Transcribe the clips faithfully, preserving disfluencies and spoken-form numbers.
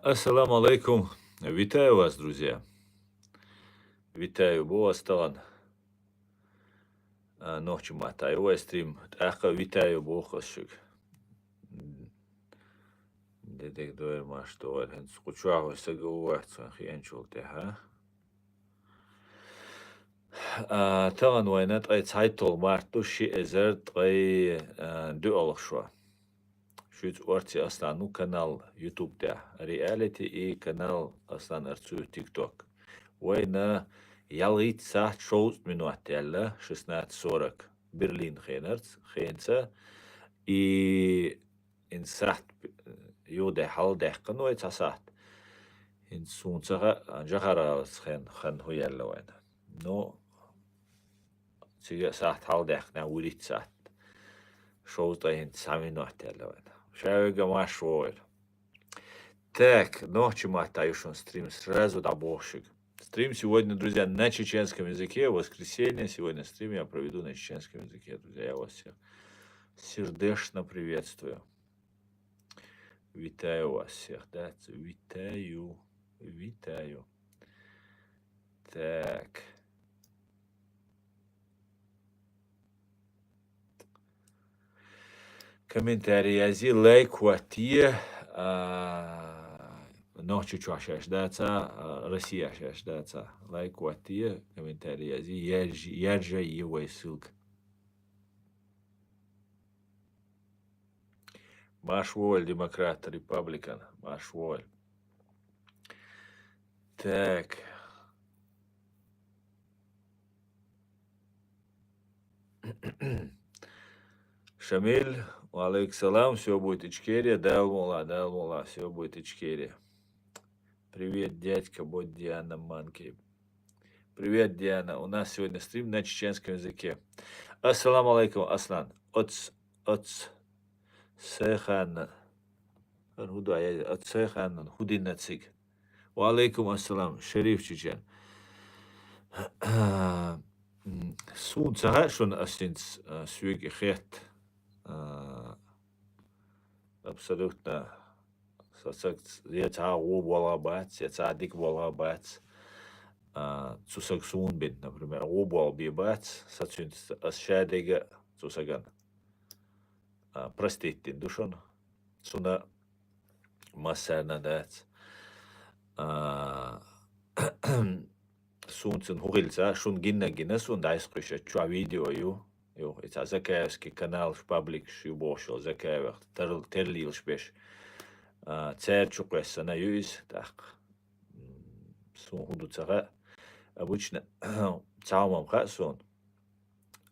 Ассаламу алейкум. Вітаю вас, друзья. Вітаю, бо вас талан. А, нохчи матаю вай стрим. ТӀаккха вітаю боху ас шуьга. Дедек дойр маш догӀар, хӀинца кху чохь вай сага ву вац, вайн хиъанчул тӀаьхьа. А, тахана вайна ткъе цхьайтталгӀа март ду, ши эзар ткъе, а, доьалгӀа шо. Шуьца орци Аслан ву канал YouTube тӀехь. Реалити и канал Аслан Арцуев TikTok. Вайна ялхитта сахьт шовзткъа минот яьлла, шестнадцать сорок, Берлин хенарца, хенца. И ХӀинца сахьт юхаде хьалдаьккхина вай цхьа сахьт. ХӀинца суна ца хаьа, Джахаралас хен, хан хӀу яьлла вайна. Ну, цига а сахьт хьалдаьккхина, вуьрхӀитта сахьт. Шовзткъе хӀинца цхьа минот яьлла вайна. Ша вега марш вогӀийла. Так, нохчи матта ю шун стрим, сразу дӀабоху шуьга. Стрим сегодня, друзья, на чеченском языке. Воскресенье. Сегодня стрим я проведу на чеченском языке, друзья. Я вас всех сердечно приветствую. Вітаю вас всех, да? Вітаю, вітаю. Так. Комментарий язъе, лайк хӀоттае, а, Нохчийчохь шаьш даца, а, Россия шаьш даца. Лайк хӀоттае, комментарий язъе, яржа-, яржае вай ссылка. Марш вогӀийла, демократ, репабликан, марш вогӀийла. Так. Шамиль, ва алейкум салам, всё будет Ичкерия, Дала мукъ лахь, Дала мукъ лахь, всё будет Ичкерия. Привет, дядька, бо Диана Манки. Привет, Диана. У нас сегодня стрим на чеченском языке. Ассаламу алейкум, Аслан. Оц-, оц-, Сайхан. ХӀун ду ай, Сайхан, хӀун дина цига? Ва алейкум ассалам, Шериф Чечен. М, суна ца хаьа шуна ас хӀинца, а, соьга хетта, а, абсолютно со саг ц-, я цхьа гӀо болх бац, я цхьа дика болх бац. А, цу сага суна бина, например, гӀо болх бен бац, со цуьнца ас ша дега цу сагана. А, простить дина ду шуна. Цуьнан массарна дац. А, суна цуьнан хӀун хилла ца, шуна гиннарг гина суна дӀасакхуьйсуш, чохь видео ю. Ю, и цхьа Закаевский каналаш, пабликаш ю бохуш йолу Закаевех тер-, терлийлаш берш. А, цара чукхоьссина ю иза, тӀаккха. М, суна хӀун ду ца хаьа. Обычно цхьа хӀума хаьа суна.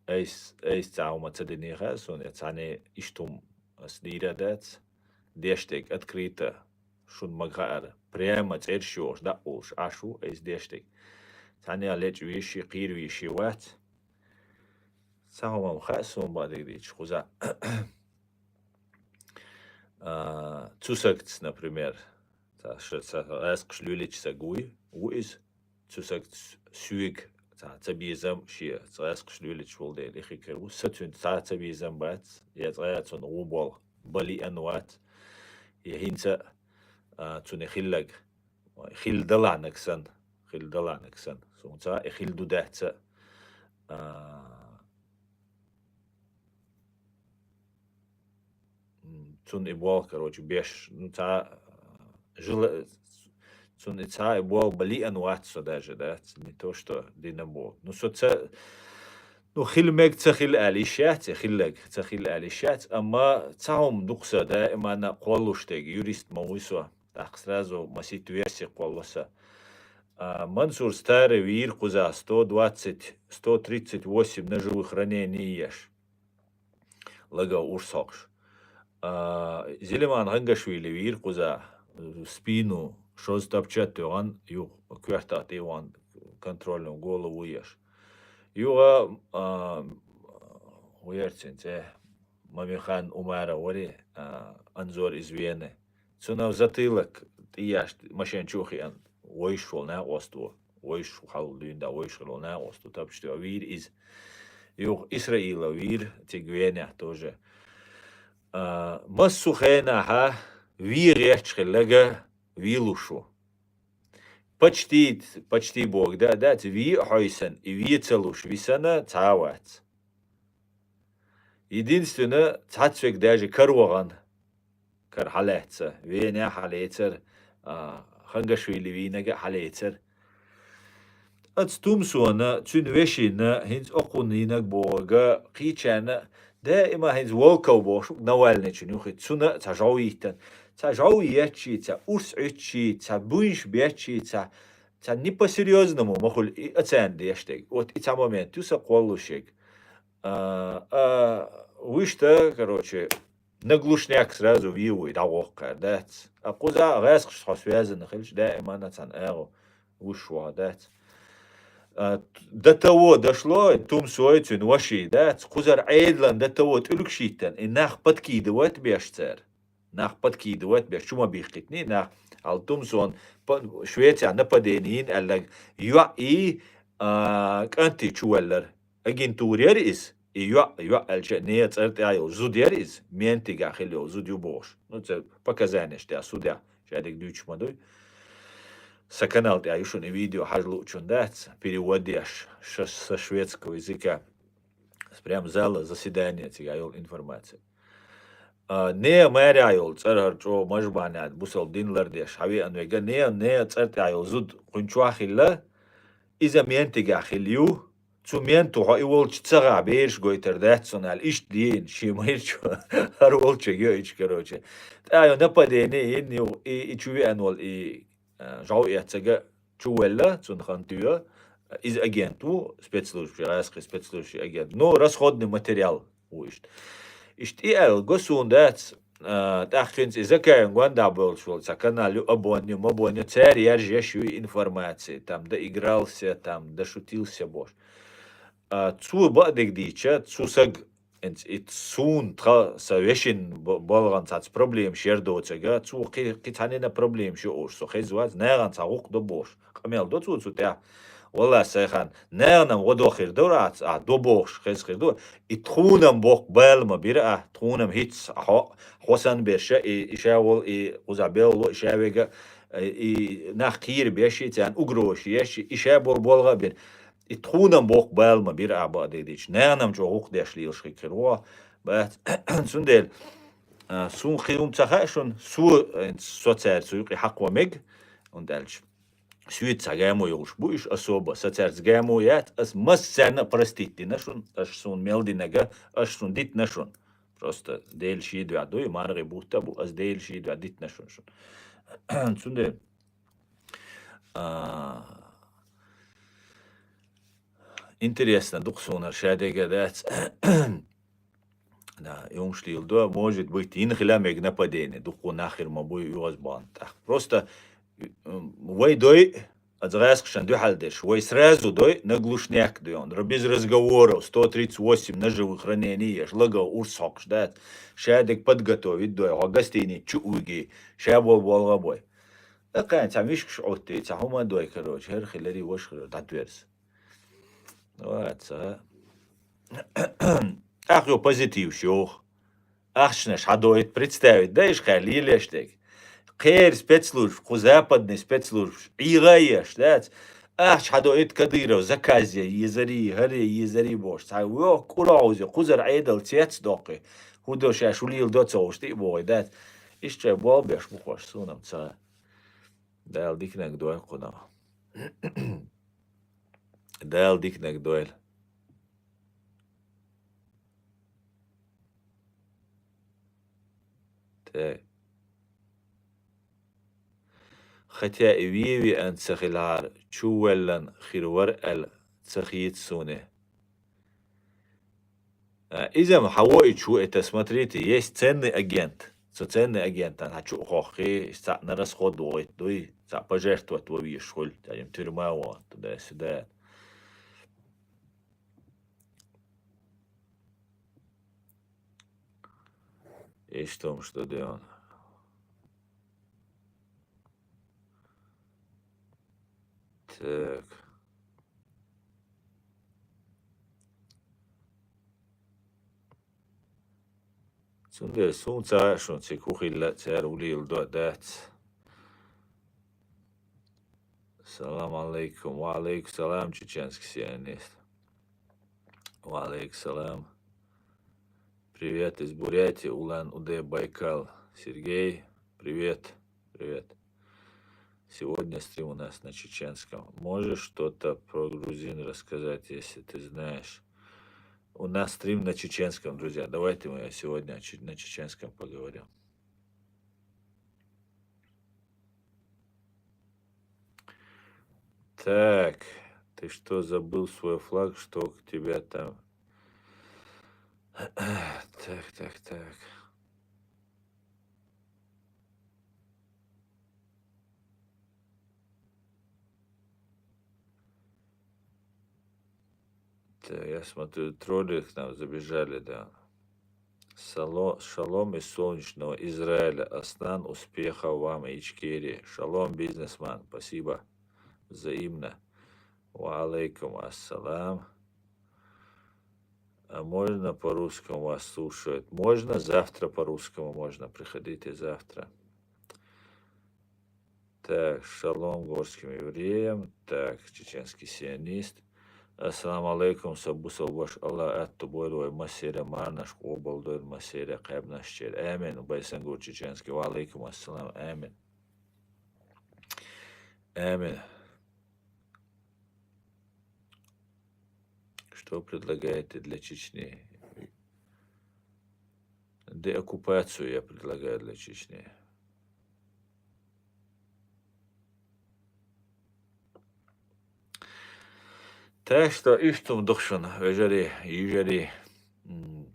Айс, айс цхьа хӀума ца дина хаьа суна, я цхьаьна иштта хӀума ас дийр а дац, деш дерг открыто, шуна ма хаьара, прямо цӀераш йохуш, дӀа а олуш, Ӏаш ву айс деш дерг. Цхьаьна лечкъа веший, кхийра веший вац. Цхьа хӀума хаьа суна бакъдерг дийцича, кхузахь. А, цу сагца, например, цхьа ша ца гӀаскхаш луьйлича саг вуй, ву иза. Цу сагца соьга цхьа ца безам, шен ца гӀаскхаш луьйлича волу дела, и хи кара ву. Са цуьнца цхьа ца безам бац, я цкъа а цунна гӀо болх бан лиъна вац, я хӀинца а, а, цунна хилларг, хилла далахьнарг санна, хилла далахьнарг санна. Суна цхьа а и хилла ду дац а, а, М, цунна и болх, короче, беш. Ну, цхьа, э, жила-, цунна и цхьа и болх бан лиъна вац со даже, да, ц-, не то, что дина боху. Ну, со ца, ну, хила мега ца хила аьлла йиш яц, и хилларг ца хила аьлла йиш яц, амма цхьа хӀума ду-кх со, да, и ма-, на кхоллуш дерг, юрист ма вуй со. ТӀаккха сразу масийтта версия кхолло сан. А, Мансур Старый вийра кхузахь сто двадцать, сто тридцать восемь ножевых ранений еш. Лага урс хьокхуш. А, Зилиман Гангашвили вийра кхузахь, спину шозза тапча а тоьхна, юха коьртах тӀе а вахана, контрольную голову еш. Юха, а, хӀун яра цуьнан цӀе, Мамихан Умара вари, а, Анзор из Вены. Цунах затылок тӀе еш машен чу а хиъна, вовшах волу накъост ву. Вовшах хьал дуьйна да, вовшах хилла волу накъост ву, тапча тоьхна вийра иза. Юха Исраилов вийра, цига Венехь тоже. А, массо а хенахь вен гӀерташ хилларг, вийлуш ву. Почти, почти боху, да, дац, вий а хьойсан, и вий ца луш висана цхьа а вац. Единственное, цхьацца вега даже кара вахана, кара хьалаьцна, Вене а хьалецар, а, Хангашвили вийнарг а хьалецар. Оцу Тумсона, цуьнан вешина, хӀинца окхунна йинарг бохург, кхечарна, даима хӀинца Волков бохуш, Навальныйчун юххе, цунна а цхьа жӀов йиттина. Цхьа жӀов етташ, цхьа урс Ӏуьтташ, цхьа буйнаш бетташ, цхьа, цхьа не по-серьёзному ма хуьлу и оцарна деш дерг. Вот и цхьа момент ю сан кхоллалуш ерг. А, а, вуьшта, короче, на глушняк сразу вий вуй, дӀагӀоккхур дац. А кхуза гӀаскхашца хьо связанный хилча, даиман цхьана агӀо вуьш ваха дац. А, до того дошло, Тумсой, цуьнан ваший, дац, кхузара Ӏедалан до того тӀулгаш йиттина, и нах подкидывать беш цара. Нах подкидывать беш, чу ма бихкхитний, нах, хьал Тумсон, па-, Швецехь нападение йина аьлларг, йоӀ и, а, кӀанти чу ваьллар. Агентура яра иза, и йоӀ, йоӀ аьлча, нехан цӀар тӀехь йолу зуда яра иза, ментигахь хилла йолу зуда ю бохуш. Ну, церан показанеш тӀехь судья, шадерг дуьйцуш ма дуй. Сан канал тӀехь ю шуна и видео хьажа луучун дац, перевод еш, ша-, со шведского языка. Прям зала заседание цигахь йолу информация. А, нехан марехь йолу цӀар хӀара чӀогӀа мажбанят бусалба дин лардеш, хьан веана вега, нехан, нехан цӀар тӀехь йолу зуда кхуьнан чохь хилла, иза ментигахь хилла ю, цу менту хьо и волчу ца гӀа бераш гойтар дац цунна аьлла, иштта дийна, шен майрачо хӀара волчуьнга йоуьйтуш, короче. ТӀаккха йо нападение йина ю, и, и чу веана волу, и, а, жӀов эццага чу велла, цунна хан туьйо, иза агент ву, спецслужбаш, гӀаскхи спецслужбаш агент. Ну, расходный материал ву иштта. Иштта и аьлла, го суна дац, а, тӀаккха хӀинца и Закаевн гондахь болуш волу цхьа канал ю, абон ю, мабон ю, цара яржеш ю и информация, там, доигрался, там, дошутился бош. А, цо бакъдерг дийча, цу саг, хӀинца и суна тха, сан вешин бо-, болгӀан цхьацца проблемаш яр доцург, цо кхи-, кхин цхьаннена проблемаш ю олуш, со хеза вац, нахана цхьа гӀуллакх до бохуш. Къамел до цо цу тӀехь. Валлахь, сайн хан, нахана-м гӀо до хир ду ахь, ахь до бохуш, хеза хир ду. И тхуна-м боккха бала ма бира ахь, тхуна-м хӀинцца хьо, хьо санна берш, и, и ша волу, и кхузахь белхало, и ша вега, и, и нах кхийра беш, и царна угрозаш еш, и ша болу болгӀа а бира. И тхуна-м боккха бала ма бира ахь бакъдерг дийча. Нахана-м чӀогӀа гӀуллакх деш лелаш хир ву, бац. Цундела, а, суна кхин хӀума ца хаьа шуна, со, э, со цаьрца юкъе хьакхо мега, хӀунда аьлча соьца цхьа гамо йолуш бу уьш особо, сан цаьрца гамо яц, ас массарна а простить дина шуна, аша суна мел динарг, аша шуна дитина шуна. Просто Делан шен дуьхьа ду, и маргӀи бутт а бу, ас Делан шен дуьхьа дитина шуна, шуна. Цундела, а, интересно ду-кх суна, шадерг а дац. Да, и хӀумаш леладо, может быть, йина хила мега нападение, дуккха нах хир ма бу оьгӀаз бахана тӀаккха. Просто, м, вай дой, оцу гӀаскхашна дуьхьал дерш, вай сразу дой на глушняк дой, он, без разговоров, сто тридцать восемь ножевых ранений еш, лагов урс хьокхуш дац, шадерг подготовить дой, хьо гостиница чу а виги, ша болу болгӀа а бой. ТӀаккха цхьа мишкаш Ӏуттий, цхьа хӀума а дой, короче, хӀара хиларе, ваша хиларе дӀатоьрзу. Вац, а? Ахьа йо позитивш йоху. Ахчанаш хьадойту, представить дай иша кхаьрла лелеш дерг. Кхеран спецслужбаш, кху западный спецслужбаш, ӀийгӀа а еш, дац? Ахча хьадойту Кадыров, заказ е езарий, хӀара е езарий бохуш. Цхьа воху кӀура хьовзе, кхузара Ӏедал цец а доккхий. ХӀун до шаьш, хӀун леладо ца хууш тӀе а бохий, дац? Иштта шайн болх беш бу-кх уьш, суна-м ца. Дала диканиг дойла кхунах. Дала диканиг дойла. Так. Хотя и ве-, веана ца хилахьара, чувоьллина хир вара аьлла ца хета суна. А, иза-м хьан воуьйтуш ву, это, смотрите, есть ценный агент. Цу ценный агентан хьан чу а хохкий, цхьаъ на расход вохуьйту дуй, цхьаъ пожертвовать ван везаш хуьлу, тӀаккха тюрьма ван, туда-сюда. Иштта хӀумаш ду дуьйна. Так. Цундела суна ца хаьа шуна цига хӀун хилла а, цара хӀун леладо а дац. Салам алейкум. Ва алейкум салам, чеченский сионист. Ва алейкум салам. Привет из Бурятии, Улан-Удэ, Байкал. Сергей, привет. Привет. Сегодня стрим у нас на чеченском. Можешь что-то про грузин рассказать, если ты знаешь? У нас стрим на чеченском, друзья. Давайте мы сегодня чуть на чеченском поговорим. Так, ты что, забыл свой флаг, что у тебя там? Так, так, так. Так, я смотрю, тролли к нам забежали, да. Сало-, шалом из солнечного Израиля. Аслан, успехов вам, Ичкерия. Шалом, бизнесмен. Спасибо. Взаимно. Ва алейкум ассалам. А можно по-русскому вас слушают? Можно, завтра по-русскому можно. Приходите завтра. Так, шалом горским евреям. Так, чеченский сионист. Ассаламу алейкум, са бусалба ваша, Аллах аьттув бойла вай массеран марнаш, къоабалдойла массеран кхаьбнача чура. Амин. Байсангур чеченский. Ва алейкум ассалам. Амин. Амин. Что предлагаете для Чечни? Деоккупацию я предлагаю для Чечни. Так что иштта ма ду шун, вежарий, йижарий. М.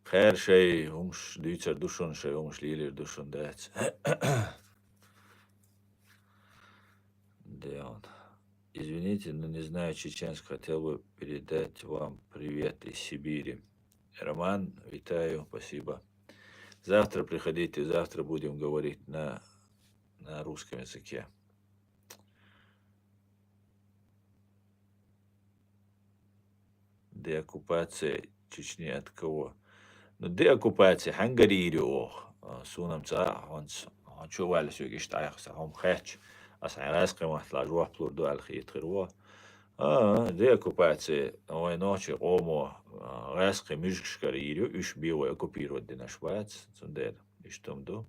Кхаьра шоай хӀумаш дийцар ду шун, шоай хӀумаш лелар ду шун, дац. Да, он. Извините, но не знаю чеченский. Хотел бы передать вам привет из Сибири. Роман, витаю, спасибо. Завтра приходите, завтра будем говорить на, на русском языке. Деоккупация Чечни от кого? Ну, деоккупация хьанга йийр ю оха? А, сона-м ца хьонаца, хьо чу ваьлла соьга иштта Ӏайха са хӀума хетча, ас хьайна гӀаьскхи маттала жоп лур ду аьлла хетар ва. А, деоккупация вай нохчий къомо, а, гӀаьскхи муьжгашкара йийр ю, уьш бе вай оккупировать динарш бац, цундела иштта хӀума ду.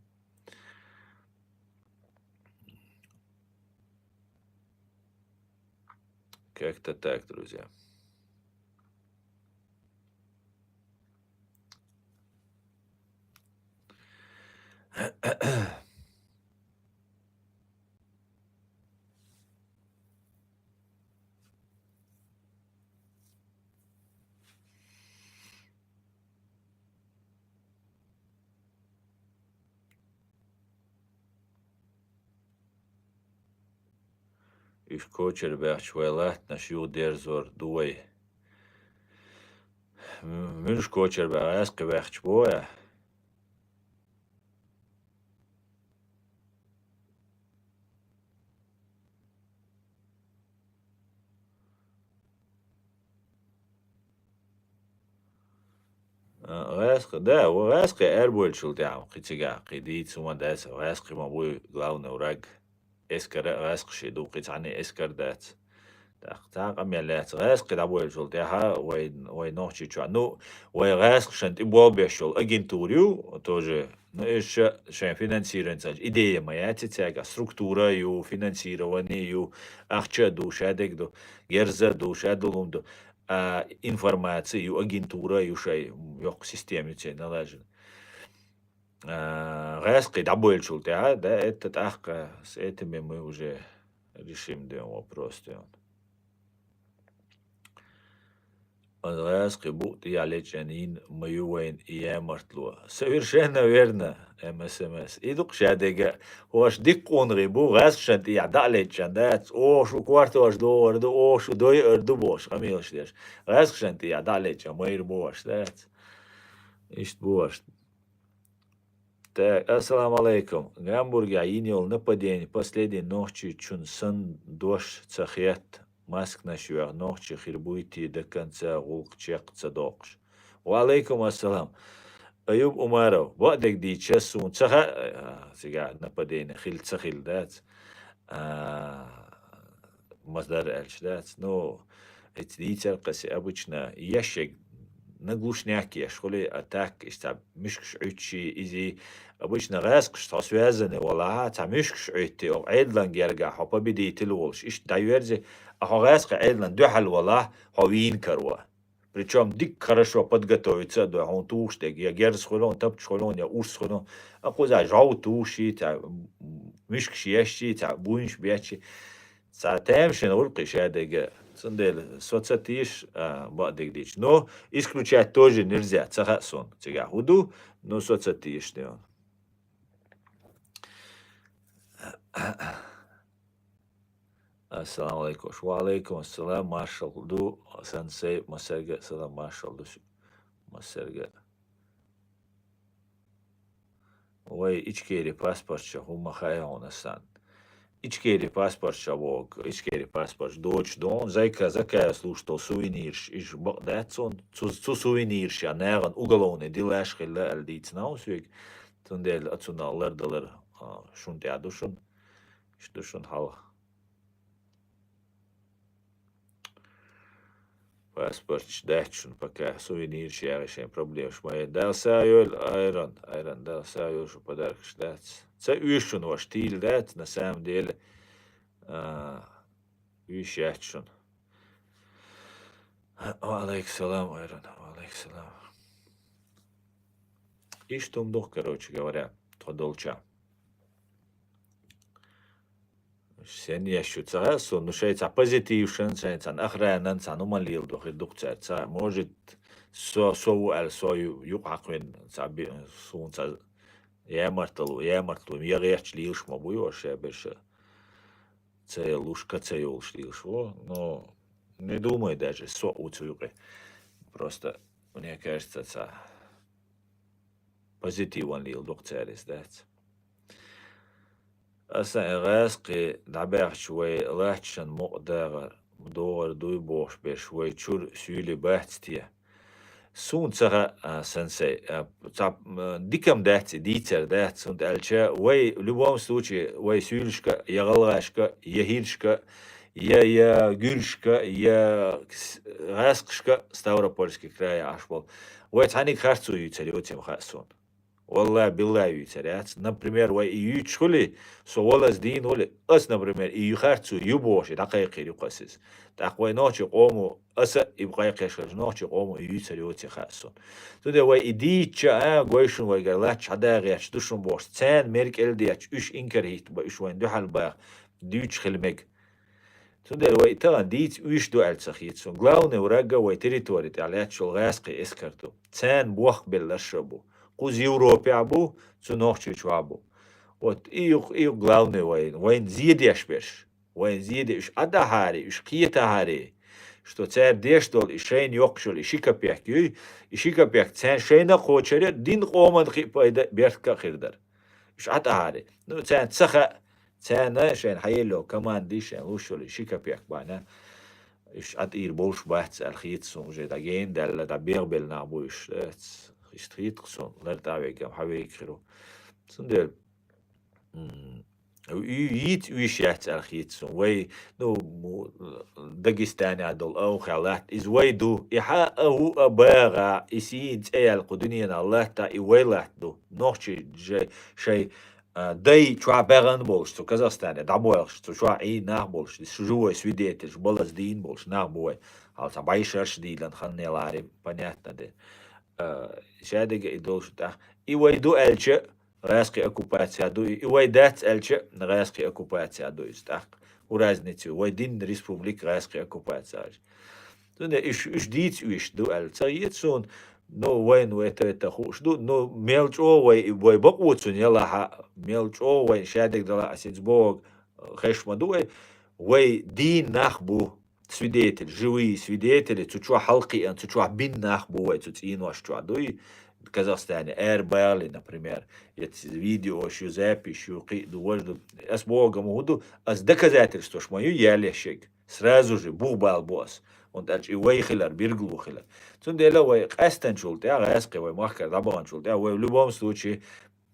Как-то так, друзья. Уьш кочара баьхча, вай латтанаш юхадерзор ду вай. М-, муьлш кочара баьхча, гӀаьскхи баьхча бу вай? А, гӀаьскхи, да, ва гӀаьскхи арабовлачул тӀехьагӀа кхин цигахь, кхин дийца хӀума дац, гӀаьскхи ма буй главный враг. Эскар а гӀаьскхаши ду, кхин цхьанне эскар дац. ТӀаккха цхьа а къамел яц, гӀаьскхи дӀабовлачул тӀехьагӀа вай, вай Нохчийчохь. Ну, вай гӀаьскхашна тӀе болх беш йолу агентура ю, тоже, ну, уьш ша-, шайн финансирование ца, идея ма яц цаьрга, структура ю, финансирование ю, ахча а ду, шадерг а ду, герз а ду, шадолу хӀума ду. А информаци ю, агентура ю, шайн йоккха система ю церан налажена. А, гӀаьскхи дӀабовлачул тӀаьхьа, да, это тӀаккха, с этими мы уже решим, да, вопрос, да. ГӀаьскхи букъ тӀехьа лечкъина йина ма ю вайна и ямартло. Совершенно верно, М С М С. И ду-кх шадерг а, хӀорш дика къонахий бу, гӀаьскхашна тӀехьа дӀа а лечкъина дац, оха шу кортош догӀур ду, оха шу дойур ду бохуш, къамелаш деш. ГӀаьскхашна тӀехьа дӀа а лечкъина майра бохуш дац. Иштта бохуш. Так, ассаламу алейкум. Гамбургехь йина йолу нападение последний нохчичун санна дош ца хетта, масканаш йоьхна нохчи хир буй те до конца гӀуллакх чекх ца доккхуш. Ва алейкум ассалам. Аюб Умаров, бакъдерг дийцича, суна ца хаьа, а, цигахь нападение хилла ца хилла дац. А, маздар аьлча дац. Ну, эци дийцар кхаси обычно ешшег на глушняк еш хули, а так, иштта муьшкаш Ӏуьттуш, изи, обычно гӀаьскхаш тхо связаны валахьа, цхьа муьшкаш Ӏуьтти, о, Ӏедалан герга хьо победитель волуш, иштта дӀаверзи, а хьо гӀаьскхи Ӏедалан дуьхьал валахь, хьо вийна каро. Причём дикка хорошо подготовиться а до, хьуна тухуш дерг, я герз хуьлун, тапчаш хуьлун, я урс хуьлун, а кхуза жӀов тухуш йий, цхьа муьшкаш еш йий, цхьа буйнаш бечи. Цхьа тамашийна гӀуллакхаш а дерг, цундела со ца теша, а, бакъдерг дийцича. Но исключать тоже нельзя, ца хаьа суна, цигахь хӀун ду, но со ца теша дела. Ассаламу алейкум. Ва алейкум ассалам, маршалла ду, сенсей, массаьрга а салам, маршалла ду шуьга, массаьрга а. Вай Ичкери паспортча хӀума хаьа хьуна сан. Ичкери паспортча вог, Ичкери паспортча доцуш дон, зайка, закая слушал сувенирш, иш бакъ дац цунна, цу, цу сувенирша нагӀан уголовный делаш хилла аьлла дийцина хьуна соьга, цундела а цунах лардалар, а, шун тӀехь ду шуна, иш ду шуна хьалха. Паспорташ дац шуна пока, сувенирш яхи шайн проблемаш ма яй. Дала са йойла, Айрон, Айрон, Дала са йойла, шу подаркаш дац. Ца уьйш шуна ваша тийла дац, на самом деле, а, уьйш яц шуна. Ва алейкум салам, Айрон, ва алейкум салам. Иштта хӀума ду, короче говоря, тхо долча. Сен еш ю ца хаьа суна, ну, шайн цхьа позитившан, шайн цхьана охранан, цхьана хӀуман леладо хир ду-кх цара. Цхьа, может, со, со ву аьлла, со ю-, юкъахьакхийна, цхьа би-, суна цхьа ямартало, ямартало, я гӀерташ лелаш ма бу йош, я берша ца ялуш, ка ца йолуш лелаш ву. Но не думай даже, со ву цу юкъе. Просто, мне кажется, цхьа позитиван леладо-кх цара иза, дац. Аса гӀаьскхи дӀабаьхча вай лаччан мукъа дагӀар, догӀар дуй бохуш берш вай чуьра суьйлий бац те? Суна ца хаьа, а, сенсей, а, цхьа, м, дика-м дац и, дийцар дац, хӀунда аьлча вай, в любом случае, вай суьйлашка я гӀалгӀашка, я хӀирашка, я, я гуьржашка, я с-, гӀаьскхашка Ставропольский крае Ӏаш болу. Вай цхьаьнниг харцо юьйцур йоций-м хаьа суна. Валлай, биллай юьйцур яц. Например, вай и юьйцуш хуьлий, со валаза дийна валий, ас, например, и ю харцо ю бохуш, и дӀакхайкхийр ю-кх ас иза. ТӀаккха вай нохчийн къомо аса и бу кхайкхеш хилча, нохчийн къомо и юьйцур йоций хаьа суна. Цундела вай и дийцча, а, гой шуна вайгара латта хьада гӀерташ ду шуна бохуш, царна мер кӀел детташ, уьш инкар хӀитта бан, уьш вайна дуьхьал баха, дуьйцуш хила мега. Цундела вай тахана дийца уьш ду аьлла ца хета суна. Главный враг а вай территори тӀехь лаьтташ йолу гӀаьскхи эскар ду. Царна бохк белларш а бу. Кхуза Европехь бу, цу Нохчийчохь бу. Вот и ю-, и ю главный вайн, вайн зен деш берш. Вайн зен де уьш Ӏа дахьари, уьш кхетахьари, что цара деш долу и шайна йоккхуш йолу и ши капек юй, и ши капек царна шайна а кхочур яра, дин къоман кхин а пайда, беркат а хир дара. Уьш Ӏа тӀахьари. Ну, царна ца хаьа, царна шайна хьаелло команди, шайна луш йолу ши капек бахьана, уьш Ӏа тӀера болуш бац аьлла хета суна уже, дӀа гена даьлла, дӀа бегӀабелла нах бу уьш, э, ц-, иштта хета-кх суна, лар тӀавегам хьавега хир ву. Цундела, м, и-, йийца уьш яц аьлла хета суна. Вай, ну, му-, Дагестанехь долу овхехь латта, иза вай ду. И хьан а хӀу а багӀа, и сийна цӀе яьлла кху дуьненахь латта, и вай латта ду. Нохчий жай-, шай а, дай чохь баьгӀна болуш, цу Казахстане дӀабоьлхуш, цу чохь Ӏийна нах болуш, шу живой свидетель, балаза дийна болуш нах бу вай. Хьал цхьа бӀешарш а дийлан хан ялахьари, понятно де. А, шадерг а и долуш тӀаккха. И вай ду аьлча, гӀаьскхи оккупация ду, и вай дац аьлча, гӀаьскхи оккупация ду иза тӀаккха. ХӀун разница ю? Вай дин республика гӀаьскхи оккупация. Цундела уьш, уьш дийца уьш ду аьлла ца хета суна, ну, вайна вай тайта хууш ду, ну, мел чӀогӀа вай, вай бакъо цунна ялахьа, мел чӀогӀа вайна шадерг далахьа, сица бохург хезаш ма ду вай. Вай дийна нах бу, свидетели, живые свидетели, цу чохь хьалакхиъна, цу чохь бина нах бу вай, цу цӀенош чохь дуй, Казахстане, ара бахали, например, я ц-, видеош ю, запись ю, кхин а ду, важа ду. Ас бохург ма хӀун ду, ас доказательствош ма ю яьлла шега. Сразу же бух бала бу ас. ХӀунда аьлча и вай хилар, билгало хилар. Цундела вай къаьстанчул тӀаьхьа, гӀаьскхи вай махкара дӀабаханчул тӀаьхьа, вай в любом случае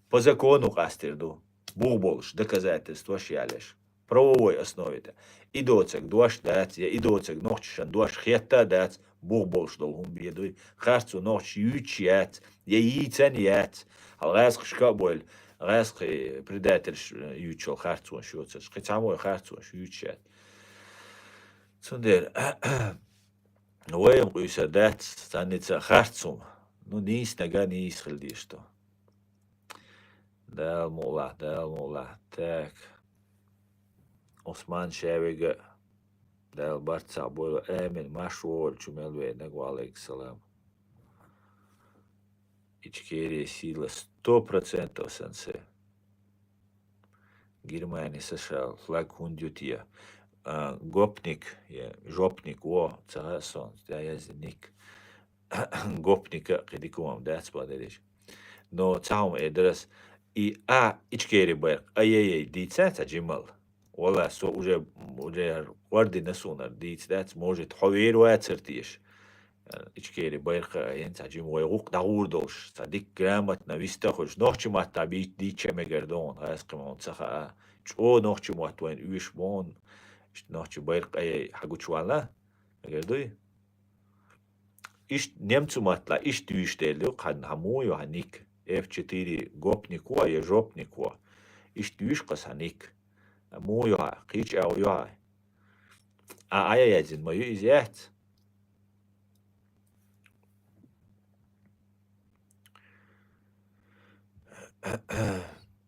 по закону къастийр ду. Бух болуш, доказательствош ялеш. правовой основе тӀа. И доцаг дош дац, я и доцаг нохчашан дош хетта дац, бух болуш долу хӀума бен дуй. Харцо нохчаша юьйцуш яц, я йийцан яц. Хьал гӀаьскхашка а бойла, гӀаьскхий предательш юьйцуш йолу харцонаш йоцурш. Кхин цхьаммо харцонаш юьйцуш яц. Цундела вайна къуьйсур дац цхьанница харц хӀума. Ну, нийса нагахь нийса хила дезаш ду. Дала мукъалахь, Дала мукъалахь. Так. Усман Шавига Дала барт цхьаъ бойла. Амин. Марш вогӀийла чу мел веанарг, ва алейкум салам. Ичкерия сила сто процентов сан се. Германия, США, флаг хӀунда ю те? А, гопник, я жопник, во, ца хаьа сон, я язник. Гопника кхин дика хӀума дац бан дерриш. Но цхьа хӀума эр дара ас, и а, Ичкери байракх, ай-яй-яй, дийца цхьа жимал. Валла, со уже, уже ордена сунара дийца дац, может, хьо вер вацар теша. Ичкери байракх а, ен цхьа жима вай гӀукъ дӀагӀур долуш, цхьа дика грамотно виста хуьлуш, нохча матта бийт дийча мегар догӀун, гӀаьскхи ма ца хаа. ЧӀо нохча мотт вайн уьш богӀун, иштта нохча байракх а, ай-яй-яй, хьагучувала, мегар дуй? Иштта немцу маттала иштта дуьйш делла ю, хьан хьан муха ю хьан ник? Ф четыре гопник ву я жопник ву? Иштта дуьйш кхас хьан ник? Муха ю хьан? Кхечу агӀо ю хьан? А, Ӏа яздина ма ю иза, яц?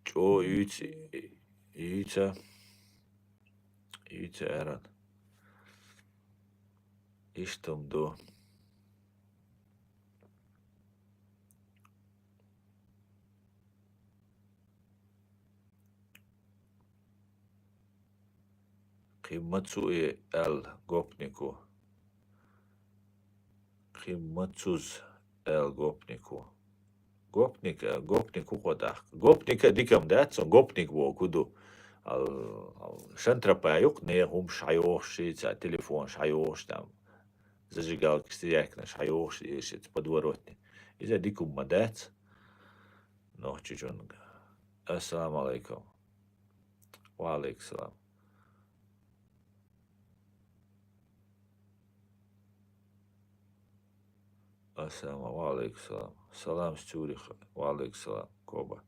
ЧӀо юьйца, юьйца, юьйца аьрран. Иштта хӀума ду. Кхин ма цу и аьлла гопнику. Кхин ма цуз аьлла гопнику. Гопник, э, гопник ву кхо тӀаккха. Гопника дика-м дац, цунна гопник бохург хӀун ду? Ал, ал, шантропа юкъа нехан хӀумаш хьайохуш, шица телефонаш хьайохуш, там, зажигалкаш, цигаьрканаш хьайохуш, и шица подворотни. Иза дика хӀума ма дац. Нохчичунга. Ассаламу алейкум. Ва алейкум салам. Ассаламу алейкум, салам. Салам с Цюриха. Ва алейкум салам, Коба.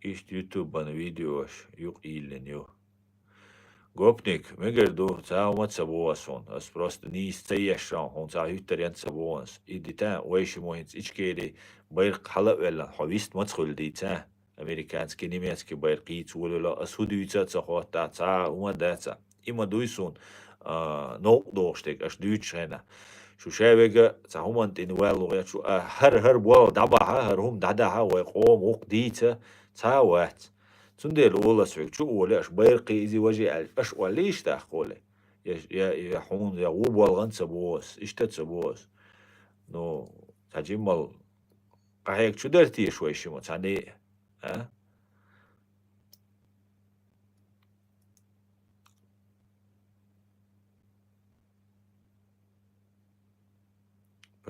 Иштта ютубан видеош юкъа йиллина ю. Гопник, мегар ду, цхьа хӀума ца боху ас хьуна. Ас просто нийса ца еш сан, хьуна цхьа хӀуьттаренна ца боху ас. И дита, вай ши мо хӀинца Ичкери байракх хьала а веллан, хьо вист маца хуьлу дийца? Американский, немецкий байракх йийца волавелла, ас хӀун дуьйца а ца хоттахь, цхьа а хӀума а дац а. И ма дуй суна, а, новкъа дохуш дерг, аша дуьйцучу хенахь. Шу ша вега цхьа хӀуманна тӀе ваьлла ву гӀерташ ву, а, хӀара, хӀара болла дӀабахьа, хӀара хӀума дӀадахьа, вай къоман гӀуллакх дийца, цхьа а вац. Цундела олу ас хьоьга, чу оле аша байракхий иза важий аьлча, аша оллийша тӀаккха оле. Я, я, я хьуна, я ву болгӀан ца боху ас, иштта ца боху ас. Ну, цхьа жиммал къахьега чу дара теша вай шима, цхьаьний, а?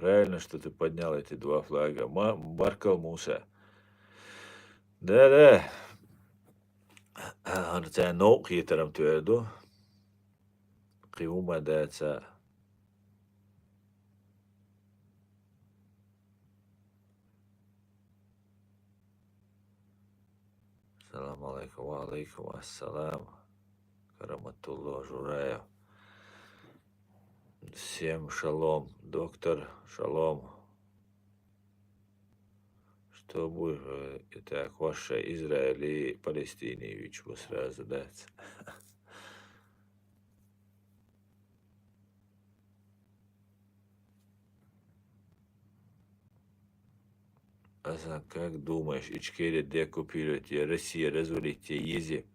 Правильно, что ты поднял эти два флага. Ма-, баркал, Муса. Да, да. ХӀара царна новкъа хетарам тоьар ду. Кхин хӀума дац а. Салам алейкум. Ва алейкум ассалам. Караматулло Жураев. Всем шалом, доктор, шалом. Что будешь говорить? Итак, ваша Израиль и Палестине, вич бы сразу дать. Асан, как думаешь, Ичкерия деоккупировать е, Россия развалить е ези?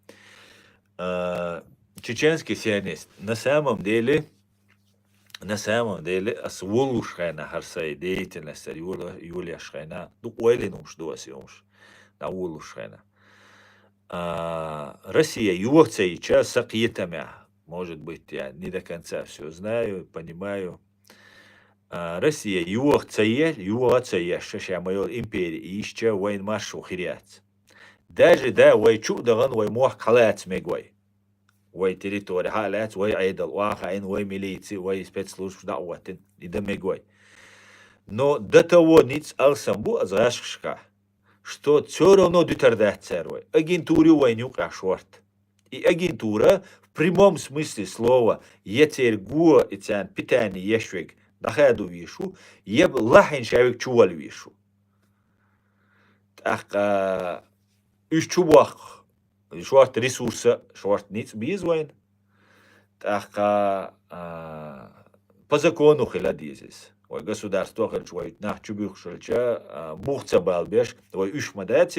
А, чеченский сионист. На самом деле, на самом деле, ас вуллуш хенахь хӀара сайн деятельность, аса юла-, юлеш хенахь, ду ойлинуш ду ас юмаш. На вуллуш хенахь. А, Россия йоха ца йича, са кхетамехь, может быть, я не до конца всё знаю, понимаю. А, Россия йоха ца е-, йоха ца еш, ша ма йолу импери йишча, вайн маршо хир яц. Даже, да, вай чу а дахана, вай мохк хьалаца мега вай. Вай территори хьалаьца, вай Ӏедал охьахаийна, вай милици, вай спецслужбаш дӀа а оттина, и дан мега вай. Но до того ницкъ алсам бу аз гӀашкхашка, что всё равно дуьтар дац цара вай. Агентура ю вайна юкъахь шорта. И агентура в прямом смысле слова, я церан го, и царна питание еш верг дӀахаду везаш ву, я лахьийна ша верг чуволла везаш ву. ТӀаккха уьш чу бохку, шорта ресурса, шорта ницкъ беза вайна. ТӀаккха, а, по закону хила деза иза. Вай государство хилча, вай нах чу буьгуш хилча, а, бух ца балбеш, вай уьш ма дац,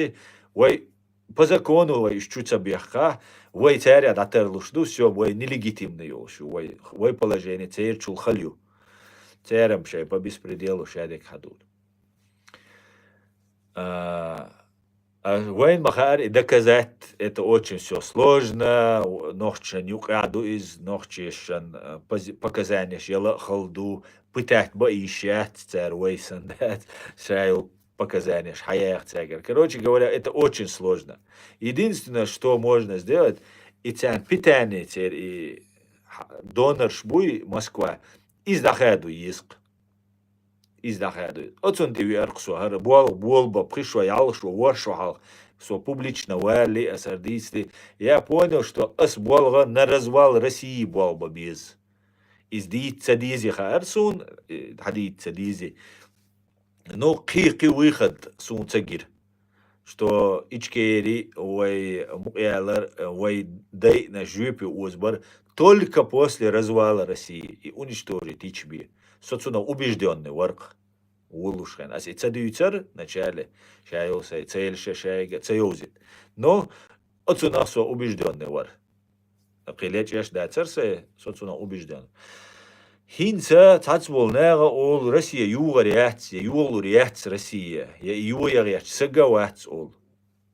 вай по закону вай уьш чу ца бехкахь, вай царех дӀатарлуш ду, всё, вай нелегитимный йолуш ю, вай, вай положение церачул хала ю. Церам шайн по беспределу шадерг хьадуьллу. А, а вайна ма хаьара и доказать, это очень всё сложно, нохчашна юкъахь ду иза, нохчашна, а, пози-, показанеш яла а хала ду, пытать бан а йиш яц цара, вай санна дац, ша йолу показанеш хьаяха цаьргара. Короче говоря, это очень сложно. Единственное, что можно сделать, и царна питание церан и хьа-, донорш буй Москва, иза дӀахаду еза-кх. Иза дӀахаду. Оцунна тӀе веара-кх со, хӀара болх болабо, пхи шо, ялх шо, ворхӀ шо хьалха. Со публично валале, аса хӀара дийцале, я понял, что ас болх на развал России болх бан беза. Иза дийца ца дезий хаьара суна, э, хьадийца ца дезий. Ну, кхин, кхин выход суна ца гира, что Ичкери, вай мукъаялар, вай дайъанаш жоьпе озабар только после развала России и уничтожить йича бен. Со цунах убеждённый вара-кх, волуш хенахь. Аса и ца дуьйцура начале, ша йолу сайн цели ша шайга ца йовзийта. Но оцунах со убеждённый вара. Кхин лечкъаш дацара сайн, со цунах убежден. ХӀинца цхьацца болу наха олу, Россия юхур яц, я йохалур яц Россия, я и йоха гӀерташ сага вац олу.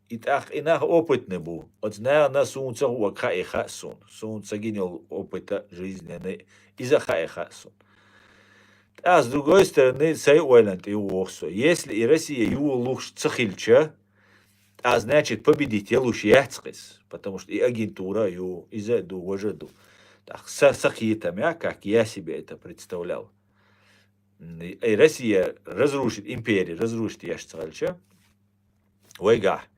И тӀаккха и нах опытный бу. Оцу нахана суна ца хуург хаьа хаьа суна. Суна ца гина йолу опыта жизненный, иза хаьа хаьа суна. ТӀаккха, с другой стороны, сайн ойланна тӀе воху со. Если и Россия юха лухуш ца хилча, ткъа, значит, победить ялуш яц-кх иза, потому что и агентура а ю, иза а ду, важа а ду. Так, са, са кхетамехь, как я себе это представлял. М, и Россия разрушить, империя разрушить еш ца хилча, вайгахь,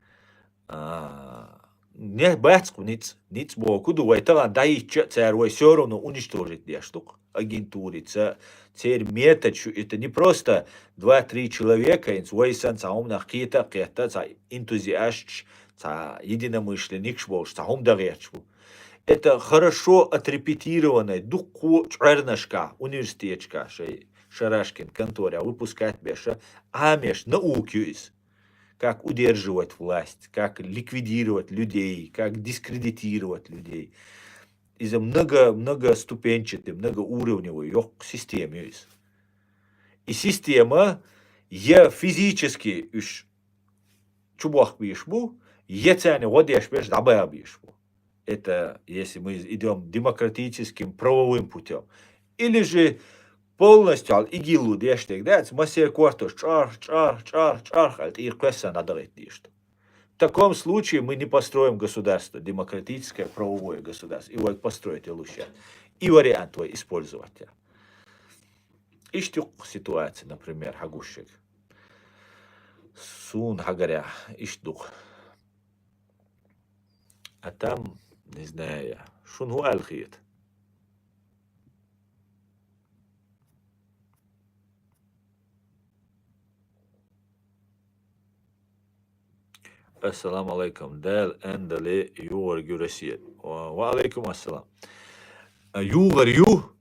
а, не бац-кх ницкъ, ницкъ боху ду, вай тахана дӀахӀиттича а цара вай всё равно уничтожить деш ду-кх. Агентурица, церан метод шу, это не просто два-три человека, инца вай санна цхьа хӀуманах кхета а кхетта, цхьа энтузиасташ, цхьа единомышленникаш болуш, цхьа хӀума дан гӀерташ бу. Это хорошо отрепетированное, дуккха чкъурнашкахь, университеташкахь, шайн Шарашкин конторе выпускать беш, Ӏамош наука ю иза. Как удерживать власть, как ликвидировать людей, как дискредитировать людей. Иза много, многоступенчатый, многоуровневый йоккха система ю иза. И система я физически уьш чубохка беш бу, я царна гӀо деш берш дӀабаха беш бу. Это если мы идём демократическим правовым путём. Или же полностью ал игиллу деш дерг дац, массеран кортош чӀарх, чӀарх, чӀарх, чӀарх аьлла, тӀера кхоьссина дӀадахийта дезаш ду. В таком случае мы не построим государство, демократическое правовое государство. И вайга построить ялуш яц. И вариант вай использовать яц. Иштта ю-кх ситуация, например, хьагуш шега. Суна хьагарехь, иштта ду-кх. А там, не знаю я, шуна хӀун аьлла хета? Ассаламу алайкум. Дала андале юхарг ю Россия. Ва, ва алайкум ассалам. А, юхар ю,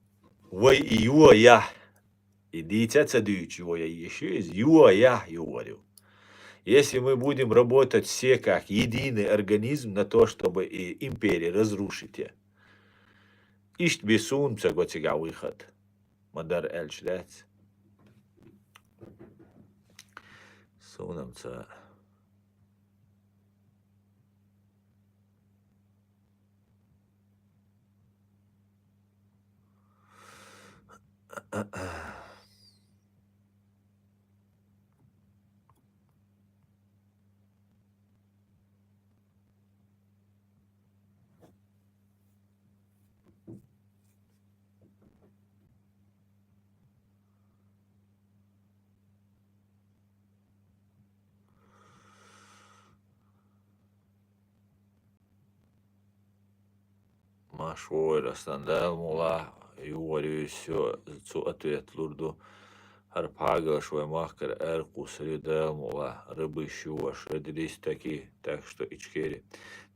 вай и йоха яхь. И дийца а ца дуьйцуш йоха йиш ю иза, йоха яхь юхар ю. Если мы будем работать все как единый организм на то, чтобы и империя разрушить, я, иштта бен суна ца го цигахь выход. Ма дара аьлча дац. Суна-м ца. Аш вогӀур, Аслан, Дала мукъалахь, югӀур ю, всё, цу ответ лур ду. ХӀара пхьагалш вай махкара аьркъусар ю, Дала мукъалахь, рабыш ю ваша, родились такие, так что Ичкери.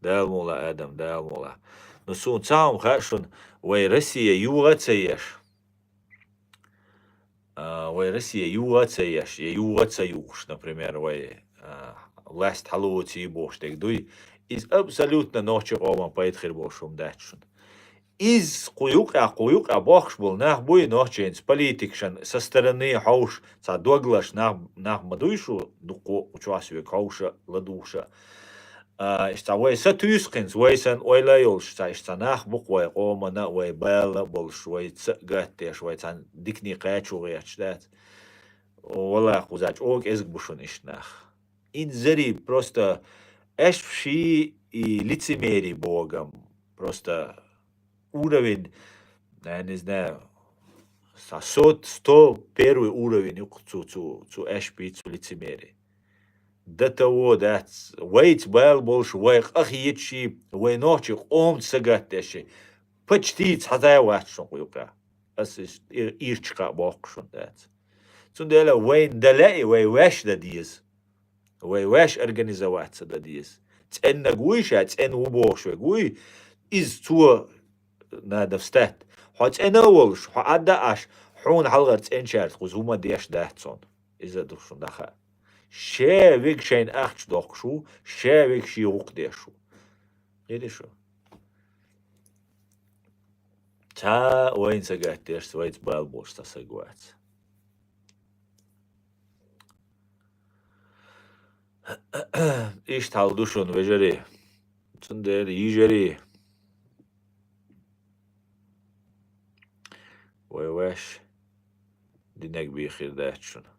Дала мукъалахь, Адам, Дала мукъалахь. Ну, суна цхьа хӀума хаьа шуна, вай Россия юха ца еш. А, вай Россия юха ца еш, я юха ца юхуш, например, вай, а, власть хьалоций бохуш дерг дуй, иза абсолютно нохчийн къоман пайда хир болуш хӀума дац шуна. Иза кху юкъа, кху юкъа бохкуш болу нах буй нохчийнца политикашан со стороны хьовш, цхьа доглаш нах, нах ма дуй шу, дуккха а чохь соьга хьовша, ладугӀуша. А, иштта вай сатуьйсу кхинца, вай санна ойла а йолуш, цхьа иштта нах бу-кх вай къомана, вай бала а болуш, вайца а гатдеш, вай цхьана дикане кхачо гӀерташ дац. Валлахь, кхузахь чӀогӀа кӀезиг бу шуна иштта нах. Инзари просто аьшпаший и лицемерий богам. Просто уровень, я не знаю, са-, сот-, сто первый уровень ю-кх цу, цу, цу аьшпий, цу лицемерий. До того дац. Вайца бала болуш, вай къахеташ, вай нохчийн къомца сагатдеш, почти цхьа зӀе вац шуна кху юкъа. Ас ис-, ир-, ирча кхаъ боккхуш шуна дац. Цундела вайна дан лаьий, вай ваьш дан деза. Вай ваьш организоваться дан деза. ЦӀеннаг вуй ша, цӀена ву бохуш верг вуй, иза цо надо встать. Хьо цӀена а волуш, хьо Ӏадда а Ӏаш, хьуна хьалхара цӀеначаьрца кхуза хӀума деш дац цунна. Иза ду шуна даха. Ша вега шайна ахча доккхуш ву, ша вега шен гӀуллакх деш ву. Хири шу? Цхьа а вайна сагатдеш, вайца бала болуш цхьа саг вац. Иштта хьал ду шуна, вежарий. Цундела, йижарий, вай ваьш динарг бен хир дац шуна.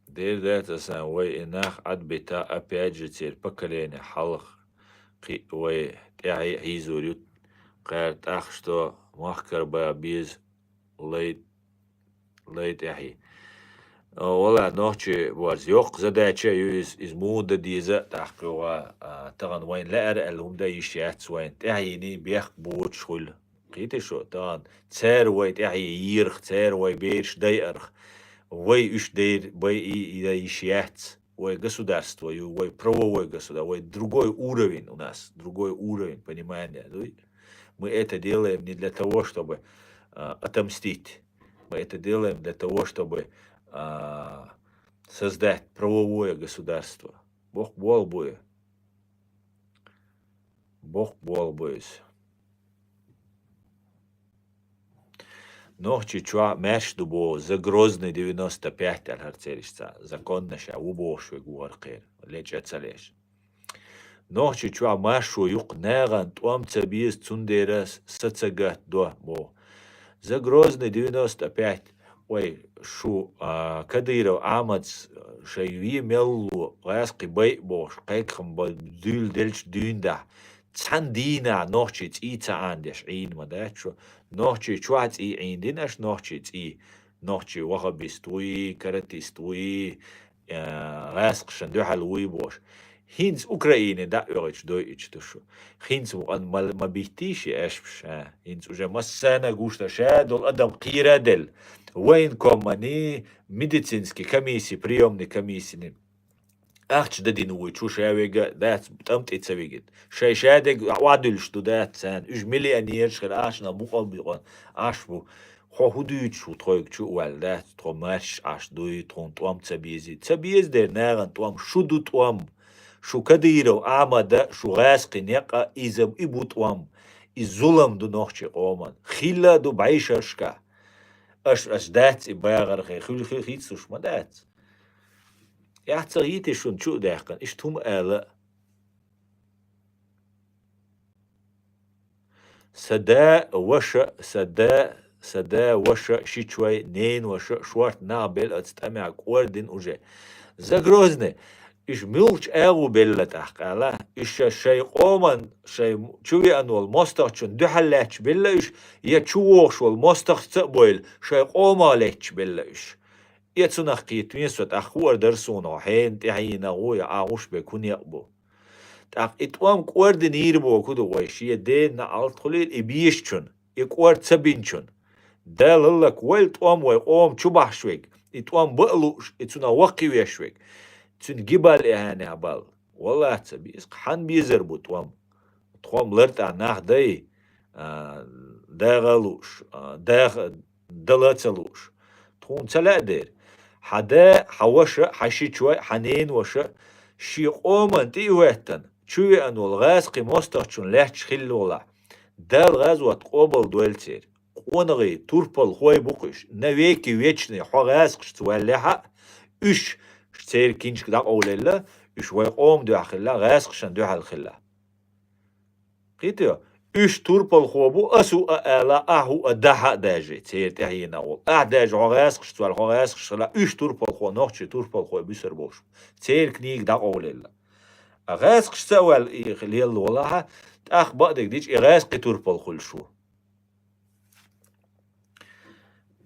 Дера дац асан вай и нах Ӏадбита, опять же, церан поколение хьалха кхин а вай тӀаьхье а хьийзор ю, кхара тӀаккха что махкара бан беза лай, лай тӀаьхье. О, валлахь, нохчий борз йоккха задача ю иза, иза муха дан деза а тӀаккха юха, а, тахана вайна лаьара аьлла хӀума дан йиш яц вайна. ТӀаьхьений бехк боцуш хуьлу. Кхетий шу, тахана цара вай тӀаьхье йийрах, цара вай бераш дайарах, вай уьш дайр-, бай и, и дан йиш яц. Вай государство ю, вай правовой государство, вай другой уровень у нас, другой уровень понимания, дуй? Мы это делаем не для того, чтобы, а, отомстить. Мы это делаем для того, чтобы, а, создать правовое государство. Боккха болх бу и. Боккха болх бу иза. Нохчийчохь маьрша ду боху, за Грозный девяносто пять аьлла хӀара церан иштта законна ша ву бохуш верг ву хӀара кхера, леча а ца леш. Нохчийчохь маршо ю-кх, нахана тӀом ца беза, цундела с-, са ца гатдо боху. За Грозный девяносто пять, вай шу, а, Кадыров Ахьмадс шайн вен мел ло, гӀаьскхи байа бохуш, кхайкхам ба-, дуьйла делча дуьйна дахь, цхьана дийнахь нохчийн цӀий ца Ӏанадеш Ӏийна ма дац шу. Нохчийчохь цӀий Ӏийна дина аша, нохчийн цӀий, нохчий ваххабист вуй, каратист вуй, а, гӀаьскхашна дуьхьал вуй бохуш. ХӀинца Украине дӀа а оьгӀича дойъича ду шу. ХӀинца вукъан ма, ма биттий ши аьшпаш, а? ХӀинца уже массарна гуш дан ша долу адам кхера а делла. Военкомани, медицинский комиссии, приёмный комиссини ахча дадина вуй чу, ша вега дац, тӀам тӀе ца вигина. Шай шадерг охьадуьллуш ду дац царна. Уьш миллионераш хир, ахчанах букъа а бикъон Ӏаш бу. Хьо хӀун дуьйцуш ву тхойга чу а ваьлла дац, тхо марш Ӏаш дуй, тхуна тӀом ца безий. Ца беза дера нахана тӀом, шу ду тӀом. Шу Кадыров Ахьмада, шу гӀаьскхи некъа, иза и бу тӀом. И зулам ду нохчийн къоман. Хилла а ду бӀешерашкахь. Аша, аша дац и багӀархе, хуьлу хи-, хийцалуш ма дац. Эхь ца хийтий шуна чу а даьккхина, иштта хӀума ала а. Сан да, ваша, сан да, сан да, ваша, шичой, ненан ваша, шорта нах белла оцу тӀамехь кӀордина уже. За Грозный, уьш муьлхачу агӀо белла тӀаккха ала? Уьш ша шайн къоман, шайн чу веана волу мостагӀчун дуьхьал лаьтташ белла уьш, я чу вогӀуш волу мостагӀца а бойла, шайн къомах летташ белла уьш? И цунах кхетавен со, тӀаккха хуур дара суна, хьо хьенан тӀехьийна гӀу я Ӏа гӀуш бе кунекъ бу. ТӀаккха и тӀом кӀордина йийр боху ду вай, шен дена алт хуьлийла и бешачун, и кӀор ца бинчун. Дала лаллак вайла тӀом вай къома чу бахьаш вег, и тӀом ба а лууш, и цунах ваккхи веш вег. Цуьнан гибал эхьанехь бал. Валлахь, ца беза, хьан безар бу тӀом? Тхо-м лар тӀехь нах дай, а, дагӀа а лууш, а, даха, дала а ца лууш. Тхуна ца лаьа дера. Хьан да, хьан ваша, хьан шичой, хьан ненаваша, шен къоман тӀе а хӀоьттина, чу веана волу гӀазкхи мостагӀчун лаьтташ хилла волахь, Дала гӀазот къобал дойла церан. КъонагӀий, турпалхой бу-кх уьш, навеки вечный хьо гӀазкхашца ваьллехь а, уьш церан кинчка дӀакъовлаелла, уьш вай къоман дуьхьа хилла, гӀазкхашна дуьхьал хилла. Кхетий хьо? Уьш турпалхо бу, ас ву а ала, ахь ву а дахьа а даьжий, церан тӀаьхьенах волу. Ахь даьжа хьо гӀазкхашца ваьлла, хьо гӀазкхаш хилла, уьш турпалхо, нохчий турпалхой буьсур болуш бу. Церан книга дӀакъовлаелла. А гӀазкхашца а ваьлла и лелла волахь, тӀаккха бакъдерг дича и гӀазкхи турпалхо хуьлуш ву.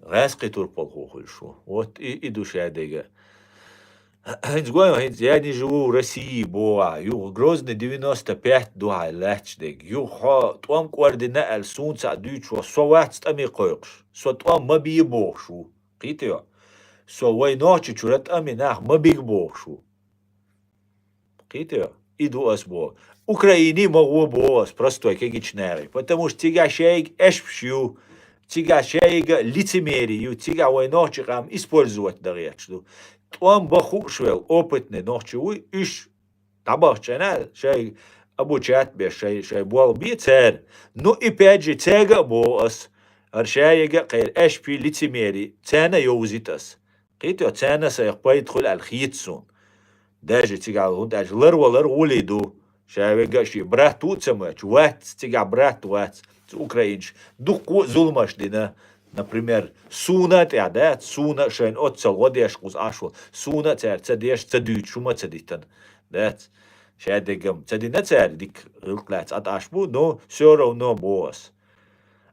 ГӀаьскхи турпалхо хуьлуш ву. Вот и, и ду шадерг. ХӀинца гой, хӀинца я не живу в России боху, юха Грозный девяносто пять ду хьайн лаьтташ дерг. Юха хьо тӀом кӀордина аьлла суна цхьаъ дуьйцуш ву, со вац тӀаме кхойкхуш. Со тӀом ма бе бохуш ву. Кхетий хьо? Со вай Нохчийчуьра тӀаме нах ма бига бохуш ву. Кхетий хьо? И ду ас боху. Украине ма гӀо боху ас простой кегийчу нахе, потому что цигахь шайга эшпаш ю, цигахь шайга лицемерие ю, цигахь вай нохчий къам использовать дан гӀерташ ду. ТӀом бан хууш велла опытный нохчи вуй, уьш дӀабахчана шайга обучать беш, шай, шай болх бе цара. Ну и опять же цаьрга а боху ас, хӀара шайга а кхеран эшпи, лицемерие, царна а йовзийта ас. Кхетий хьо, царна сайх пайда хуьлу аьлла хета суна. Даже цигахь, хӀунда аьлча ларвалар гӀоле ду. Ша вегга а шен брат ву а ца моьттуш, вац, цигахь брат вац. Цу украинчу дуккха а зуламаш дина. Например, суна а тӀехь дац, суна а шайна оццал гӀо деш кхуза Ӏаш волу. Суна а цара ца деш, ца дуьйцуш хӀума а ца дитина. Дац. Шадерг-м ца дина цара, дика гӀиллакх лаьцна Ӏа тӀе Ӏаш бу, но всё равно боху ас.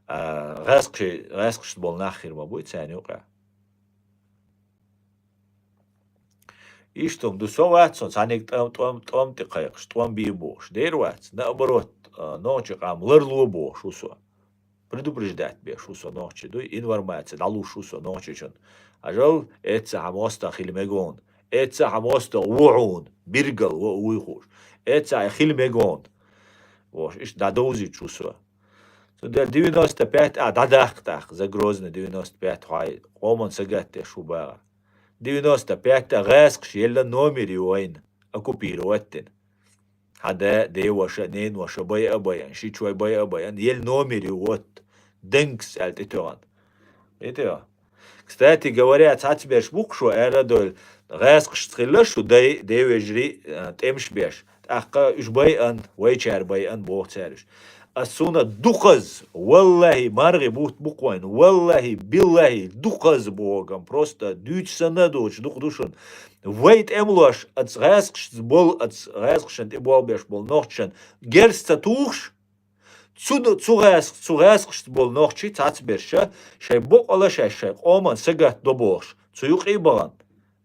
А, гӀаьскхи-, гӀаьскхашца болу нах хир ма буй царна юкъахь. Иштта хӀума ду, со вац со цхьаьнниг тӀом, тӀом, тӀом тӀе кхайкхаш, тӀом бе бохуш. Дера вац, наоборот, а, нохчий къам ларло бохуш ву со. Предупреждать беш ву со нохчий дуй, информация дӀалуш ву со нохчийчунна. Хьажал, эцца хьан мостагӀа хила мега хьуна, эцца хьан мостагӀа ву хьуна, биргал ву а вуй хууш, эцца хьан хила мега хьуна. Бохуш, иштта дӀадовзуьйтуш ву со. Цундела девяносто пять а дӀадаккха тӀаккха, за Грозный девяносто пять хьо къоман сагатдеш ву бахьа. Девяносто пять а гӀаьскхаша елла номер ю вайна, оккупировать дина. Хьан да, деваша, ненаваша байа а байана, шичой байа а байана, елла номер ю вот, Денкс аьлла тӀетоьхна. Кхетий хьо? Кстати говоря, цхьацберш бу-кх шу, аьлла а дойла, гӀаьскхашца хилла шу дай, девежарий, а, тӀемаш беш. ТӀаккха уьш байъан, вайчара байъан, боху цара уьш. Ас суна дукхазза, валлахӀи, маргӀи бутт бу-кх вайна, валлахӀи, биллахӀи, дукхазза боху-м, просто дуьйцуш санна а доцуш, дукха ду шуна. Вай тӀемалош, аца гӀаьскхашца болу, аца гӀаьскхашна тӀе болх беш болу нохчашна герз ца тухуш, цу, цу гӀаьск-, цу гӀаьскхашца болу нохчий цхьацберша шайн бокъала шаьш шайн къоман сагатдо бохуш, цу юкъе а бахана.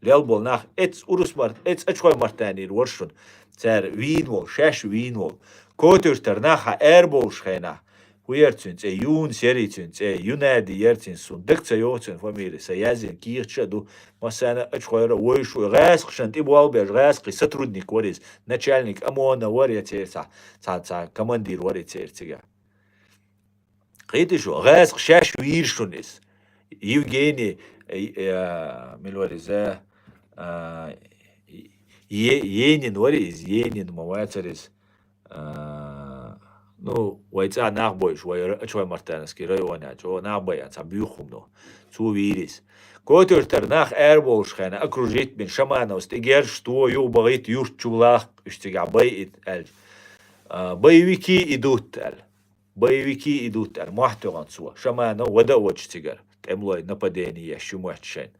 Лел болу нах эцца урус март-, эцца ачхой мартанийра вара шуна. Цара вийна волу, шаьш вийна волу. Котуьртара нах хьан ара болуш хенахь. ХӀун яра цуьнан цӀе? Юнус яра цуьнан цӀе. Юнади яра цуьнан, суна дага ца йогӀу цуьнан фамилия, сан яздина кехаташ а ду. Массарна а ачхойра вовзаш ву, гӀаьскхашна тӀе болх беш, гӀаьскхи сотрудник вара иза. Начальник ОМОНа вара я церан цхьа, цхьа, цхьа командир вара и церан цигахь. Кхетий шу, гӀаьскхи шаьш вийра шуна иза. Евгений, э, э, мила вара иза, э, Е-, Енин вара иза, Енин ма вацара иза. Э, ну, вай цӀа нах бойуш, вай ра-, Ачхой-Мартановский районехь, чӀогӀа нах байъан, цхьа буьйху хӀума ду. Цо вийра иза. Котуьртара нах ара болуш хенахь, окружить бина, Шамановс тӀе герзаш то, юхабахийта, юрт чу лаккха, уьш цигахь байъийта, аьлча. Э, боевики идут, аьлла. Боевики идут аьлла, мохь тоьхна цо. Шаманов вада а водуш цигара, тӀемалой нападение еш ю моьтту шайна.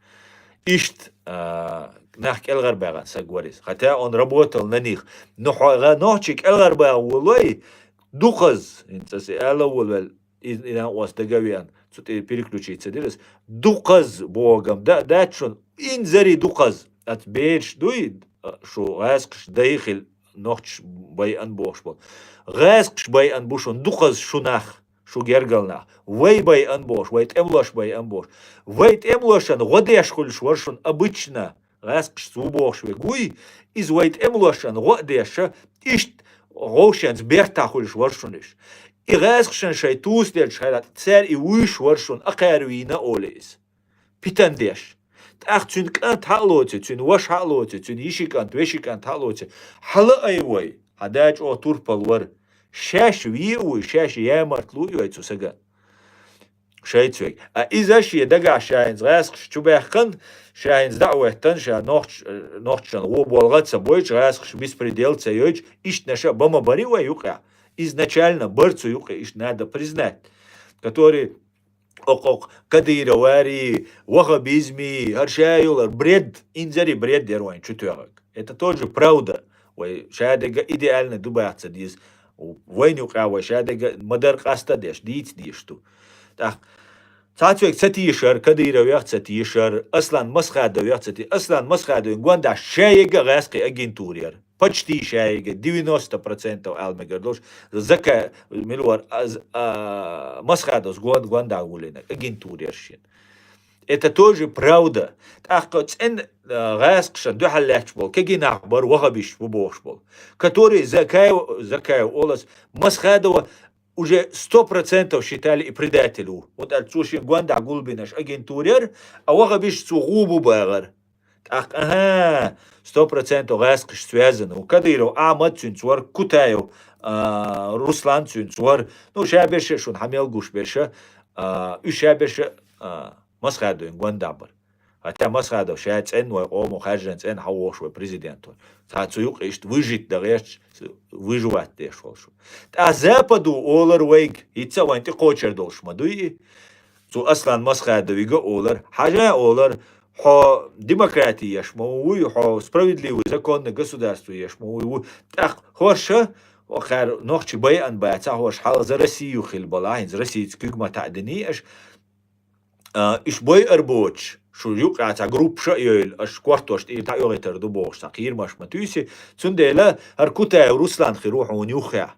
Иштта, а, нах кӀелгӀарбаьхна саг вара иза. Хотя он работал на них. Но хьо гӀа нохчий кӀелгӀарбаха волой, дукхазза, хӀинца аса и ала а волавелла, и, и нах оцу дага а веана, цу тӀе переключиться дира аса. Дукхазза боху-м да, дац шуна, Инзаре дукхаза, аца бераш дуй, шу гӀаьскхаш дай хила нохчаш байъан бохуш болу. ГӀаьскхаш байъан бу шуна дукхаза шу нах, шу гергал нах. Вай байъан бохуш, вай тӀемалош байъан бохуш. Вай тӀемалошан гӀо деш хуьлуш вара шуна обычно, гӀаьскхашца ву бохуш верг вуй, иза вай тӀемалошан гӀо а деш, иштта гӀовшенца бертахь хуьлуш вара шуна уьш. И гӀаьскхашан шайн тусаделча хьалха, цара и вуьйш вара шуна, акхаьра вийна олу иза. Питан деш. ТӀаккха цуьнан кӀант хьа а лоций, цуьнан ваша хьа а лоций, цуьнан йиши кӀант, веши кӀант хьа а лоций, хьала а ай вай, хьан да чӀогӀа турпал вара. Шаьш ве а вуй, шаьш ямартло а йой цу сагана. Шайца вега. А иза шен дагахь ша хӀинца гӀаьскхаш чу баьккхина, ша хӀинца дӀа а веттина, ша нохч-, нохчашна гӀо болгӀа а ца бойчу, гӀаьскхаш беспредел а ца йойчу, иштта наша а бан ма барий вай юкъехь. Изначально бар цу юкъе, иштта надо признать, который окх-окх кадыровари, ваххабизми, хӀара ша йолар бред, инзаре бред яра вайн чу тоьхарг. Это тоже правда. Вай шадерг а идеальный ду баха ца деза. Вайна юкъа вай шадерг а ма-дарра къаста а деш, дийца дезаш ду. ТӀаккха цхьацца вега ца тешара, Кадыровех а ца тешара, Аслан Масхадовех а ца те-, Аслан Масхадовн гондахь шаерг а гӀаьскхи агентура яра. Почти шаерг а, девяносто процентов ала мегар долуш, Зака-, мила вара, аз-, а, Масхадовс гон-, гондахь гулдинарг агентура яра шена. Это тоже правда. ТӀаккха цӀен, а, гӀаьскхашна дуьхьал лаьтташ болу кегий нах бара, ваххабисташ бу бохуш болу, которые Закаев, Закаев олу ас, Масхадова уже сто процентов считали и предатель ву. Вот аьлла, цо шен гондахь гулбинарш агентура яра, а ваххабисташ цо гӀо бу бахара. ТӀаккха, аха, сто процентов гӀаьскхаш связаны ву. Кадыров Ахьмад цуьнца вара, Кутаев, а, Руслан цуьнца вара. Ну, ша берш а шуна хьан мел гуш берш а, а, уьш ша берш а, а, Масхадовн гондахь бара. Хотя Масхадов ша цӀенна вай къомо хаьржина цӀенна хьан вохуш вай президент вара. Цхьа цу юкъа иштта выжить дан гӀерташ, выживать деш волуш ву. ТӀаккха Западо олар вайга, хӀинца а вайн тӀекхочур долуш ма дуй и. Цу Аслан Масхадовига олар, хьажа олар, хьо демократи еш ма вуй, хьо справедливый законный государство еш ма вуй ву. ТӀаккха хӀорша, хӀара нохчий байъан бацахь, хӀорш хьалха за Россию хила балахь, хӀинца Россица куьг ма таӀдиний аша, а, уьш байъар боцуш, шу юкъа цхьа группаш а йойла, аша кортош тӀера дӀаоьгӀийтар ду бохуш, цхьа кхерамаш ма туьйси, цундела хӀара Кутаев Руслан хир ву хьуна юххехь,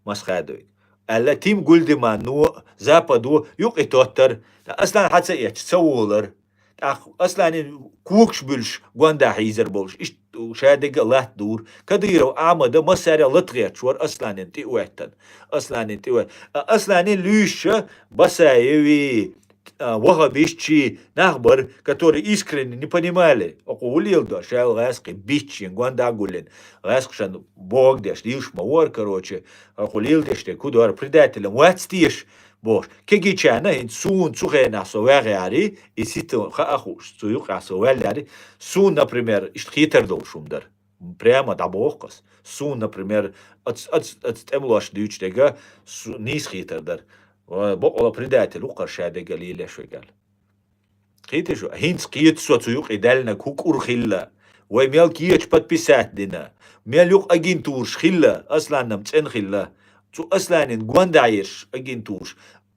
Масхадовиг. Аьлла, Тим Гульдеманно, Западо юкъе тоттар, ткъа Аслан хьа ца эцча, ца волар. ТӀаккха Асланин когаш буьллуш, гондахь хьийзар болуш, иштта шадерг а латта дура. Кадыров Ахьмада массаьрга лата гӀерташ вара Асланин тӀе а веттан. Асланин тӀе а вет-, а Асланин луьйша Басаеви, а, ваххабистчий нах бара, которые искренне не понимали, окху ву леладор, ша гӀаьскхи битчийн, гондахь гуллин, гӀаьскхашна бохург деш, лелаш ма вара, короче, окху леладеш дерг хӀун дора, предателем вац теша бохуш. Кегийчарна хӀинца суна цу хенахь со ваьгӀари, и сита хаа хууш, цу юкъахь со ваьллари, суна, например, иштта хетар долуш хӀума дара. Прямо дӀабоху ас. Суна, например, ац-, ац-, ац тӀемалош дуьйцу дерг, су-, нийса хетар дара. Ва бакъала предатель ву кхара шадерг а лелош вегал. Кхетий шу? ХӀинца кхета со цу юкъе даьллинарг хӀун кӀур хилла. Вай мел кеча подписать дина. Мел юкъа агентураш хилла, Асланна-м цӀена хилла. Цу Асланин гондахь ерш агентураш.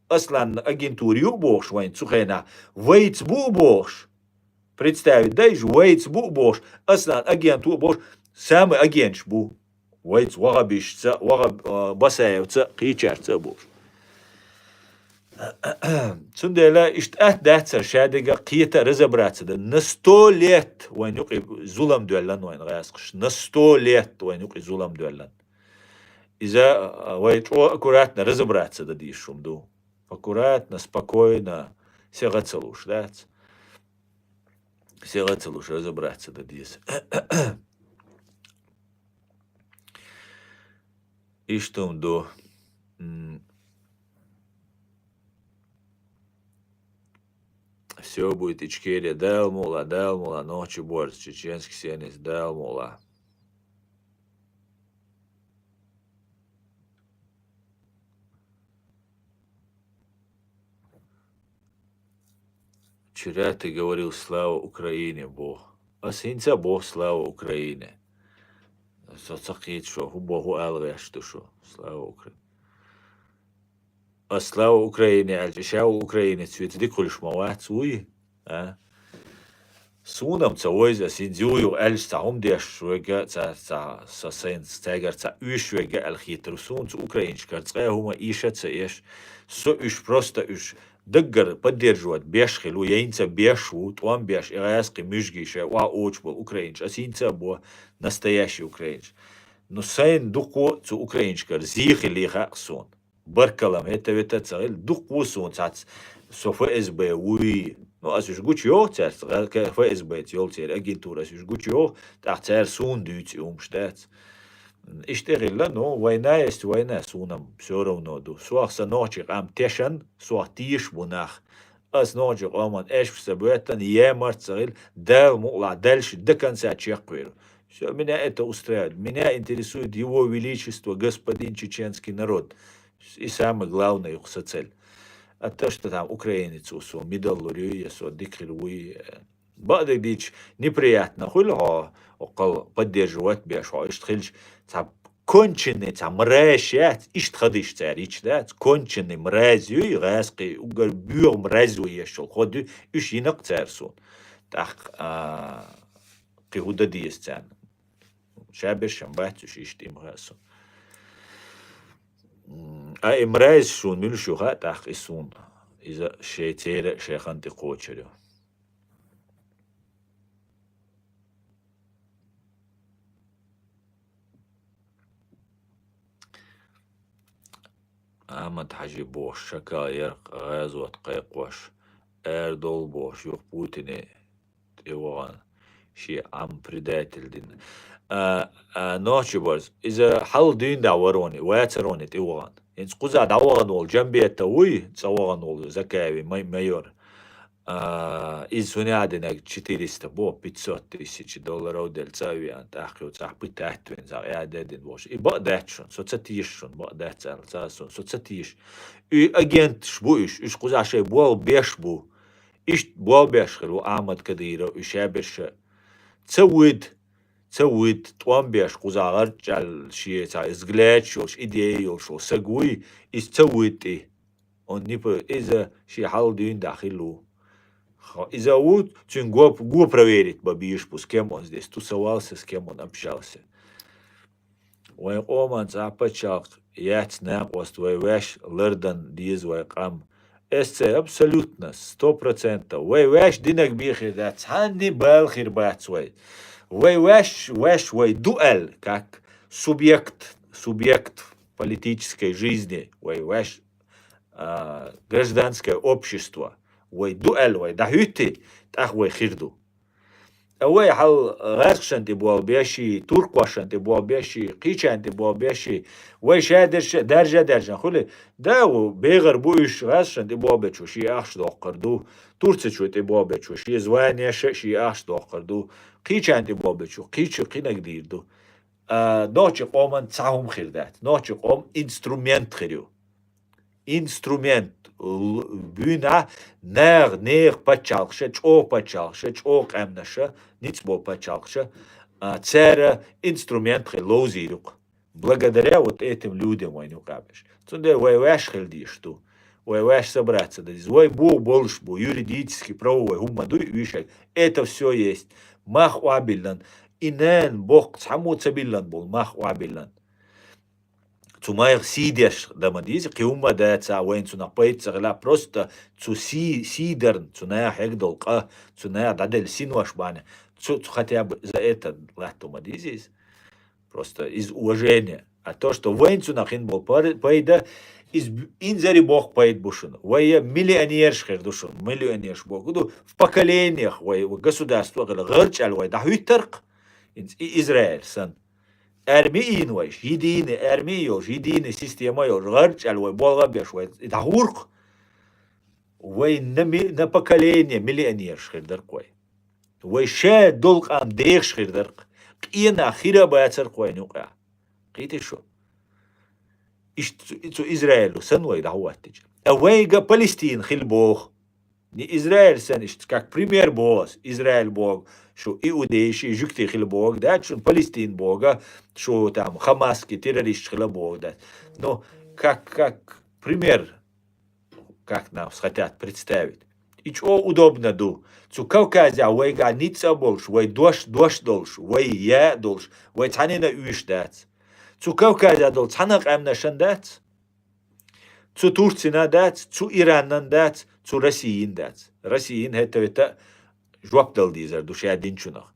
Асланна агентура ю а бохуш вайн цу хенахь. Вайца бу а бохуш. Представить дай уьш, вайца бу а бохуш, Аслан агент ву а бохуш, самый агенташ бу. Вайца ваххабисташца, ваххаб-, а, Басаевца, кхечаьрца а бохуш. Цундела иштта атта дац хӀара шадерг а кхета а, разобраться дан. На сто лет вайн юкъе зулам доьллан вайн гӀаьскхаш. На сто лет вайн юкъе зулам доьллан. Иза, а, вай чӀогӀа аккуратно разобраться дан дезаш хӀума ду. Аккуратно, спокойно, сехьа ца луш, дац? Сехьа ца луш, разобраться дан деза. Иштта хӀума ду. М. Всё будет Ичкерия. Дала мукъла, Дала мукъла, нохчий борц, чеченский сионист, Дала мукъла. Вчера ты говорил «Слава Украине», бо. Ас хӀинца бо «Слава Украине». Со ца кхета шо, хӀун бо, хӀун ала гӀерташ ду шо. «Слава Украине». Ас «Слава Украине» аьлча, ша ву украинец вица дика хуьлуш ма вац, вуй? А? Суна-м ца вайза, ас хӀинца юха аьлча, цхьа хӀума деш вега, цхьа, цхьа, са сайна цаьргара цхьа уьш вега аьлла хетар ву суна, цу украинчкара цкъа хӀума ийша ца еш, со уьш просто уьш даггара поддерживать беш хила ву, я хӀинца беш ву, тӀом беш, и гӀаьскхи муьжгий шоай охьаочу болу украинчаш, ас хӀинца а бо настоящий украинчаш. Ну, сайна дукха цу украинчкара зе хилий хаьа суна. Баркалла-м хӀета-вета ца хилла, дукха ву суна цхьацца, со Ф С Б вуй. Ну, ас уьш гучу йоху цаьрца, гӀа-, ка-, Ф С Б-ца йолу церан агентура, ас уьш гучу йоху, тӀаккха цара суна дуьйцу и хӀумаш дац. Иштта хилла, ну, война есть война, суна-м всё равно ду. Сох сан нохчийн къам тешан, сох тешаш бу нах. Ас нохчийн къоман эшпаш ца боьттан, я март ца хилла, Дала мукъалахь, дальше до конца чекхвер ву. Всё, меня это устраивает. Меня интересует его величество, господин чеченский народ. И самое главное, юха сан цель. А то, что там украинец ву, со медаль лур ю, я со дика хир вуй, э, бакъдерг дийцча, неприятно хуьлу хьо, оккхал поддерживать беш хьо, иштта хилча, цхьа конченый, цхьа мразь яц, иштта хадийш цара йича дац, конченый мразь юй, гӀаьскхи уггар боьха мразь ву еш йолу хӀо ду, уьш йина-кх цара суна. ТӀаккха, а, кхин хӀун дан деза царна? Ша берш-м бац уьш иштта, и ма хаьа суна. М, а и мразь шуна муьлш ю хаьа тӀаккха и суна? Иза шайн церан а шайн хан тӀе кхочур ю. Ахьмад-Хьажи бохуш, шакал ярх гӀазот кхайкхош, арадовла бохуш, юха Путине тӀе вахана, шен Ӏам предатель дина. А, а, нохчи барз, иза хьал дуьйна дӀа вароне, вацароне тӀе вахана. ХӀинца кхузахь дӀавахана волу Джамбетов вуй, цӀа вахана волу Закаевин май-, майор. А, иза цунна динарг четыреста бо, пятьсот тысяч долларов делла цӀа а веана, тӀаккха цӀахь пытать вина, цӀахь яде дина бохуш. И бакъ дац шуна, со ца теша шуна, бакъ дац аьлла, ца суна, со ца теша. И агенташ бу уьш, уьш кхузахь шайн болх беш бу. Иштта болх беш хир ву Ахьмад Кадыров, уьш шаберш а. Ца вуьйда, ца вуьйда, тӀом беш кхузахь гӀарчӀаьлла шен цхьа взгляд йолуш, идея йолуш волу саг вуй, иза ца вуьйда тӀе. Он не по-, иза шен хьал дуьйна дӀа хилла ву. Хо-, иза ву, цуьнан го, го проверить бан безаш бу, с кем он здесь тусовался, с кем он общался. Вайн къоман цхьа пачхьалкх яц, накъост вай ваьш лардан деза вай къам. Эс ца абсолютно, сто процентов. Вай ваьш динарг бен хир дац, цхьанне бала хир бац вай. Вай ваьш, ваьш вай ду аьлла, как субъект, субъект политической жизни, вай ваьш, а, гражданское общество, вай ду аьлла вай дӀахӀуьттий, тӀаккха вай хир ду. Ткъа вай хьал гӀазкхашна тӀе болх беш, туркхошна тӀе болх беш, кхечарна тӀе болх беш, вай шадерш даржа-даржан хуьлий, да, ву бегӀар бу уьш, гӀазкхашна тӀе болх бечо шен ахча доккхур ду, Турцичо тӀе болх бечо шен званеш а, шен ахча доккхур ду, кхечарна тӀе болх бечо кхечу кхинаг дийр ду. А, нохчийн къоман цхьа хӀума хир дац. Нохчийн къом инструмент хир ю. Инструмент, л-, буьйна наха, нехан пачхьалкхаша, чӀогӀа пачхьалкхаша, чӀогӀа къаьмнаша, ницкъ болу пачхьалкхаша, а, цара инструмент хир ловзийр ю-кх. Благодаря вот этим людям вайна юкъа беш. Цундела вай ваьш хила дезаш ду. Вай ваьш собраться дан деза. Вай бо болуш бу, юридически, правовой хӀума дуй уьйшаг. Это всё есть. Мах охьабиллан. И нана боккха цхьаммо ца биллан болу мах охьабиллан. Цу майх сий деш дан ма дийзи, кхин хӀумма а дацахь, вайна цунах пайда ца хилахь, просто цу сий, сий дарна, цу наха хьегна долу къа, цу наха дӀаделла синош бахьана, цу, цу хотя бы за это латто ма дийзи иза. Просто из уважения. А то, что вайна цунах хин болу пар-, пайда, из б-, инзаре боккха пайда бу шуна. Вай я миллионерш хир ду шуна, миллионерш боху ду, в поколениях вай, вай государство а хила, гӀарчӀаьлла вай дӀахӀуьттаркх, и Израиль санна. Арми йина вайша, единый арми йолуш, единый система йолуш, гӀарчӀаьлла вай болх а беш вай, и дӀахӀуркх. Вай на ми-, на поколение миллионерш хир даркх вай. Вай ша долу къам дехаш хир даркх. Къена хир а бацаркх вайна юкъа. Кхийтий шу? Иштта цу, цу Израилу санна вай дӀахӀуттича. А вайга Палестина хила боху. Не Израиль санна иштта, как пример боху ас. Израиль боху, шу иудейши, жуьгтий хила боху, да, шун Палестина боху, шу там Хамаски террористаш хила боху, да. Ну, как, как пример, как нам хотят представить. И чӀогӀа удобно ду. Цу Кавказехь вайгахь ницкъ а болуш, вай дош, дош долуш, вай яа а долуш, вай цхьанна а уьйш дац. Цу Кавказехь долу цхьана а къаьмнашан дац. Цу Турцина дац, цу Иранан дац, цу Российин дац. Российин хӀетта-хӀетта жоп дала дезар ду шаьдинчунах.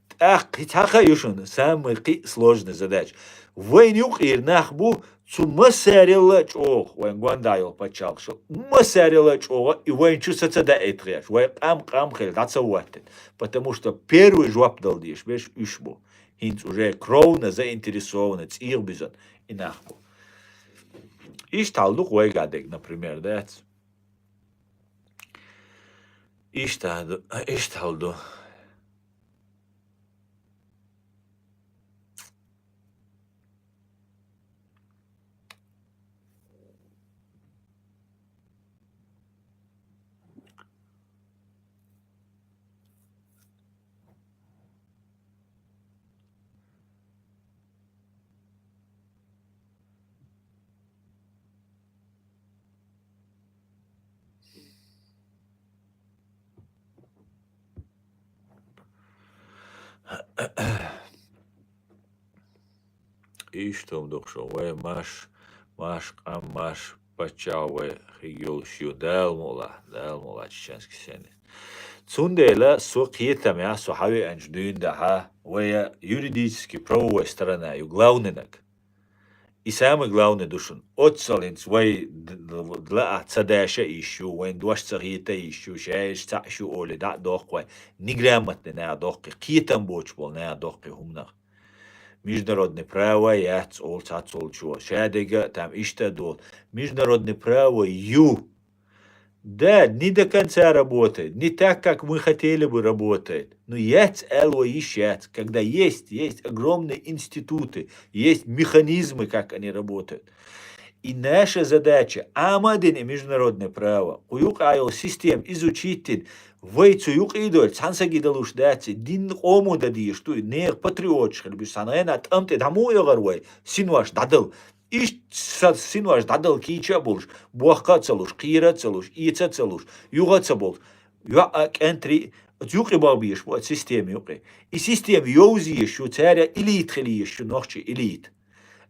ТӀаккха хӀинца хьаха ю шуна, самый кхин а сложный задача. Вайна юкъера нах бу, цу массарелла а чӀогӀа, вайн гондахь йолу пачхьалкхашал, массарелла а чӀогӀа, и вайна чу са ца даийта гӀерташ, вай къам-къам хилла дӀа ца хӀоттийта, потому что первый жоп дала дезаш берш уьш бу. ХӀинца уже кровно заинтересованный, цӀийх буьзна и нах бу. Иштта хьал ду-кх вайгахь дерг, например, дац? Иштта ду, иштта хьал ду. Иштта хӀума ду-кх шун, вай марш, марш къам, марш паччахь вай хиг йолуш ю. Дала мукълахь, Дала мукълахь, чеченский сенет. Цундела со кхетамехь, со хьан веанчу дуьйна дахьа, вай юридически правовой сторона ю главнинаг. И самый главный ду шуна. Оццал хӀинца вай д-, д-, лаахь ца даша а йиш ю, вайн дош ца хета а йиш ю, шаьш цхьаъ шу олий дӀа а доккху вай. Неграмотный наха доккхий, кхетам боцуш болу наха доккхий хӀуманах. Международный право яц олу цхьаццолчо. Шадерг а там иштта а долу. Международный право ю. Да, не до конца работает, не так, как мы хотели бы, работает. Но яц аьлла вай йиш яц, когда есть, есть огромные институты, есть механизмы, как они работают. И наша задача, Ӏама а дина и международное право, кху юкъа йолу система изучить дина, вай цу юкъа а довлий, цхьана сага далуш дац, динна къомо дан дезаш ду, и нехан патриоташ хила беза, цхьана гӀенна тӀам тӀе дӀа муха эгӀар вай, синош дӀадала. Иштта сан синош дӀадала кийча а болуш, бохка а ца луш, кхера а ца луш, эца а ца луш, юха а ца болуш, йоӀ а, кӀентий а, оцу юкъе бахбеш бу, оцу система юкъе. И система йовза езаш ю, цара элита хила езаш ю, нохчий элита.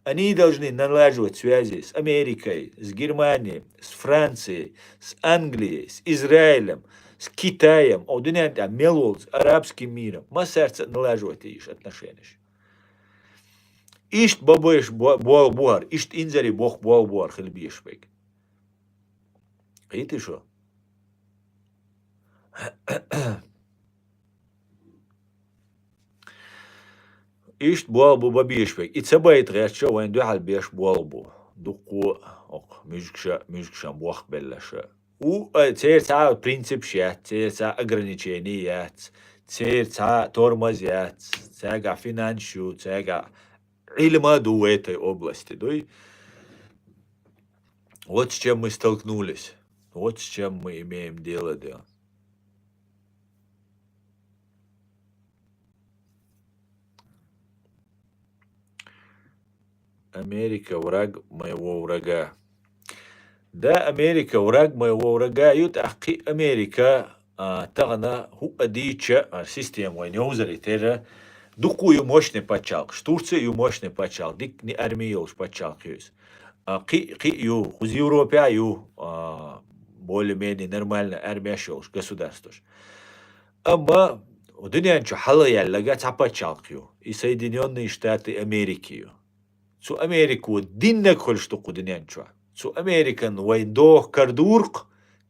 Они должны налаживать связи с Америкой, с Германией, с Францией, с Англией, с Израилем, с Китаем, о, дуьнен тӀехь мел волу, с арабским миром, массаьрца а налаживать езаш отношенеш. Иштта бан безаш бо-, болх бу хӀара, иштта инзаре боху болх бу хӀара хила безаш берг. Кхетий шу? Иштта болх бу бан безаш берг. И ца байта гӀерташ а вайн дуьхьал беш болх бу. Дуккха а, окху муьжгаш а, муьжгашна бохбеллаш а. У, э, церан цхьа принципаш яц, церан цхьа ограничени яц, церан цхьа тормоз яц, цаьргахь финанс ю, цаьргахь Ӏилма а ду в этой области, дуй? Вот с чем мы столкнулись, вот с чем мы имеем дело, да. Америка — враг моего врага. Да, Америка — враг моего врага ю, тӀаккха Америка, а, тахана хӀуъа дийча, а, система вайн йовзаре терра, дуккха ю мощный пачхьалкхаш. Турция ю мощный пачхьалкх, дикка арми йолуш пачхьалкх ю иза. А, кхин, кхин ю, кхуза Европехь ю, а, более-менее нормальная армеш йолуш государстваш. Амма дуьнен чу хьалха яьлларг цхьа пачхьалкх ю, и Соединённые Штаты Америки ю. Цу Америко диннарг хуьлуш ду кху дуьнен чохь. Цу Американ вайн доху кара дуркъ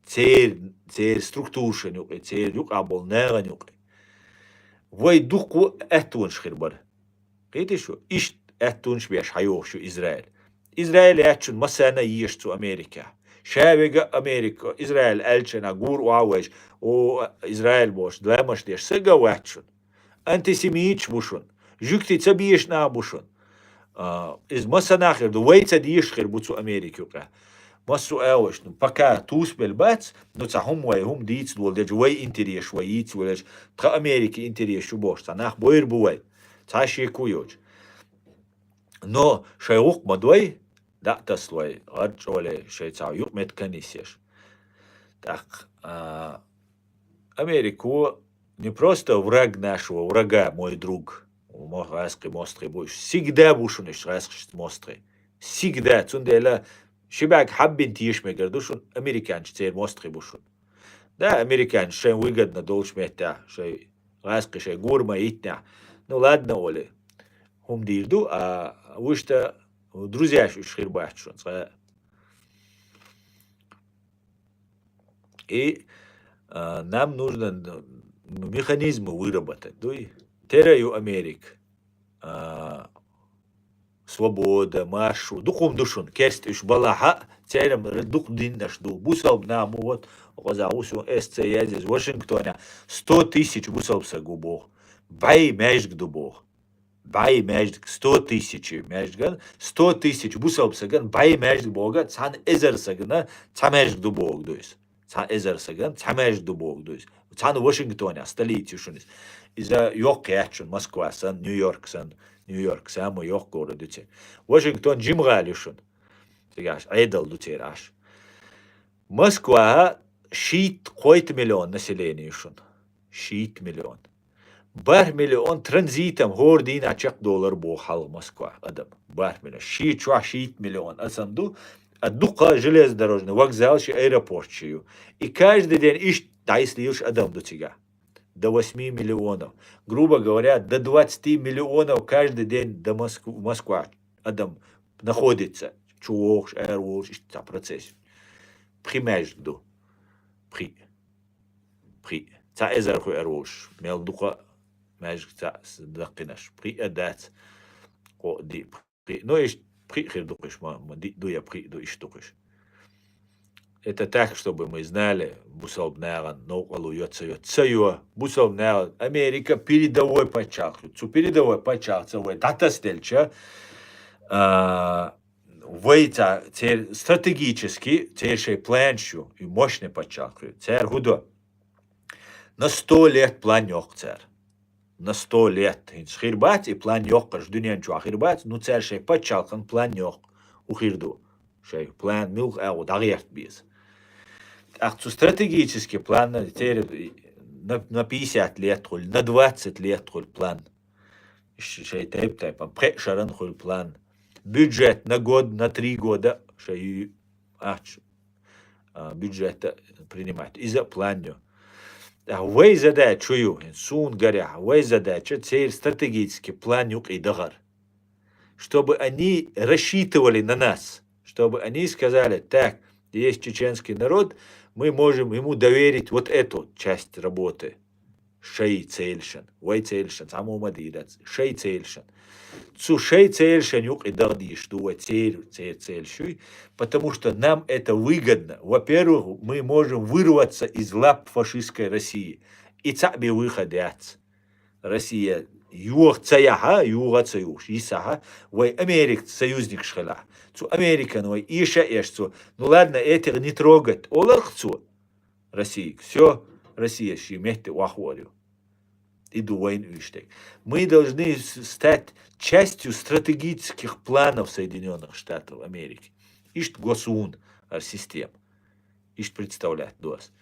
церан, церан структурашна юкъе, церан юкъахь болу нахана юкъе. Вай дуккха аьттонаш хир бара. Кхетий шу? Иштта аьттонаш беш хьайогӀуш ю Израиль. Израиль яьччун массарна а езаш цу Америкехь. Ша вега Америка, Израиль аьллачунна гур охьа а вайша, о, Израиль бохуш, ламаш деш, сага а ваьччун. Антисемиташ бу шун. Жуьгти ца безаш нах бу шун. А, иза массанахь хир ду, вай ца дезаш хир бу цу Америка юкъа. Массо а агӀо, ну, пока тусбелла бац, ну, цхьа хӀума вай, хӀума дийца дола дерг, вай интерес вай йийца волуш, тхан Америка интерес ю бохуш, цхьа нах бойр бу вай. Цхьа шеко йоцуш. Но шайн гӀуллакх ма дой, дӀа а тасалой, гӀарчӀоле шайн цхьа юкъаметтиг а нисъеш. Так, а, Америку не просто враг нашего врага, мой друг. Мо-, гӀаскхи мостагӀий бу уж. Всегда бу шуна уж гӀаскхи мостагӀий. Всегда. Цундела ши бӀаьрг хьаббина теша мегар ду шуна, американцаш церан мостагӀий бу шуна. Да, американцаш шайн выгодно долчу меттехь, шайн гӀаскхи шайн гур ма йитинехь. Ну ладно, олий, хӀума дийр ду, а вуьшта друзьяш уьш хир бац шуна цкъа. И, а, нам нужно, м, механизмы выработать, дуй? Тера ю Америка. А, свобода, марш, дукха хӀума ду шуна, керста уьш балахь а, церан дукха диннаш ду. Бусалба нах ма, вот, оказа гӀусу эс ца язъяз Вашингтонехь сто тысяч бусалба саг ву боху. БӀе маьждиг ду боху. БӀе маьждиг, сто тысяч маьждиган, сто тысяч бусалба саган, бӀе маьждиг боху, цхьана эзар сагана цхьа маьждиг ду боху ду иза. Цхьа эзар саган цхьа маьждиг ду боху ду иза. Цхьана Вашингтонехь, столица ю шуна иза. Иза йоккха яц шуна, Москва санна, Нью-Йорк санна. Нью-Йорк самый йоккха город ю церан. Вашингтон жима гӀала ю шуна. Цигахь Ӏедал ду церан Ӏаш. Москва шийтта-кхойтта миллион население ю шуна. Шийтта миллион. БархӀ миллион транзитом хӀора дийнахь чекхдолур боху хьалха Москва адам. БархӀ миллион. Ши чохь шийтта миллион адам ду, а дукха железнодорожный вокзал ши, аэропорт ши ю. И каждый день иштта дӀайса лелаш адам ду цигахь. До восьми миллионов. Грубо говоря, до двадцати миллионов каждый день до Москвы, Москва адам находится. Чу вогӀуш, ара волуш, иштта цхьа процесс. Пхи маьждиг ду. Пхи. Пхи. Цхьа эзар хуьар волуш. Мел дукха маьждиг цхьа с-, даккхинарш. Пхи а дац. Кхо, диъ, пхи. Ну, иштта пхи хир ду кхуьш, ма, ма диъ ду я пхи ду, иштта ду кхуьш. Это так, чтобы мы знали, бусалба нахана новкъарло йо, ца йо, ца йо. Бусалба наха Америка передовой пачхьалкх ю. Цу передовой пачхьалкхца вай дӀатасделча, а, вай ца-, церан стратегически, церан шайн планаш ю, и мощный пачхьалкх ю. Цара хӀун до? На сто лет план йоккху цара. На сто лет. ХӀинца хир бац, и план йоккхуш дуьнен чохь хир бац, ну, цара шайн пачхьалкхан план йоккху. У хир ду. Шайн план муьлха агӀо дӀагӀерта беза. ТӀаккха цу стратегический план, церан на, на пятьдесят лет хуьлу, на двадцать лет хуьлу план. Ш-, шайн тайп-тайпана, пхеа шаран хуьлу план. Бюджет на год, на три года, шайн ю-, ахча, а, бюджета принимать. Иза а план ю. А вай задача ю, хӀинца суна гарехь, вай задача церан стратегический план юкъе дахар. Чтобы они рассчитывали на нас, чтобы они сказали: «Так, есть чеченский народ, мы можем ему доверить вот эту часть работы». Шайн целашан, вай целашан, цхьаммо ма дийрац, шайн целашан. Цу шайн целашан юкъе даха дийш ду вай церан, церан целаш юй, потому что нам это выгодно. Во-первых, мы можем вырваться из лап фашистской России. И цхьаъ бен выход яц. Россия йоха ца яхьа, юха ца юхуш, йисахьа, вай Америкаца союзникаш хилахь. Цу Американ вай эша а эш цо: «Ну ладно, этих не трогать», оларх цо. Россия. Всё, Россия ши метте охварю. И ду вайн уьштег. Мы должны с-, стать частью стратегических планов Соединённых Штатов Америки. Ишт госун ар система. Ишт представлять дос.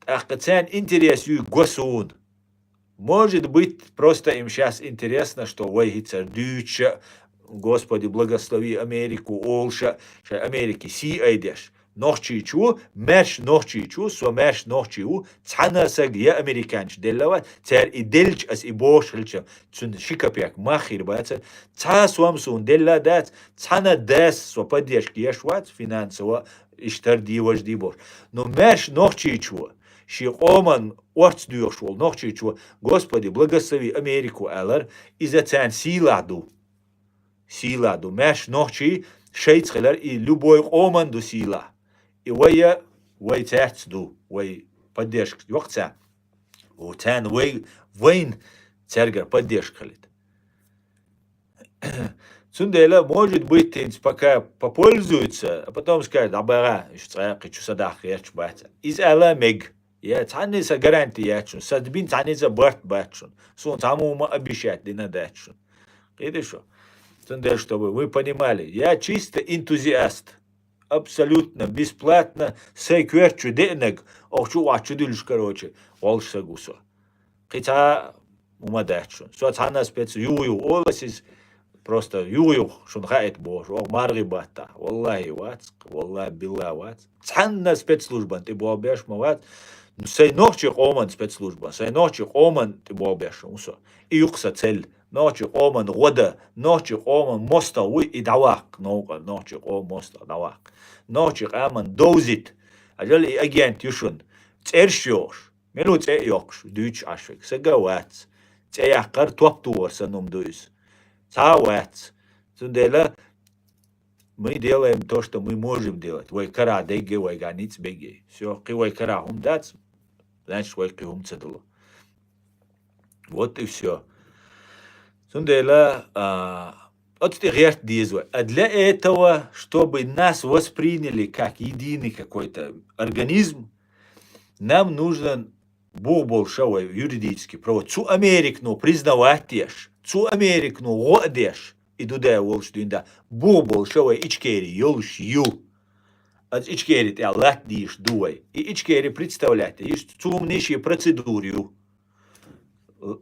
ТӀаккха цен интерес юй госун. Может быть, просто им щас интересно, что вай хӀицар дуьйцуша, Господи, благослови Америку, олуша, шай Америки сий айдеш. Нохчийчу, маьрш нохчийчу, со маьрш нохчий ву, цхьана саг я американчу делла вац, цара и делча ас и бохуш хилча, цуьнан ши капек мах хир бацара, цхьа сом суна делла дац, цхьана дас со поддержка еш вац, финансово, иштар ди, важди бохуш. Ну, маьрш нохчийчу, ши къоман орц доьхуш волу нохчийчу, Господи, благослови Америку алар, иза царна сийлахь ду. Сийлахь ду. Маьрш нохчий шайца хилар и любой къоман ду сийлахь. И вайя, вай цаьрца ду, вай поддержка йоккха царна. О, царна вай, вайн цаьргара поддержка хилита. Цундела, может быть, хӀинца пока попользуются, а потом скажут: «ДӀабагӀа, уьш цкъа кхин чу садахка гӀерташ бац». Иза ала мег. Я цхьанница гаранти яц шун, сан бина цхьанница барт бац шун. Суна цхьаммо ма обещать дина дац шун. Кхиди шу? Цундела, чтобы вы понимали, я чисто энтузиаст. абсолютно бесплатно, сай коьрта чу деанарг, оха чу а чу дуьллуш, короче, волуш саг ву со. Кхин цхьа хӀума дац шуна. Со цхьанна спец юха-юха олу ас иза, просто юха-юха шуна хаийта бохуш, оха маргӀи баттахь. Валлахи вац, валлахи биллахи вац. Цхьанна спецслужбан тӀе болх беш ма вац. Ну, сайн нохчийн къоман спецслужбан, сайн нохчийн къоман тӀе болх беш ву со. И ю-кх сан цель. Нохчийн къоман гӀо дан, нохчийн къоман мостагӀа вуй и дӀаваккха, новкъара нохчийн къоман мостагӀа дӀаваккха. Нохчийн къоман довзийта. Ажал и агент ю шуна. ЦӀераш йохуш. Мила ву цӀе а йоккхуш, дуьйцуш Ӏаш верг? Саг а вац. ЦӀе яккхар топ тухар санна хӀума ду иза. Цхьа а вац. Цундела мы делаем то, что мы можем делать. Вай карахь дерг а, вайгахь ницкъ берг а. Всё, кхин вай карахь хӀума дац, значит, вай кхин хӀума ца дало. Вот и всё. Цундела, а, оцу тӀе гӀерта деза вай. А для этого, чтобы нас восприняли как единый какой-то организм, нам нужно бух болуш а вай юридически право. Цу Американо признавать деш, цу Американо гӀо а деш, и Дудаев волчу дуьйна да, бух болуш а вай Ичкери йолуш ю. Аса Ичкери тӀехь латта дийш ду вай. И Ичкери представлять деш, цу хӀуманийн шен процедура ю.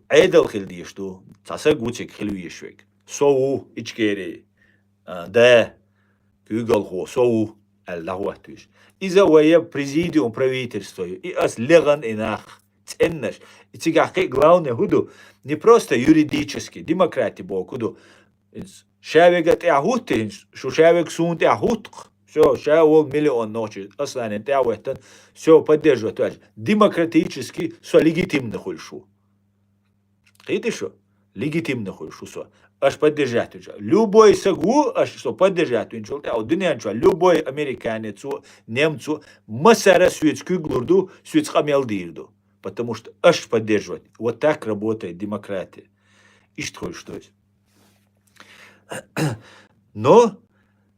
Ӏедал хила дийш ду, цхьа саг ву цига хила везаш верг. Со ву Ичкери, а, да, куьйгалхо, со ву, аьлла, дӀахӀоттавеш. Иза вай президиум правительства ю. И ас легӀан и нах, цӀеннаш. И цигахь кхин а главное хӀун ду? Не просто юридически, демократи боху ду. Ша вега тӀехь хӀутту хӀинца, шу ша вега суна тӀехь хӀутту-кх. Всё, ша волу миллион нохчи Асланин тӀехь а веттан, всё, поддерживать ваьлча. Демократически со легитимный хуьлуш ву. Кхийтий шу? Легитимно хуьлуш ву со. Аша поддержать винчу. Любой саг ву, аша со поддержать винчул тӀаьхьа, дуьнен чохь любой американец ву, немец ву, массара соьца куьг лур ду, соьца къамел дийр ду. Потому что аша поддерживать. Вот так работает демократия. Иштта хуьлуш ду иза. Но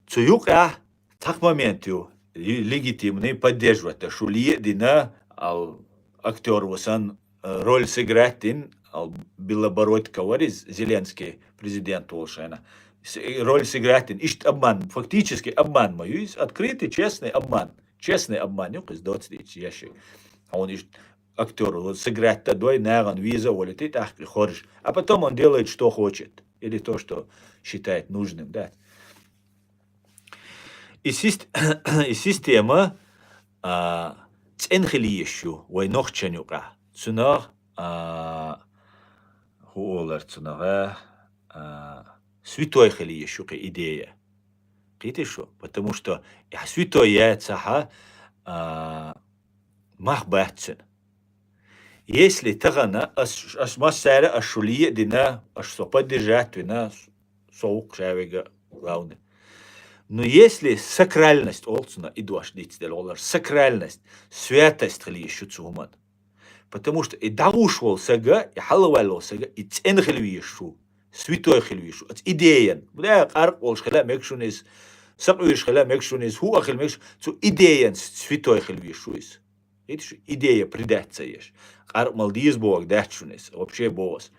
цу юкъахь цхьа момент ю, ле-, легитимный, поддерживать дан, шу ле а дина, ал актёр ву сан, э, роль сыграть дина, ал Белобородько вара иза, Зеленский президент волу шайна. С-, роль сыграть дина, иштта обман, фактически обман ма ю иза, открытый, честный обман. Честный обман ю, кхуза доцу дийца еши. Хьуна иштта актёр ву сыграть дан дой, нахана веза а волуьйтий, тӀаккха и хоржа. А потом он делает, что хочет. Или то, что считает нужным, да. И сис-, и система, а, цӀена хила езаш ю вай нохчашна юкъахь. Цунах, а, хӀун олар цунах, а, святой хила езаш ю кхин идея. Кхийтий шу? Потому что и святой яцахьа, а, мах бац цуьнан. Если тахана ас, ас массара ас шу ле а дина, ас со поддержать вина, со ву-кх ша вега главный. Но если сакральность олу цунах, и дош диц делла гӀолар, сакральность, святость хила езаш ю цу хӀуман. Потому что и дӀагӀуш волу сага, и хьалаваьлла волу сага, и цӀена хила везаш ву, святой хила везаш ву. Оцу идеян. Бля, къаркъа волуш хила мега шуна иза, сакъуьйш хила мега шуна иза, хӀуъа хила мега шуна, цу идеян святой хила везаш ву иза. Видишь, идея придать ца еш. Къаркъа мала деза бохург дац шуна иза, вообще боху ас.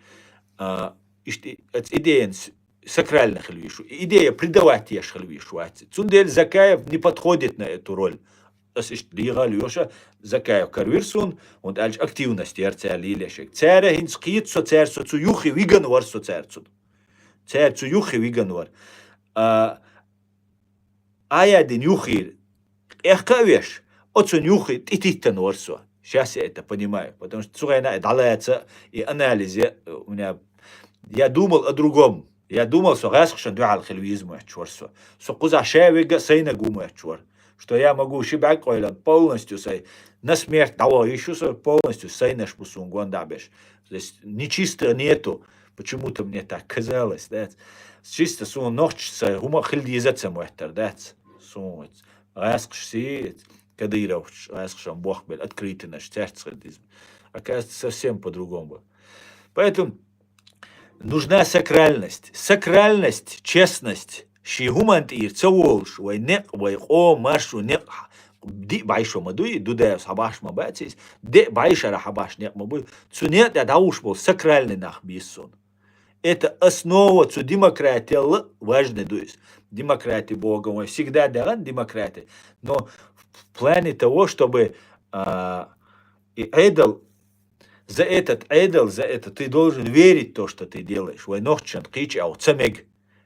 А, иштта и-, оцу идеян с-, сакрально хила везаш ву. Идея придавать еш хила везаш вац. Цундела Закаев не подходит на эту роль. Ас иштта дегӀа а лоьша, Закаев каравира суна, хӀунда аьлча активность яра цара лелош ерг. Цара хӀинца кхета со, цара со цу юххе виган вара со цара цунна. Цара цу юххе виган вара. А, Ӏа яьдина юххера къехка а веш, оцунна юххе тӀетиттан вара со. Щас я это понимаю, потому что цу хенахь и дӀалаца, и анализ я, у меня, я думал о другом. Я думал, со гӀаскхашна дуьхьал хила веза моьттуш вара со. Со кхузахь ша вега а сайнаг ву моьттуш вара. Что я могу ши бӀаьрг къойлан полностью сай, на смерть дӀаваха йиш ю со, полностью сайнаш бу суна гондахь беш. То есть нечистых нету. Почему-то мне так казалось, да? Чисто суна нохчаша хӀума хила деза а ца моьттура, дац? Суна гӀаскхаш сий, кадыровцаш, гӀаскхашан бохбелла, открытинаш, цаьрца хила деза. Оказывается, совсем по-другому было. Поэтому нужна сакральность. Сакральность, честность, шен хӀуманна тӀера ца волуш, вай некъ, вай къоман маршо некъ диъ бӀешо ма дуй, Дудаевс хьабахьаш ма бац иза, диъ бӀешара хьабахьаш некъ ма буй, цу некъа тӀе дӀагӀуш болу сакральный нах беза суна. Это основа цу демократиялла важный ду иза. демократия богом, вай всегда даган демократия. Но в плане того, чтобы а, и Эдал, за этот Эдал, за это ты должен верить то, что ты делаешь. Вай нохчан кичи ау цамег.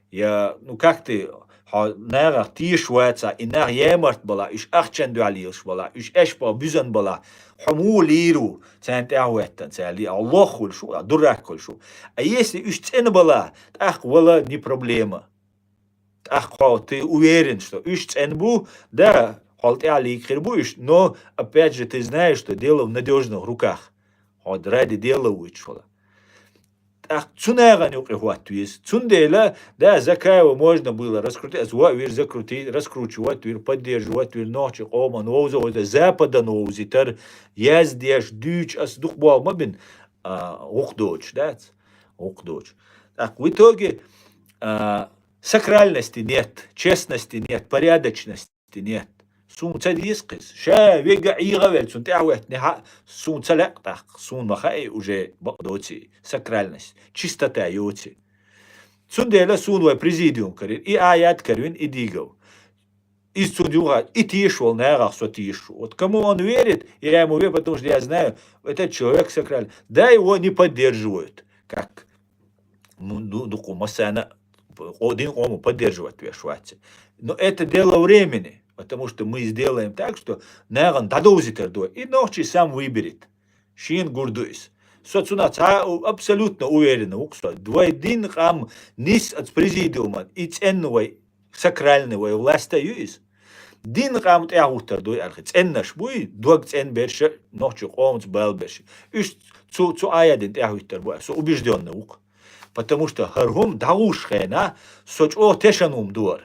Я, ну как ты, ха, нагах тиш ваца, и нах емарт бала, иш ахчан дуалиеш бала, иш эш ба бюзан бала, хуму лиру, цан тяхуэттан, цан ли, Аллах хулшу, а дурак хулшу. А если иш цен бала, так вала не проблема. Так хо, ты уверен, что иш цен бу, да, хол тяли хир бу иш, но опять же ты знаешь, что дело в надежных руках. Ход ради дела учила. Так, цунаган юкъи хуат виз. Цундела, да, Закаева можно было раскрутить, а зуа вир закрутить, раскручивать вир, поддерживать вир, нохчи, кома, новза, запада новзитар, яздеш, дюч, ас дух болма бин, а, ухдоч, да, ухдоч. Так, в итоге, а, сакральности нет, честности нет, порядочности нет. Сун ца дискис. Ша вега ига вел, сун тяхуэт не ха, сун ца лек так, сун махай уже бакдоци, сакральность, чистота йоци. Цундела сун вай президиум карир, и аят карвин, и дигов. Из цун юга, и тиш вол нагах со тиш. Вот кому он верит, я ему верю, потому что я знаю, этот человек сакральный. Да, его не поддерживают, как ну, ду-, духу масана, о, дин кому поддерживать вешвать. Но это дело времени, потому что мы сделаем так, что наган дадоузитер дуа. И нохчи сам выберет. Шин гурдуис. Со цуна ца у-, абсолютно уверенно уксо. Двой дин кам нис от президиума и ценный вай, сакральный вай власть юис. Дин кам тяхутер дуй архи. Ценнаш буй, дог цен берше, нохчи комц бал берше. Иш цу, цу ая дин тяхутер буй. Со убеждённый ук. Потому что хархум дагуш хена, со чо тешанум дуар.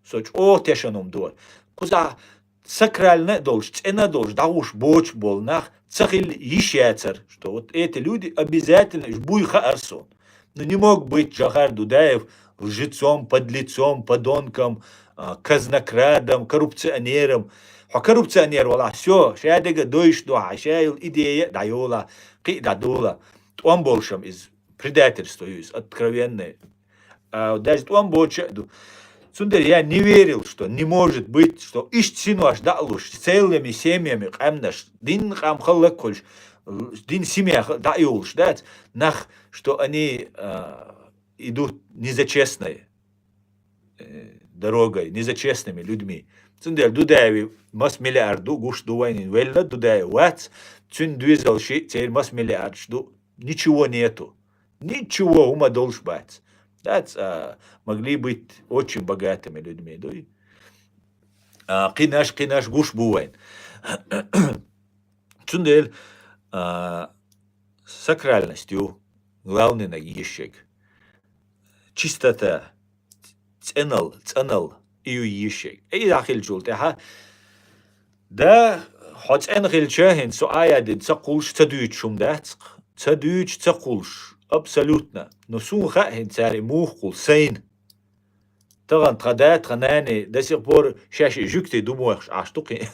Со чо тешанум дуар. Куза сакральный долж, цена долж, дагуш боч бол нах, цахил иш яцар, что вот эти люди обязательно иш буй ха арсон. Ну, не мог быть Джохар Дудаев лжецом, подлецом, подонком, а, казнокрадом, коррупционером. А коррупционер вала, всё, шадега дойш дуа, шайл идея, да йола, кы да дола. Тон болшам из предательство юз, откровенное. А, даже тон боча ду. Цундер я не верил, что не может быть, что иш синуаш да луш, целыми семьями камнаш, дин кам халла кольш, дин семья ха-, да юлш, да, нах, что они, а, идут не за честной, э, дорогой, не за честными людьми. Цундер Дудаеви мас миллиард ду, гуш ду вайнин, велла Дудаев вац, цун дуизал ши, цер мас миллиард ду, ничего нету. Ничего ума долш бац. Да, а, могли быть очень богатыми людьми, дуй. А, кинаш, кинаш гуш бувайн. Цундел, а, сакральностью главный на ешек. Чистота, ценал, ценал, ию ешек. Эй, ахил чул, тяха. Да, хоц эн хил чахин, со ая дин, ца кулш, ца дюч шум дацк. Ца дюч, ца кулш. Абсолютно. Но сун ха хин цари мух кул, сейн. Таган тха да, тха нани до сих пор шаши жюкти думоехш аш тухи.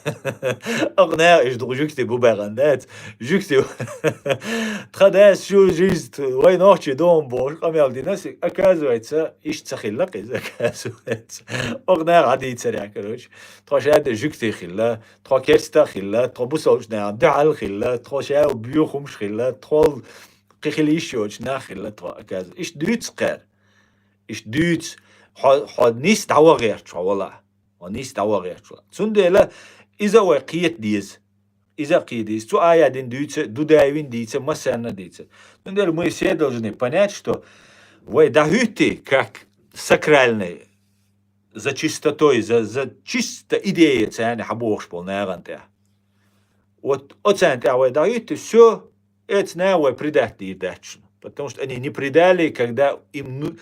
Ак на иш дух жюкти бубаган дац. Жюкти. Тха да шу жизнь, вай нохчи дом бош, камел динас, оказывается, иш цахилла кыз, оказывается. Ак на ади царя, короче. Тха шаде жюкти хилла, тха керста хилла, тха бусалчна дал хилла, тха шау бюхумш хилла, тха кихили иш йоч на хилла, тха оказывается. Иш дюц кар. Иш дюц, хо-, хо нис давагерч вала. Хо нис давагерч вала. Цундела иза вай киет диз. Иза киет диз. Цу ая дин дюц, Дудаевин диц, масана диц. Цундела мы все должны понять, что вай дахюти, как сакральный, за чистотой, за, за чисто идея цяни хабохш бол наганте. Вот оцянте вай дахюти, все, эц на вай предать дир дачну. Потому что они не предали, когда им ну,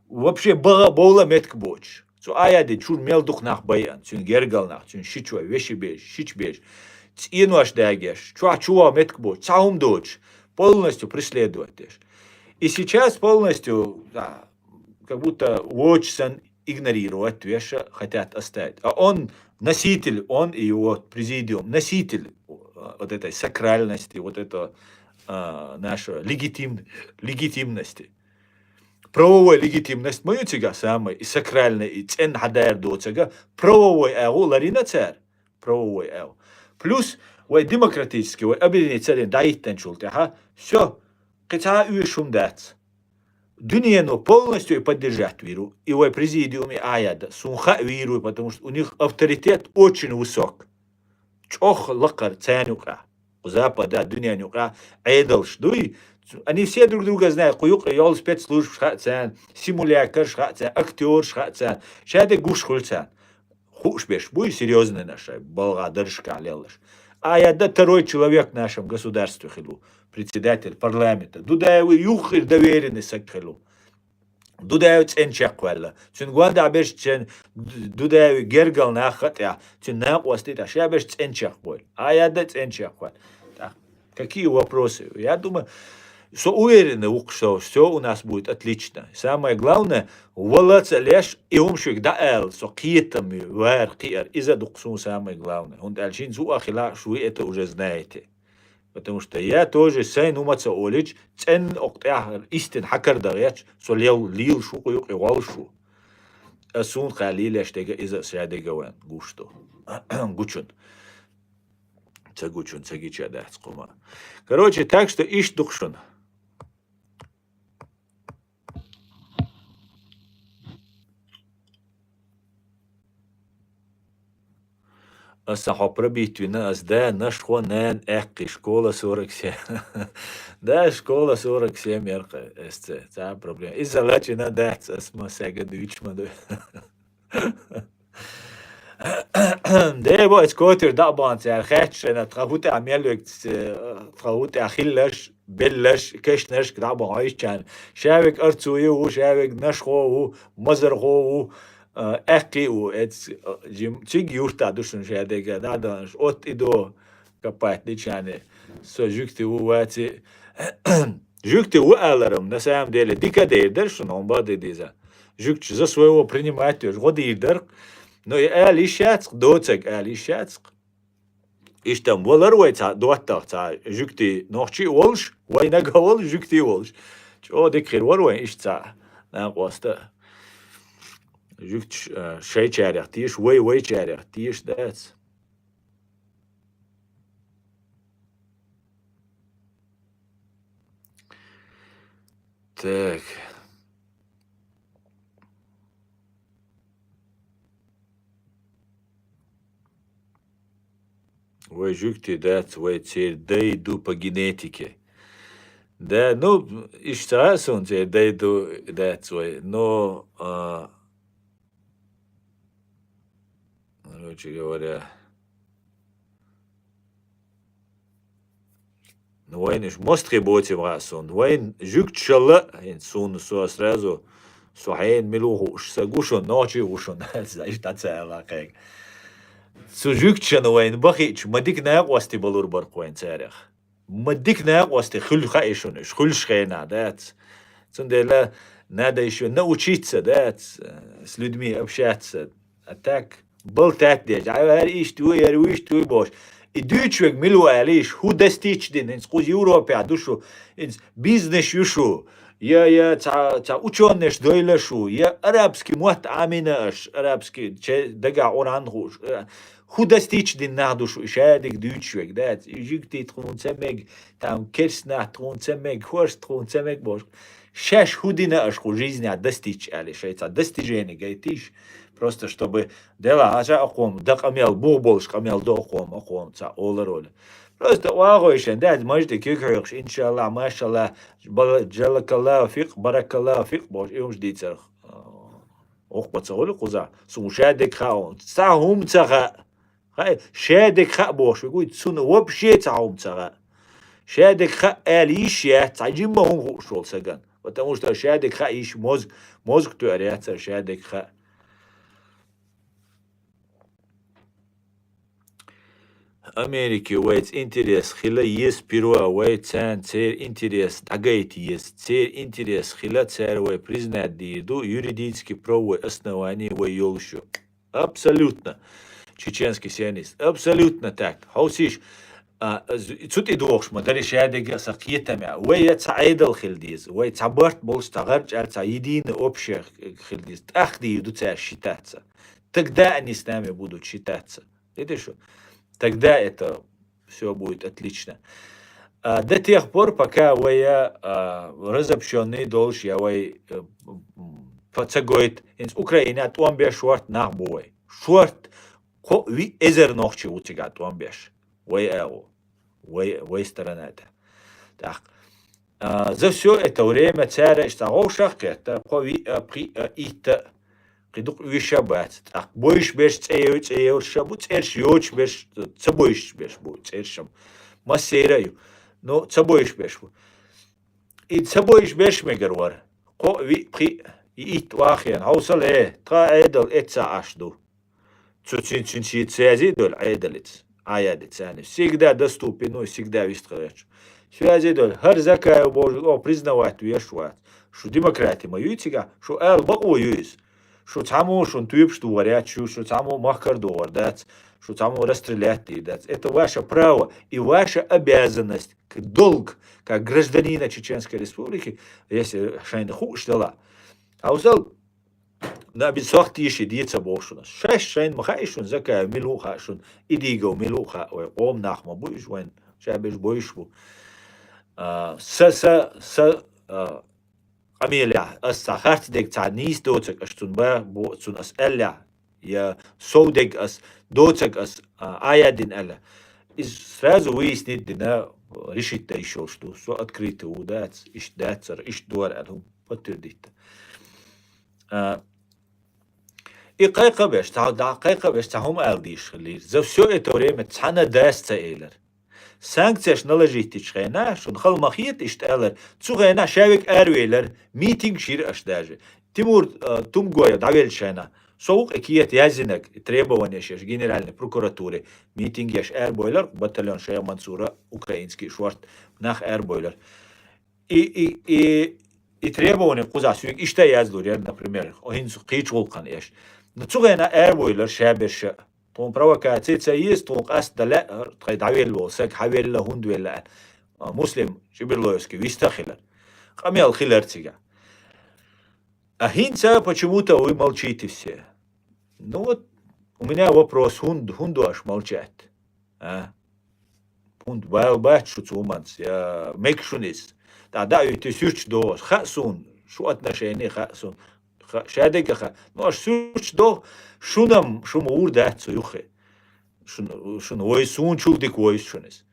вообще бага бола метк боч. Цу ая де чур мел дух нах баян, цун гергал нах, цун шичва, веши беш, шич беш. Цинуаш дагеш, чуа чуа метк боч, цаум доч, полностью преследовать деш. И сейчас полностью, да, как будто вочсан игнорировать веша хотят оставить. А он носитель, он и его президиум, носитель, э, вот этой сакральности, вот этого, а, нашего легитим-, легитимности. правовой легитимность ма ю цигахь самая, и сакральная, и цӀена хьадаьр доцага, правовой агӀо ларина цара. Правовой агӀо. Плюс вай демократический, вай объединение царийн дӀахӀиттанчул тӀаьхьа, всё, кхин цхьа а оьшуш хӀума дац. Дуьнено полностью и поддержать вийр ву, и вай президиуме а яда, суна хаа вийр ву, потому что у них авторитет очень высок. ЧӀоагӀа лакхара царна юкъахь. Кху Запада, дуьнен юкъахь Ӏедалш дуй. Они все друг друга знают. Кху юкъе йолу спецслужбаш хаьа царна, симулякарш хаьа царна, актёрш хаьа царна. Шадерг гуш хуьлу царна. Хууш берш буй серьёзныйнаш, шайн балгӀа даржашкахь леллаш. А я да второй человек в нашем государстве хилла ву, председатель парламента. Дудаева юххера доверенный саг хилла ву. Дудаев цӀена чекхваьлла. Цуьнан гондахь берш цен Дудаеви гергал нах хатӀехь, цуьнан накъостий тӀехь, ша берш цӀена чекхбойла. А яда цӀена чекхваьлла. Так, какие вопросы? Я думаю, со уверенный ву-кх, что всё у нас будет отлично. Самое главное, валаца леш, и хӀума шуьга дӀаала, со кхетам вара кхиар. Иза ду-кх суна самое главное. ХӀунда аьлча хӀинца хӀуъа хила, уж вы это уже знаете. Потому что я тоже сайн хӀума ца олийча, цӀенна окху тӀехь истина хьакара дан гӀерташ, со лел-, лелаш ву-кх юкъа гӀолуш ву. Ас суна кхаьллий леш дега иза а ша дега вайн гуш ду. Гучун. Ца гучун, ца гича дац кхума. Короче, так что иштта ду-кх шуна. Аса хьо пробить вина, ас да, нашхо, нана, аьккхий, школа сорок семь. Да, школа сорок семь яркъа, эс ца, ца проблема. Иза лачина дац, ас ма сага дуьйцуш ма ду. Дебо эс котир дӀа а бахана цара хаьтташ шайна, тхан хӀу тӀехь мел вега, тхан хӀу тӀехь хиллаш, беллаш, кешнашка дӀа а бахана хьо исчарна. Ша вега арцу ю ву, ша вега нашхо ву, мазархо ву, а, аьккхий а ву, эц, а, жим-, цига юрта ду шуна ша дега, дӀа а даланаш, отта и до копать дичане. Со жуьгти ву ваци. Жуьгти ву аларам, на самом деле, дика дер дара шуна, хьуна бакъдерг дийза. Жуьгташ за своего принимать веш, гӀо дийр дара. Но и ала йиш яц-кх, доцаг ала йиш яц-кх. Иштта-м валар вай цхьа доттагӀа, цхьа жуьгти нохчий а волуш, вай нагахь волу жуьгти а волуш. ЧӀогӀа дика хир вара вайн иштта цхьа накъоста. Жуьгташ, а, шайчарех теша, вай вайчарех теша дац. Так. Вай жуьгти дац, вай церан дай ду по генетике. Да, ну, иштта ца хаьа суна церан дай ду дац вай, но, а, короче говоря, ну, вайна уьш мостагӀий боций ма хаьа суна. Вайна жуьгташалла, хӀинца суна со сразу, со хьенан мила ву хууш, са гу шуна, нохчий ву шуна, иштта ца аьлла кхайга. Цу жуьгташна вайна бахиъча, ма дика накъостий балур бара-кх вайна царех. Ма дика накъостий хуьлу хаьа шуна уьш, хуьлуш хенахь дац. Цундела надо ещё научиться, дац, э, с людьми общаться. А так, болтать деш, а хӀара иштта ву, хӀара вуьшта ву бохуш. И дуьйцуш верг мила ву алийша, хӀу достичь дина, хӀинца кхуза Европехь ду шу, хӀинца бизнес ю шу, я, я цхьа, цхьа учёныш дойла шу, я арабский мотт Ӏамийна аша, арабский, че-, дагахь Къуръан хууш, э, хӀу достичь дина нах ду шу, и шадерг дуьйцуш верг, дац, и жуьгти тхуна ца мега, там, керс нах тхуна ца мега, хӀорш тхуна ца мега бохуш. Шаьш хӀу дина аша кху жизнехь достичь аьлла, шайца достижение гайтийша, просто чтобы дела хьажа акхум, дан къамел, бух болуш къамел до акхум, акхум, ца олар оля. Просто вагӀойшан, дац, мажди куьг хьоькхуш, иншаллахь, машаллахь, бала-, джалакаллаху фик, баракаллаху фик, бохуш, и хӀумаш дийцарх. Оха ца гӀули кхузахь, суна ша дерг хаьа хьуна. Цхьа хӀума ца хаьа. Хай, ша дерг хаьа бохуш вегуй, цунна вообще цхьа хӀума ца хаьа. Ша дерг хаьа аьлла йиш яц, цхьа жимма хӀума хууш волу сагана. Потому что ша дерг хаьа йиш мозг, мозг тоьар яцара ша дерг хаьа. Америке вайца интерес хила еза, сперва вай царна церан интерес дӀагайта еза. Церан интерес хила, цара вай признать дийр ду, юридически правовой основание вай йолуш ю. Абсолютно. Чеченский сионист. Абсолютно так. Хьовсийша, А, з-, цу тӀе дохуш ма дарий шадерг а сан кхетам а. Вай я цхьа Ӏедал хила деза, вай цхьа барт болуш, цхьа гӀарчӀ а, цхьа единый общее хила деза. ТӀаккха дийр ду цара считаться. Тогда они с нами будут считаться. Видишь? Тогда это всё будет отлично. А, до тех пор, пока вай я, а, разобщённый долуш, я вай, э, м, м, ца гойту, хӀинца Украина тӀом беш шорта нах бу вай. Шорта кхо-, виъ эзар нохчи ву цигахь тӀом беш. Вай агӀо. Вай, вай сторона тӀе. Так. А, за всё это время цара иштта гӀовшах кхетта, кхо виъ а, пхиъ а, итт а, кхин дукха уьш а бац. ТӀаккха бойуш берш цӀе йо-, цӀе йолуш а бу, цӀераш йоцуш берш, ца бойуш берш бу, цӀераш а бу. Массеран а ю. Ну, ца бойуш берш бу. И ца бойуш берш мегар вара. Кхо а, виъ, пхиъ а, и итт вахъян. Хьовсал, э, тхан Ӏедал эцца Ӏаш ду. Цу цин, цин шийтта связи долу Ӏедалица, Ӏаяди царна. Всегда доступен, ну, всегда вистхиларчу. Связи долу. ХӀара Закаев божу, о, признавать веш вац. Шу демократи ма юй цигахь, шу ала бакъо ю иза. Шу цхьаммо шун туьйпаш духар яц, шу, шу цхьаммо махкара духар дац, шу цхьаммо расстрелять дийр дац. Это ваше право и ваша обязанность, к-, долг, как гражданина Чеченской Республики, если шайна хууш дала. Хьовсал, Наби сох тийши деца боху шуна. Шаьш шайна ма хаьа шуна, Закаев мила ву хаьа шуна, Идигов мила ву хаьа, вай къоман нах ма бу уьш вайн, ша берш бойуш бу. А, са, са, са, а, къамелехь, ас цхьа харц дерг цхьа нийса доцург аш цунна ба, бо-, цунна ас аьллехь, я сов дерг ас, доцург ас, а, Ӏаяьддина аьлла. Иза сразу выяснить дина, решить дан йиш йолуш ду. Со открытый ву дац, иштта дацара, иштта дора аьлла хӀума подтвердить дан. А, и кхайкхабеш, цхьа, дӀа кхайкхабеш, цхьа хӀума ала дийш хилира. За всё это время цхьана дас ца элира. Санкцеш наложить дечу хенахь, шуна хала ма хета иштта алар, цу хенахь ша вега аравелира, митинг шира аша даже. Тимур, а, Тумгоев дӀавелла шайна. Со ву кхета язйинарг, требование шеш генеральной прокуратуре, митинг еш арабойлар, батальон Шайх Мансура, украинский шорт, нах арабойлар. И, и, и, и требование кхузахь соьга иштта яздур яра, например, хӀинца кхечу гӀуллакхана еш. Но цу хенахь арабойлар ша берша. Тхуна провокаци ца еза, тхуна къаста дан лаьа, тхайн дӀавелла волу саг, хьан велла, хӀунда велла аьлла. А, Муслим Чибирлоевский виста хилар. Къамел хилар цигахь. А хӀинца почему-то вы молчите все. Ну вот, у меня вопрос, хӀунда, хӀунда аша молчать? А? ХӀунда бала бац шу цу хӀуманца, я мега шуна иза? ТӀаккха дӀа а уьттуьйтуш, суьрташ доху. Хаьа суна, шу отношение хаьа суна. Ха-, шадерг а хаьа. Ну, аша суьрташ доху, шуна-м, шу ма вур дац цу юххе. Шуна, шуна войсу, суна чул дика войсу шуна иза.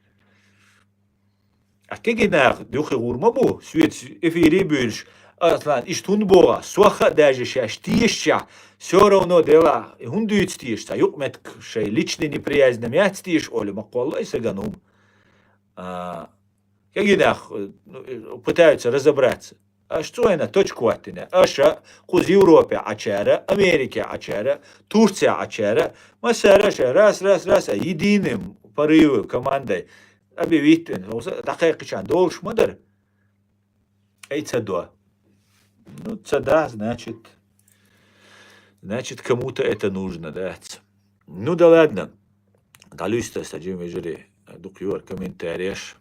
А кегий наха юххе гӀур ма бу, соьца эфире буьйлуш, Аслан, иштта хӀунда боху, сох а даже шаьш тешачехь, всё равно делахь, хӀунда дуьйцу теша, цхьа юкъаметтиг шайн личный неприязнь яц теша, олий ма кхоллой сагана хӀума. А, кегий нах, э, ну, э, пытаются разобраться. Аша цу хенахь точка хӀоттийна. Аша кхуза Европе Ӏачара, Америке Ӏачара, Турция Ӏачара, массара аша раз, раз, раз, а единым порывом командой объявить вина, дӀакхайкхича долуш ма дара. Ай ца до. Ну, ца да, значит, значит, кому-то это нужно, да. Ну да ладно. ДӀалуьйста сан жима вежарий, дукха йора комментареш.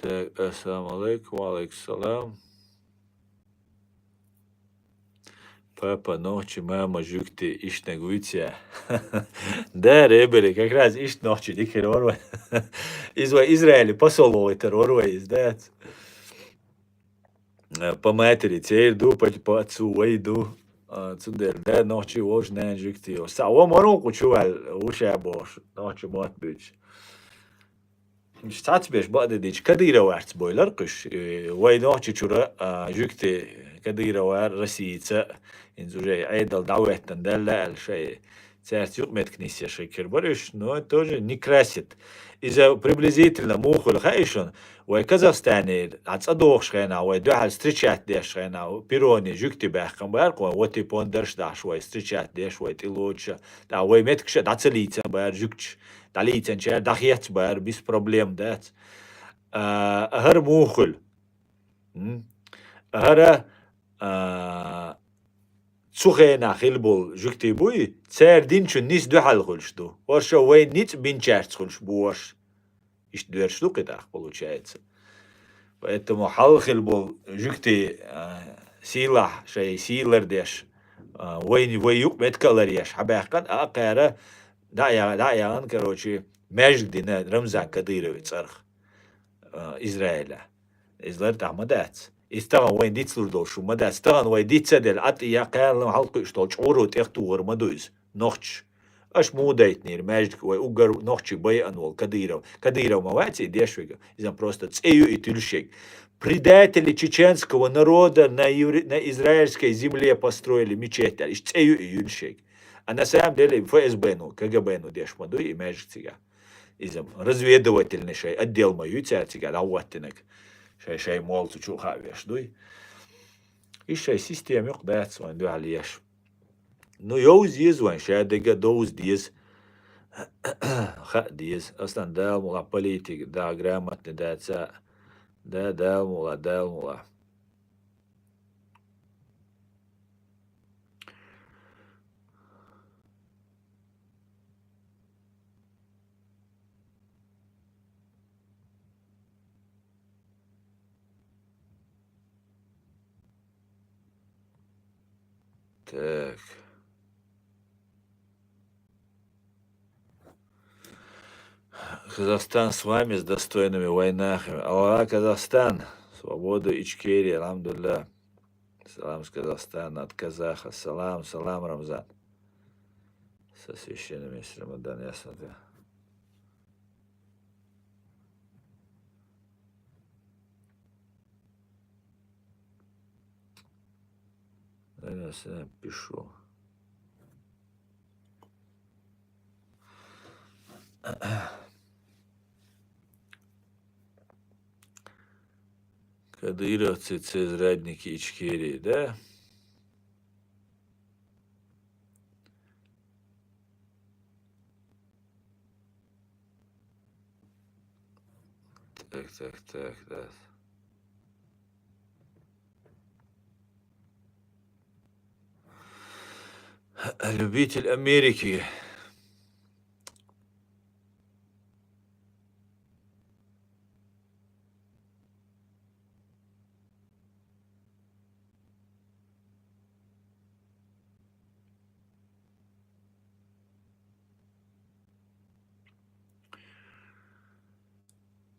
Так, ассаламу алейкум, ва алейкум салам. Папа нохчий, мама жуьгтий, иштаниг вуьйцу я. Да, ребери, как раз иштта нохчий дика хир вара вай. Иза вай Израиле посол вайтар вара вай, иза дац. Э, по матери церан ду, по, по отцу вай ду. А, цундела да, нохчий вовшийн нана жуьгтий йолуш. Са вон марон кху чу ваьлла, ву ша бохуш, нохчий мотт буьйцуш. Цхьацца беш бакъдерг дийцича, Кадыроварца бевлира кхуьш. Э, вай нохчий чуьра, а, жуьгтий Кадыровара, Россица, хӀинца уже Ӏедал дӀахӀоьттина даьлла аьлла шайн цаьрца юкъаметтиг нисъеш хир бара уьш, но тоже не красит. Иза приблизительно муха хуьлу хаьий шуна? Вай Казахстане дӀа цӀа дохуш хенахь, вай дуьхьал встречать деш хенахь, перроне жуьгтий баьккхина бара кху, вай ватий пондарш дахьаш, вай встречать деш, вай тӀелоцуш, тӀаккха вай меттигаш а дӀа ца лийцина бара жуьгташ. ДӀалийцинчара дӀахецна бара, бис проблема дац. А, хӀара муха хуьлу? М? ХӀара, а, цу хенахь хилла болу жуьгтий буй, цара динчун нис дуьхьал хуьлуш ду. ХӀорш вайн ницкъ бинчаьрца хуьлуш бу хӀорш. Иштта доьрзуш ду кхин тӀаккха, получается. Поэтому хьалха хилла болу жуьгтий, а, сийлахь, шайн сий лардеш, а, вайн, вай юкъаметтиг а ларъеш, хьабаьккхина, а кхара дӀа а я-, дӀа а яхана, короче, маьждиг дина Рамзан Кадыровн цӀарах, а, Израилехь. Иза лартӀехь ма дац. Иза тахана вайн дицлур долуш ма дац. Тахана вай диц ца делла, а тӀе я кхаьлла хьалкхуьуш долу чкъуро тӀехтухур ма ду иза. Нохчаш. Аша муха дайтинера маьждиг вай уггар нохчий байина волу Кадыров? Кадыров ма вац и деш вега. Иза просто цӀе ю и туьллуш ерг. Предатели чеченского народа на евре-, на израильской земле построили мечеть аьлла. Иштта цӀе ю и юьллуш ерг. А на самом деле ФСБ-ну, КГБ-ну деш ма ду и маьждиг цигахь. Иза разведывательный шайн отдел ма ю цара цигахь дӀахӀоттинарг. Шайн, шайн молла цу чу хаа веш дуй. Иза шайн система юкъа дац вайн дуьхьал еш. Ну, йовза еза вайн, ша дерг а довза деза. Хаа деза. Аслан, Дала мукъ лахь, политика, да, грамотный дац а. Да, Дала мукъ лахь, Дала мукъ лахь. Так. Казахстан с вами, с достойными вайнахами. Алла Казахстан, свободу Ичкерии, алхьамдулиллах. Салам с Казахстана от казаха. Салам, салам, Рамзан. Со священным месяцем Рамадан, ясно, да. Наверное, я пишу. Кадыровцы, це зрадники Ичкерии, да? Так, так, так, да. Любитель Америки.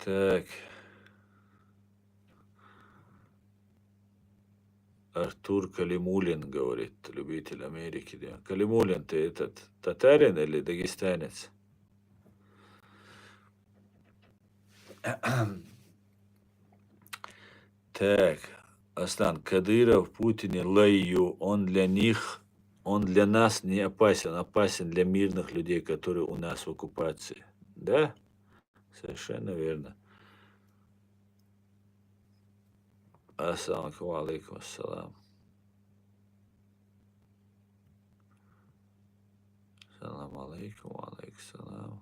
Так. Артур Калимулин говорит, любитель Америки, да. Калимулин, ты этот, татарин или дагестанец? Так, Аслан, Кадыров Путине лай ю, он для них, он для нас не опасен, опасен для мирных людей, которые у нас в оккупации. Да? Совершенно верно. Ассаламу алейкум. Ва алейкум ассалам. Салам алейкум, ва алейкум салам.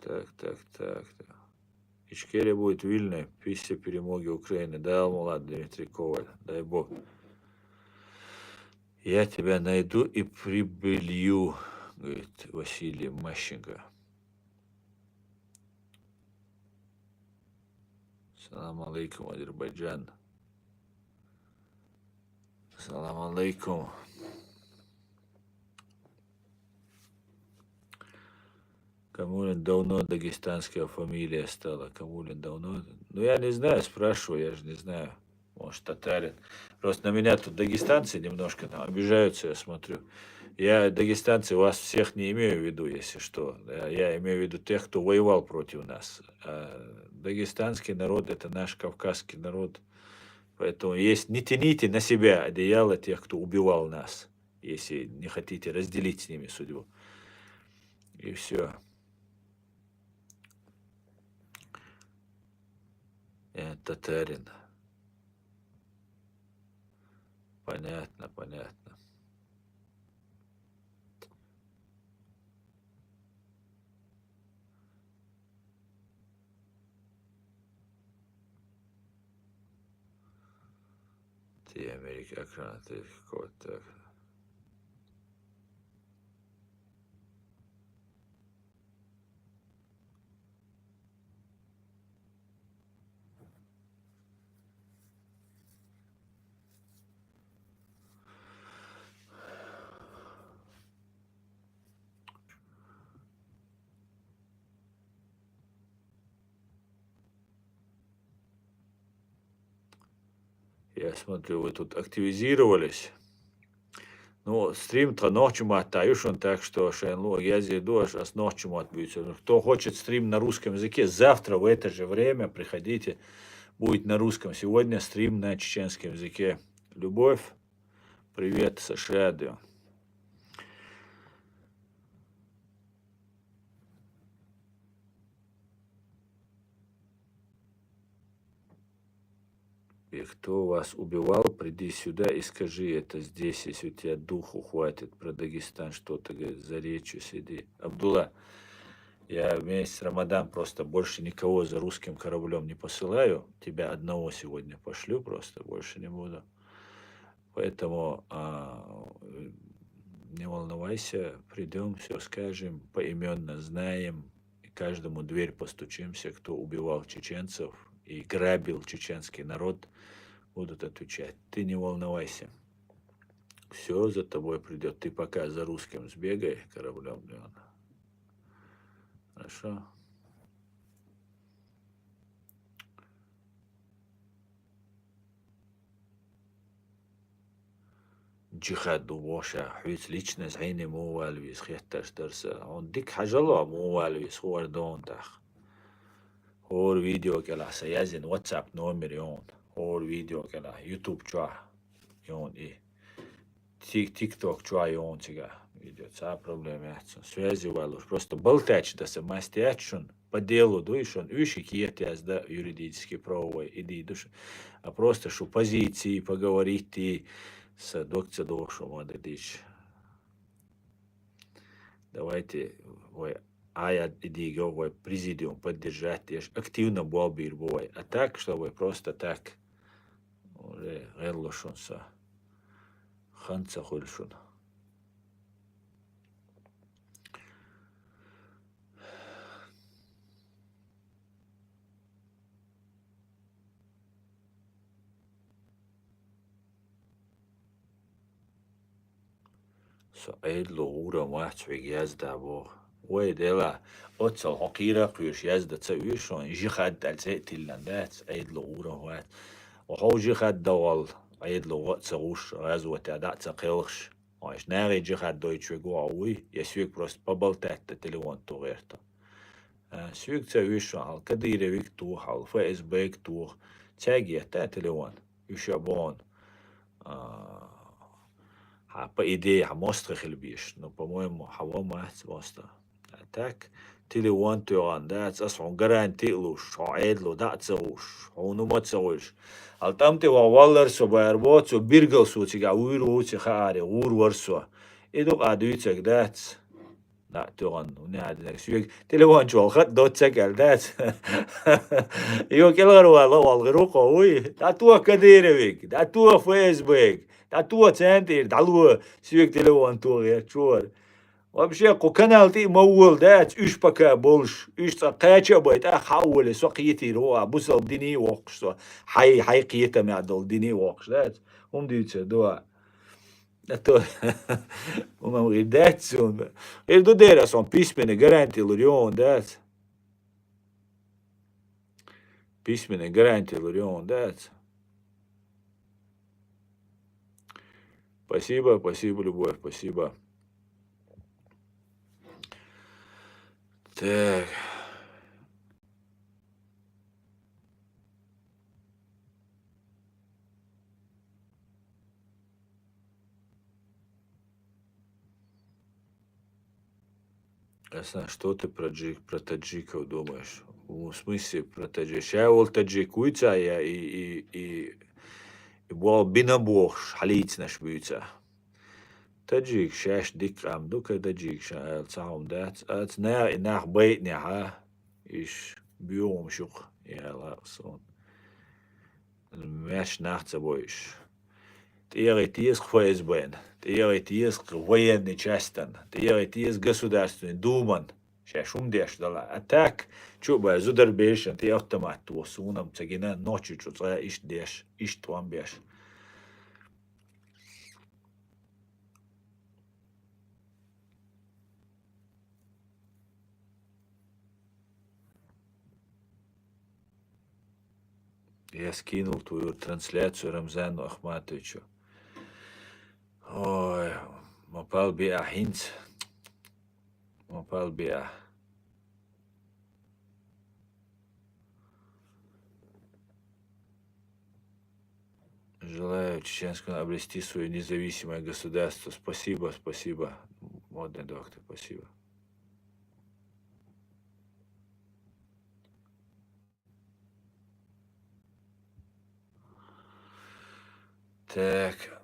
Так, так, так, так. Ичкерия будет вильной, після перемоги Украины. Да, молод Дмитрий Коваль, дай Бог. Я тебя найду и прибелью, говорит Василий Мащенко. Салам алейкум, Азербайджан. Салам алейкум. Камулин давно дагестанская фамилия стала. Камулин давно. Ну, я не знаю, спрашиваю, я же не знаю. Может, татарин. Просто на меня тут дагестанцы немножко там обижаются, я смотрю. Я дагестанцы вас всех не имею в виду, если что. Я, я имею в виду тех, кто воевал против нас. А дагестанский народ — это наш кавказский народ. Поэтому есть, не тяните на себя одеяло тех, кто убивал нас, если не хотите разделить с ними судьбу. И все. Э, татарин. Понятно, понятно. Ты Америка, экран, ты какой-то. Я смотрю, вы тут активизировались. Ну, стрим-то ночью маттаю шун, так что шен лу, я зайду, аж ас ночью мат будет. Кто хочет стрим на русском языке, завтра в это же время приходите. Будет на русском. Сегодня стрим на чеченском языке. Любовь, привет, Сашадио. И кто вас убивал, приди сюда и скажи это здесь, если у тебя духу хватит про Дагестан что-то, говорит, за речью сиди. Абдулла, я вместе с Рамадан просто больше никого за русским кораблем не посылаю. Тебя одного сегодня пошлю просто, больше не буду. Поэтому а, не волновайся, придем, все скажем, поименно знаем, и каждому дверь постучимся, кто убивал чеченцев и грабил чеченский народ, будут отвечать. Ты не волновайся. Все за тобой придет. Ты пока за русским сбегай кораблем, Леон. Хорошо? Джихад ду боша, хьуьц личность гӀини мувал виз хетташ дарса. Он дик хьажало мувал виз хуар дон тах. Хур видео кела са язин WhatsApp номер ён. Хур видео кела YouTube чуа ён и. Тик-, TikTok чуа ён цига. Видео ца проблема яц. Связи валуш. Просто болтач да са масти ячун. По делу дуй шун, уьши киет язда юридически правовой иди душ. А просто шу позиции поговорить и са докца дошо мада дич. Давайте, вай, ая идиго, вай, президиум поддержать, еш активно буал бир бувай. А так, чтобы просто так, уже гелло шун са. Ханца хуль шун. Со Ӏедлу гӀура вац хьоьга язда боху. Вай дела, оццал хьо кхийра кхуьйш язда ца уьйш хьуна, жихад тӀал цӀе а тиллан дац, Ӏедлу гӀура вац. Хьо жихад давал, Ӏедлу гӀо а ца гӀуш, гӀазота дӀа а ца кхелхаш. Хьо иштта нагӀе жихад дойтуш вегу хьо вуй, я соьга просто поболтать да телефон ту гӀерта. А, соьга ца уьш хьал, Кадыровик тоха хьал, ФСБ-г тоха. Цаьрга етта телефон. Уьш а боху. А, хьа, по идее, хьа мостагӀа хила безаш. Ну, по-моему, хьа ван мац моста. А так, телефон тоьгӀан дац, ас хьуна гаранти а луш, хьо Ӏедлу дӀа а ца гӀуш, хьуна ма ца гӀуш. Хьал тӀам тӀе ваха валлар со бара бо, цо биргал со цига вуьйр ву ца хааре, гӀур вар со. И дукъа дуьйцаг дац. Да, тоьгӀан, ну, не хьаьдинарг. Соьга телефон чу вала хатта доццаг аьлла дац. Йо, кӀелгӀар вала, валгӀир ву кхо вуй. ДӀатоха Кадыровик, дӀатоха ФСБ-г, дӀатоха центр, дӀало, соьга телефон тоха гӀертачора. Вообще, кху канал тӀе а ма волла, дац, уьш пока болуш, уьш цкъа кхача а бай, тӀаккха хьа а воле, со кхетийра ву а, бусалба дине а воккхуш со, хьай, хьай кхетамехь долу дине а воккхуш, дац? ХӀума дуьйцур ду а? А то, хӀума гӀийр дац суна. ГӀийр ду дера, сон письменный гаранти лур ю хьуна, дац? Письменный гаранти лур ю хьуна, дац? Спасибо, спасибо, Любовь, спасибо. Так. Ясно, что ты про джи-, про таджиков думаешь? В смысле про таджиков? Ша волу таджик вуьйцу я и, и, и, и болу бина бохуш хьалийцинарш буьйцу? Таджик шаьш дика къам ду, ка таджик ша аьлла ца хьуна дац. Аца наха и нах байтинехьа, иш боьгӀумаш ю-кх, яла суна. Маьш нах ца бойуш. ТӀегӀи теза кху ФСБ-н, тӀегӀи теза кху военный частан, тӀегӀи теза Государственный Думан, шаьш хӀума деш дала. А так, чу а бай, зудар бешан, тӀе автомат тоху, суна-м ца гина, нохчи чу цкъа иштта деш, иштта тӀом беш. Я скинул твою трансляцию Рамзану Ахматовичу. Ой, ма пал биа хӀинца. Ма пал биа. Желаю чеченскому обрести свое независимое государство. Спасибо, спасибо. Модный доктор, спасибо. Так.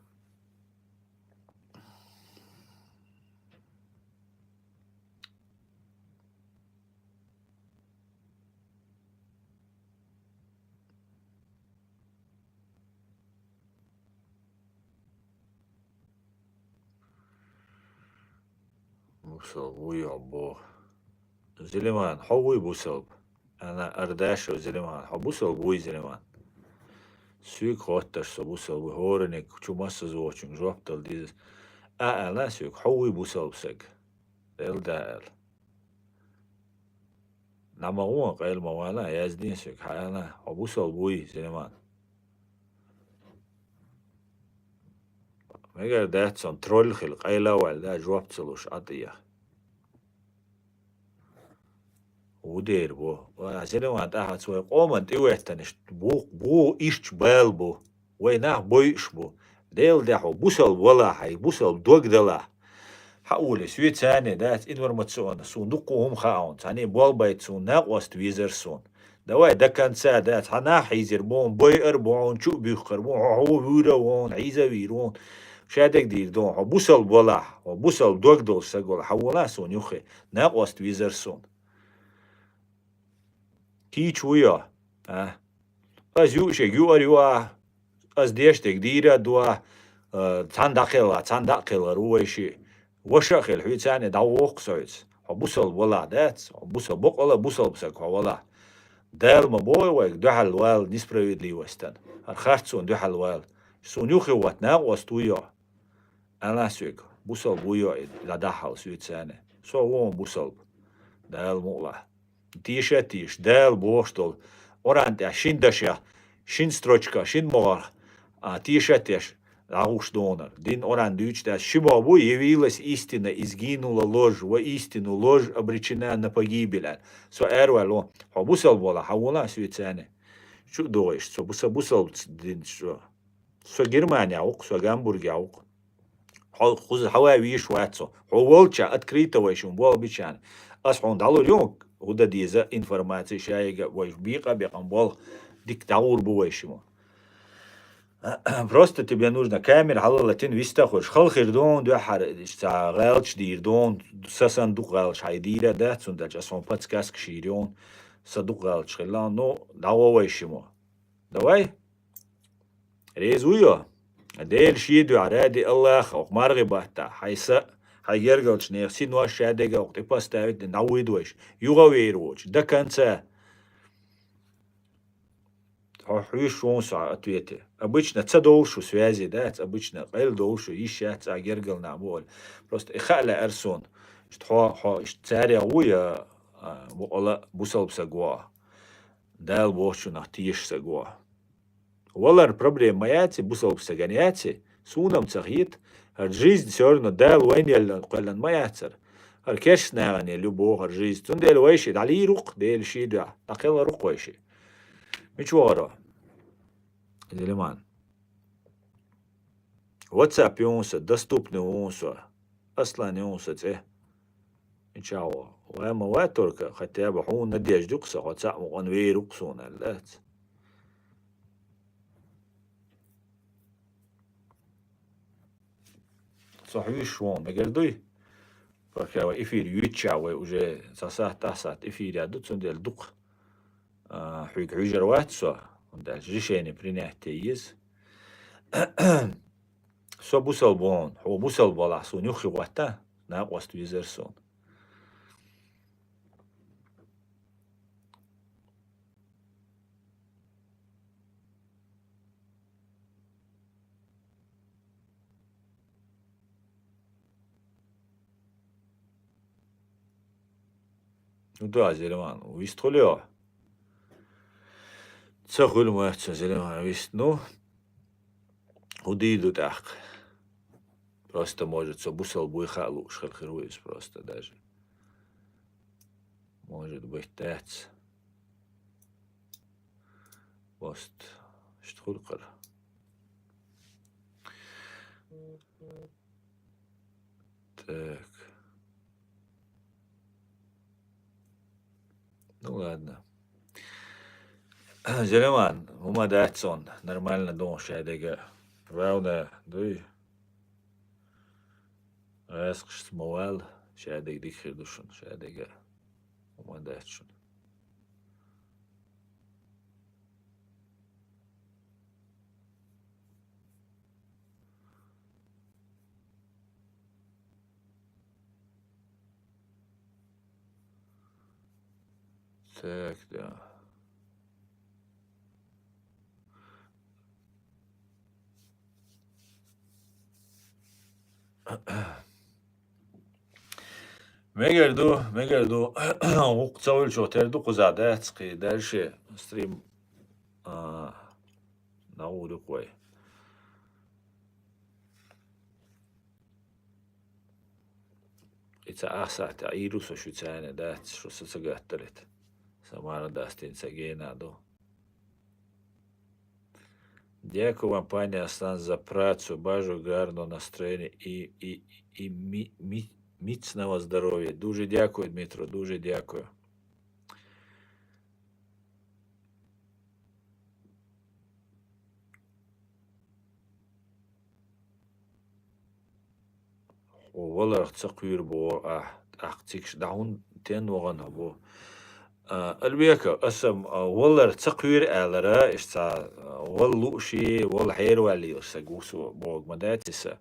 Бусалба вуй хьо боху. Зелиман, хьо вуй бусалба? Ана Ардашев Зелиман, хьо бусалба вуй, Зелиман? Суьйга хотташ со бусалба вуй, хӀораниг чу массаза вочунга жоп дала деза. А ала суьйга, хьо вуй бусалба саг? Делда аьлла. Нама гӀо, къайла ма вала, яздин соьга, хьаьна, хьо бусалба вуй, Зелиман. Мегар дац сон тролль хила, къайла а ваьлла, да, жоп ца луш, Ӏа тӀе. Ву дер бу. Ва, Зелиман, тӀаьхьа цу вай къоман тӀе веттанаш, бу, бу, иштта бала бу. Вай нах бойуш бу. Делан дуьхьа бусалба валахь, хьай бусалба дог далахь. Хьауле, соьца цхьаьна дац информационно, суна дуккха хӀума хаьа хьуна, цхьаьна болх байта суна, накъост везар суна. Давай до конца дац, хьан нах хьийзар бу хьуна, бойар бу хьуна, чу а буьхкар бу хьуна, хьо вуьйра ву хьуна, хьийза вийр ву хьуна. Шадерг дийр ду хьуна, хьо бусалба валахь, хьо бусалба дог долуш саг валахь, хьавалахь суна юххе, накъост везар суна. Кийча вуй хьо, а? Ас юушег юар ю а, ас деш дерг дийр а ду а, э, цхьаьна дӀакхелла, цхьаьна дӀа а кхеллар ву вай шиъ. Ваша а хила, хьоьца цхьаьна дӀавоху со хьоьца. Хьо бусалба валахь дац, хьо бусалба, бакъала бусалба саг хьо валахь. Дала ма боху вайга дуьхьал вала несправедливостан. ХӀара харцонна дуьхьал вала. Суна юххе ватта накъост вуй хьо. Ала соьга, бусалба вуй хьо и, дӀадахьал соьца цхьаьна. Со ву хьуна бусалба. Дала мукъалахь. Теша а теша, Дала бохуш долу Къуръан тӀехь шин дашех, шин строчка, шин могӀарх, а, теша а теша, дӀагӀуш донар. Дин Къуръан дуьйцуш дац, ши могӀа бу: «Явилась истина, и сгинула ложь, воистину ложь обречена на погибель», аьлла. Со араваьлла ву, хьо бусалба валахь, хьавалахь соьца цхьаьна. Чу а догӀийша, со бу-, сан бусалба дин чу. Со Германехь ву-кх, со Гамбургехь ву-кх. Хьо кхуза хьаван везаш вац со. Хьо волча открыто вай шимма болх бича. Ас хьуна дӀалур ю хӀун дан деза информаци шайга, вай бекъа а бекъам болх дика дӀагӀур бу вай шимма. Просто тебе нужно камера хьалалатин виста хуьлуш. Хала хир ду хьуна дуьххьара, иштта гӀалаташ дийр ду хьуна, са санна дукха гӀалаташ хьайн дийр а дац, цундела ас хьуна подсказкаш йийр ю хьуна, са дукха гӀалаташ хилла хьуна, ну, дӀагӀо вай шимма. Давай. Реза вуй хьо? Дела шен дуьхьа, ради Аллаха, оха маргӀи батта, хьайн са, Хьай гергарчу нехан синош шадерг а тӀепоставить дина дӀавуьйду вайша. Юха вер воцуш, до конца. Хьо хьуьйсуш ву со ответе. Обычно ца довлуш ву связи, дац, обычно къайла довлуш ву, йиш яц, цкъа гергара нах бу олий. Просто и хаа лаьара суна. Иштта хьо, хьо иштта царех ву я, а, букъала а бусалба саг ву хьо. Дала бохучунах теша саг ву хьо. Валар проблема ма яций, бусалба сагана яций, суна-м ца хета, хӀара жизнь всё равно Дала вайна елла кхоьллина ма яцара. ХӀара керста нахана елла ю боху хӀара жизнь. Цундела вайшиъ дӀалийр ву-кх, Делан шен дуьхьа, дӀакхелхар ву-кх вайшиъ. Мича вахара? Зелиман. WhatsApp ю хьуна сан, доступный ву хьуна со. Аслан ю хьуна сан цӀе. Мичахь ву? Вай ма вай только, хотя бы хьуна надежда ю-кх сан, хьо цхьаъ мукъана вер ву-кх суна аьлла дац. Со хьуьйсуш ву хьуна, мегар дуй? Пока вай эфир юьйцучохь вай уже цхьа сахьт, ах сахьт эфир яр ду, цундела дукха, а, хьоьга хьуьжар вац со, хӀунда аьлча решение принять де еза. Со бусалба ву хьуна, хьо бусалба валахь суна юххе гӀотта, накъост везара суна. Ну да, Зелиман, вистхуьлу хьо? Ца хуьлу моьтту сан, Зелиман, вист. Ну, хӀун дийр ду тӀаккха? Просто, может, со бусалба вуй хаа лууш хила хир ву иза просто даже. Может быть, дац. Просто. Иштта хуьлу кхара. Так. Ну ладно. Зелиман, хӀума дац цунна, нормально ду шадерг а. Главное, дуй. ГӀаьскхашца ма вала, шадерг дика хир ду шуна, шадерг а. ХӀума дац шуна. Так, да. Мегар ду, мегар ду. ХӀокху ца хуьлучух тера ду кхузахь дац, кхин дальше стрим, а, нагӀур ю-кх вай. И ца ах сахьт тӀехь ийр ву со шуьца, дац, шу со ца гаттара. Сан марха дастийна ца гена ду. Дякую вам, пане Аслан, за працу. Бажу гарного настроєння і, і, і мі-, мі-, міцного здоров'я. Дуже дякую, Дмитро, дуже дякую. Хьо валарх ца кхоьру боху ахь, тӀаккха цига дӀа хӀунда тен вахана бу? А, Альбека, аса, а, валар ца кхоьру алара, иштта, а, вала лууш, вала хьераваьлла йолуш саг ву со бохург ма дац иза.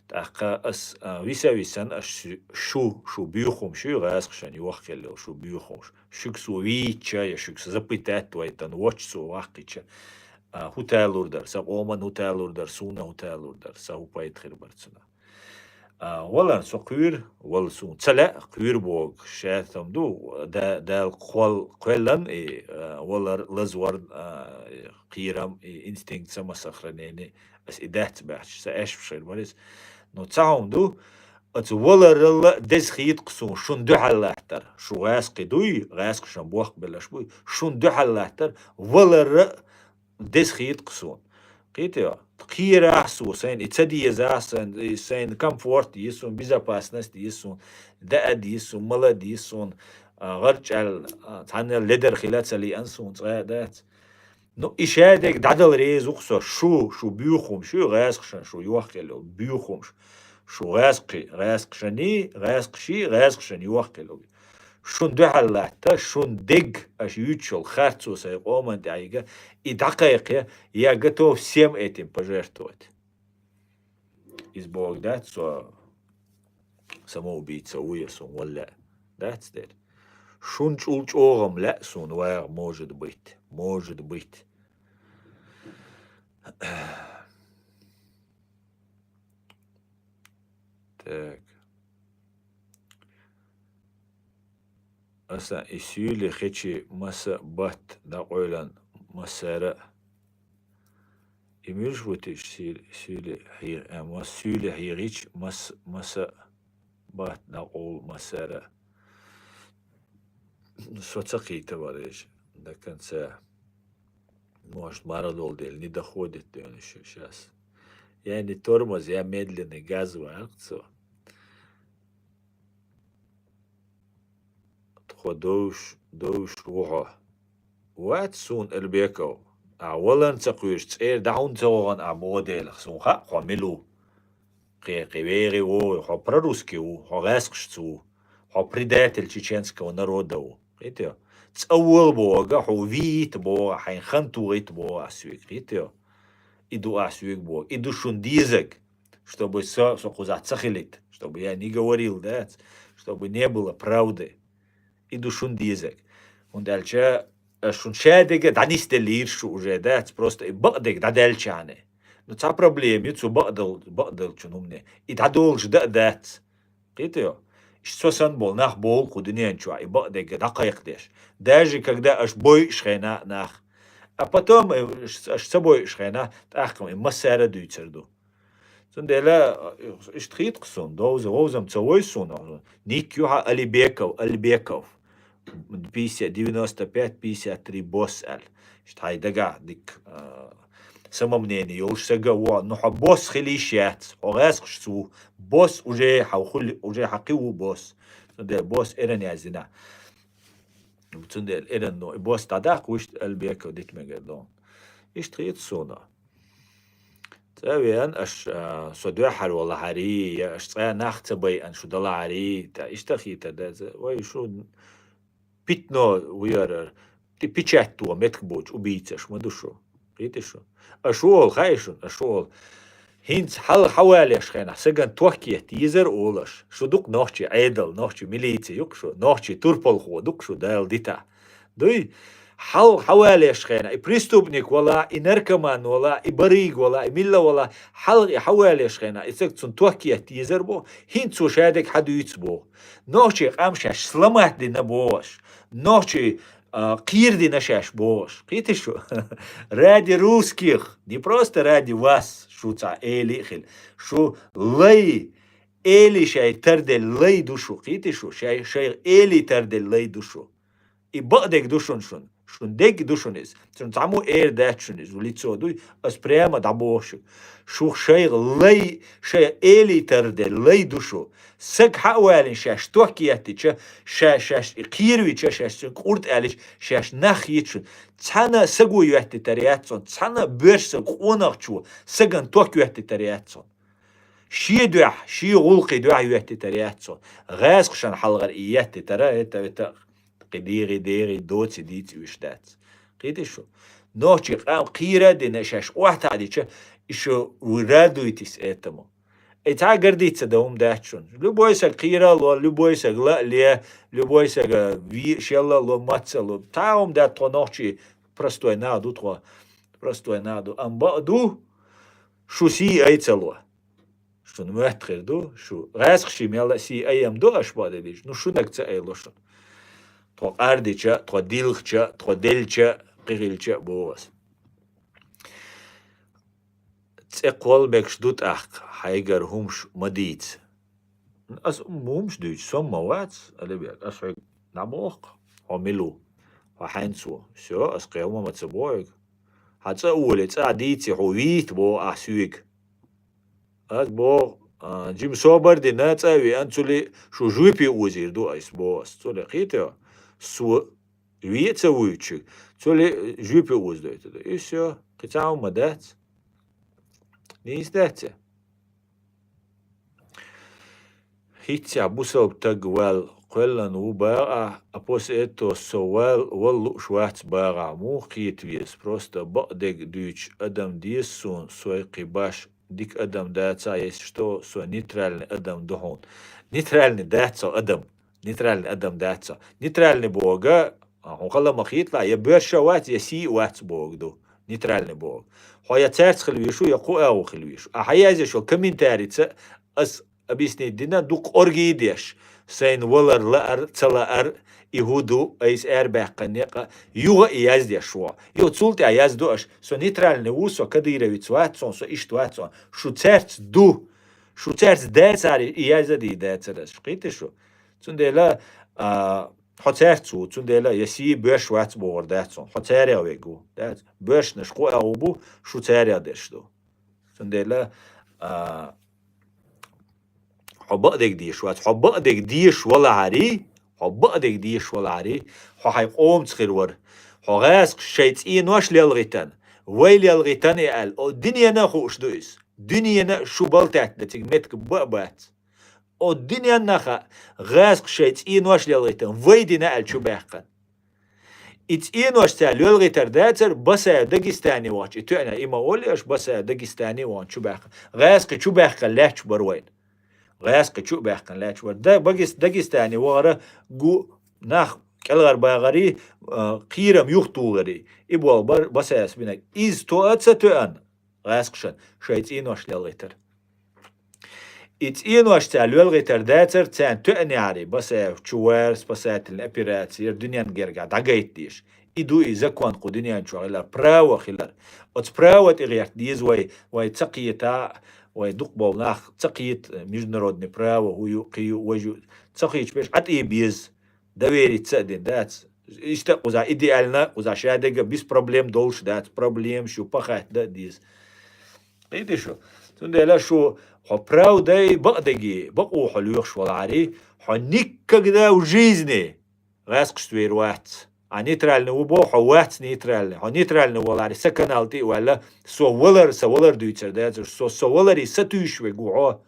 ТӀаккха ас, а, виса-висана аш шу, шу, шу буьйхамаш ю, гӀазкхашна йохкаелла йолу шу буьйхамаш. Шуьга со вийча я шуьга со запытать вайтан, вочу со ваккхича, а, хӀун талур дара, сан къоман хӀун талур дара, суна хӀун талур дара, сан хӀун пайда хир бара цунах. А, валар со кхоьру, вала суна ца лаьа, кхоьру боху, шаьтам ду, да-, Дала кхол-, кхоьллан, и, а, валар, лазвар, а, и, кхерам, и инстинкт самосохранения, ас и дац баьхча, сан аьшпаш хир бара иза. Но цхьа хӀума ду, оцу валаралла деза хета-кх суна, шуна дуьхьал латтар. Шу гӀаьскхи дуй, гӀаьскхашна бохк беллаш буй, шуна дуьхьал латтар, валарра деза хета-кх суна. Кхетий хьо? Кхерахь со, сайна и ца дезахь, сайна, и сайна комфорт еза суна, безопасность еза суна, даа деза суна, мала деза суна, а, гӀарчӀаьлла, а, цхьаннел ледар хила ца лиъна суна цкъа а дац. Ну, и шадерг дӀадала реза ву-кх со, шу, шу буьйхамаш ю, гӀаьскхашна шу йохкаелла йолу буьйхамаш. Шу гӀаьскхи, гӀаьскхашний, гӀаьскхаший, гӀаьскхашна йохкаелла йолу. Шуна дуьхьал латта, шуна дерг аша юьйцуш йолу харцо сайн къоман тӀехь йига, и дӀакхайкхия, я готов всем этим пожертвовать. Иза бохург дац со, Самоубийца ву я суна валлаьа. Дац дера. Шун чӀул чӀогӀам лаьа суна вагӀа, может быть. Может быть. Так. Аса и суьйли хечи маса бат дӀакъойлан массара. И муьлш ву тиш сил-, суьйли хьийгӀ-, а, мас-, суьйли хьийгӀич мас-, маса бат дӀакъовла массара. Со ца кхийта варежа до конца. Может, мара долу дела не доходит до щас. Я не тормоз, я медленный газ варх цо. Тхо довш, довш ву хьо. Вац суна Эльбеков. А валан ца кхуьйш, цӀера дӀа хӀунда ца вахана а боху делах, суна хаьа, хьо мила ву. Кхе, кхе вегӀи вогӀи, хьо прорусский ву, хьо гӀаьскхашца ву, хьо предатель чеченского народа ву. Кхетий? ЦӀа вала боху, хьо вийта боху, хьайн хан тухийта боху ас вига. Кхетий? И ду ас вига боху. И ду шун дезаг, чтобы со, со кхузахь ца хилийта, чтобы я не говорил, да, чтобы не было правды. И ду шун дезаг. ХӀунда аьлча, аш шун шадерг дӀанисделлера шу уже, дац, просто и бакъдерг дӀадаьллачхьана. Ну, цхьа проблема ю цу бакъдал-, бакъдолчун хӀумане. И дӀадолуш дан а дац. Кхетий? Иштта со санна болу нах болу кху дуьнен чохь, и бакъдерг дӀакхайкхадеш. Даже когда аш бойуш хенахь нах. А потом, э, аш, аш ца бойуш хенахь, тӀаккха и массара а дуьйцур ду. Цундела, э, иштта хийтта суна, довза, вовзам ца вой суна. Ник ю хьан Алибеков, Алибеков. Пятьдесят, девяносто пять, пятьдесят три босс аьлла. Иштта хьайн дагахь дика, а, самомнение йолуш сага ву, ну хьо босс хила йиш яц, хьо гӀаьскхашца ву, босс уже хьан хули, уже хьан кхин ву босс. Цундела босс эран яздина. Цундела эран, ну, и босс дӀадаккха вуьшта Алибеков дита мегар ду. Иштта хийтта суна. ЦӀа а веана, аш, а, со дуьххьара валахьарий, я аш цкъа нах ца байъана шу далахьарий, тӀа иштта хийтар дац, вай шу питно ву яра, ти печать то меттиг боцу убийцаш ма ду шу. Кхетий шу? Аш олу, хаьий шуна, аш олу. ХӀинца хьалха хьавалеш хенахь, саган тохкетта езар олу аш. Шу дукха нохчий Ӏедал, нохчий милици юкъа шу, нохчий турпалхо дукха шу Дала дита. Дуй? Хьалха хьавалеш хенахь, и преступник вала, и наркоман вала, и барыг вала, и милла вала, хьалха и хьавалеш хенахь, и саг цунна тохкетта езар боху, хӀинца цо шадерг хьан дуьйцу боху. Нохчий къам шаьш сломать дина боху аш. Нохчий, а, кхийр дина шаьш боху аш. Кхетий шу? Ради русских, не просто ради вас, шу цхьа эли а хила. Шу лай, эли шай тарделла лай ду шу. Кхетий шу? Шай, шай эли тарделла лай ду шу. И бакъдерг ду шуна шуна. Шуна дерг ду шуна иза. Шуна цхьаммо эр дац шуна иза, лицо дуй, ас прямо дӀабоху шуьга. Шух шайх лай, шай эли тарделла лай ду шу. Саг хьа а валийна шаьш тохкеттича, ша-, шаьш и кхийр вича, шаьш цуьнга къурд аьллича, шаьш нах хийта шуна. Цхьана саго йоьттитар яц цунна, цхьана боьрша саг къонахчо саган ток йоьттитар яц цунна. Шен дуьхьа, шен гӀуллакхе дуьхьа йоьттитар яц цунна. ГӀаьскхашан хьалхара и еттитара, это, это, кхин дегӀий, дегӀий, доций дийца уьш дац. Кхетий шу? Нохчий къам кхийра а дина, шаьш охьатаӀа дича, и шу радуйтесь этому. И цхьа а гордиться дан хӀума дац шуна. Любой саг кхийра а ло, любой саг ла а ле, любой саг, а, ви-, шелла а ло, маца а ло. Цхьа а хӀума дац, тхо нохчий простой нах ду тхо. Простой нах ду. Амма бакъ ду, шу сий ай ца ло. Шуна моьтту хир ду, шу гӀаьскхаший мел а сий айам ду аша бакъдерг дийча, ну шунаг ца айло шуна. Тхо къардича, тхо дилхча, тхо делча, кхихилча а боху ас. ЦӀе кхолла мегаш ду тӀаккха, хьайгара хӀумаш ма дийца. Ас хӀумаш дуьйцу, со ма вац, Алибек, ас хьоьга дӀабоху, хьо мила ву, хьо хьаьнца ву. Всё, ас кхин хӀума ма ца боху хьоьга. Хьан цӀа а волий, цӀа а дийций, хьо вийта боху ахь соьга. Ас боху, а, жима собар а дина, цӀа а веана, цуьли шу жопе озийр ду айса боху ас. Цуьли кхетий? Со ве а ца вуьйцуьйтуш, цуьли жопе озадойтур ду. И всё, кхин цхьа хӀума дац. Нийса дац и? ХӀинццехь бусалба таг ваьлла кхоьллина ву бахахь, а после этого со вал-, вала лууш вац бахахь, муха кхета веза? Просто бакъдерг дуьйцуш адам деза суна, сой кхин баш дика адам дац, а если что, со нейтральный адам ду хьуна. Нейтральный дац со адам. Нейтральный адам дац со. Нейтральный боху, а, хьуна хала ма хийтла, я боьрша вац, я сий вац боху ду. Нейтральный боху. Хьо я цаьрца хила везаш ву, я кху агӀо хила везаш ву. А хьан язъеш йолу комментарица ас объяснить дина, дукха оргий деш, сайна валар лаар, ца лаар, и хӀун ду, айса аьрбаьккхина некъа, юха и яздеш ву. Юха цул тӀаьхьа язду аша, со нейтральный ву, со кадыровец вац, со, со иштта вац, со. Шу цаьрца ду, шу цаьрца дацара, и яза дий дацара аша. Кхийтий шу? Цундела, а, хьо цаьрца ву, цундела я сий боьрша вац бохур дац, со. Хьо цаьрца вега ву, дац. Боьршнаш кху агӀо бу, шу цаьрца дерш ду. Цундела, а, хьо бакъдерг дезаш вац, хьо бакъдерг дезаш валахьарий, хьо бакъдерг дезаш валахьарий, хьо хьайн къомаца хир вара. Хьо гӀаскхаша шайн цӀенош лелгӀийтина, вай лелгӀийтина и аьлла, о, дуьненна а хууш ду иза. Дуьненна а шу балтаьтта цига меттиг ба а бац. О, дуьненна а хаьа, гӀаскхаша шайн цӀенош лелгӀийтина, вай дина аьлла чу баьккхина. И цӀенош цара лелгӀийтар дацара, Басаев Дагестане вахча, и тоьъна, и ма олий аша, Басаев Дагестане вахана чу баьккхина. ГӀаскхи чу баьккхина лаьтташ бара вайна. ГӀаскхи чу а баьккхина лаьтташ бара. Да, Багес-, Дагестане вахара гу нах кӀелгӀар багӀарий, а, кхерам юхатухарий. И болх бара Басаевс бинарг. Иза тоъа а ца тоьъна гӀаскхашна, шайн цӀенош лелгӀийтар. И цӀенош цара лелгӀийтар дацара, царна тоьънехьарий, Басаев чу вара, спасательная операция яра, дуьненна гергахь дӀагайта дезаш. И ду и закон кху дуьнен чохь хилар, право хилар. Оцу право тӀе гӀерта деза вай, вай ца кхета, вай дукхахболу нах ца кхета, международный право, хӀу ю, кхин ю, важа ю, ца кхеташ берш Ӏа тӀе беза. Довериться а дина дац. Иштта а кхузахь идеально, кхузахь шадерг а без проблем долуш дац. Проблемаш ю, пахатта дан а деза. Кхийтий шу? Цундела шу хьо правдай, бакъдеги, бакъо хьо лоьхуш валахьарий, хьо никогда в жизни гӀаскхашца вер вац. Ахь нейтральный ву боху, хьо вац нейтральный. Хьо нейтральный валахьарий, сан канал тӀе а ваьлла, со валар, сан валар дуьйцур дацара, со, сан валарий сатуьйсуш верг ву хьо.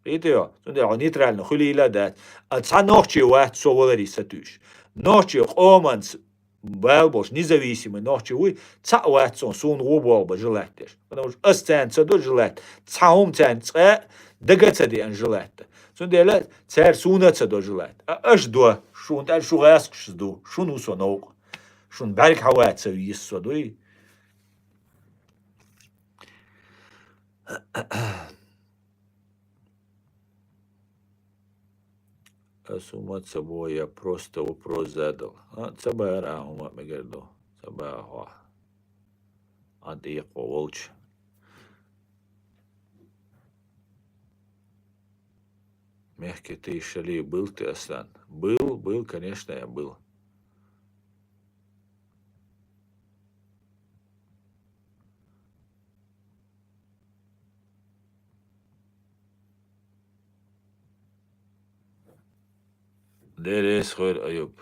Кхийтий хьо? Цундела хьо нейтральный хуьлийла а дац. А цхьа нохчи вац со валарий сатуьйсуш. Нохчи къоманца бала болуш, независимый нохчи вуй, цхьаъ вац суна, суна гӀо болх бан желать деш. Потому что ас царна ца до желать, цхьа хӀума царна цкъа а дага а ца деана желать дан. Цундела цара суна а ца до желать. А аша до, шуна тӀера шу гӀаскхашца ду, шуна ву со новкъа. Шуна бӀаьрг хьан вац ца веза со дуй? Ас хӀума ца бо, я просто вопрос задал. А, ца бара а хӀума мегар ду. Ца баха хьо. Ан тӀекхо волчу. Мягкий ты, шали был ты, Аслан? Был, был, конечно, я был. Деррес хойр, Аюб.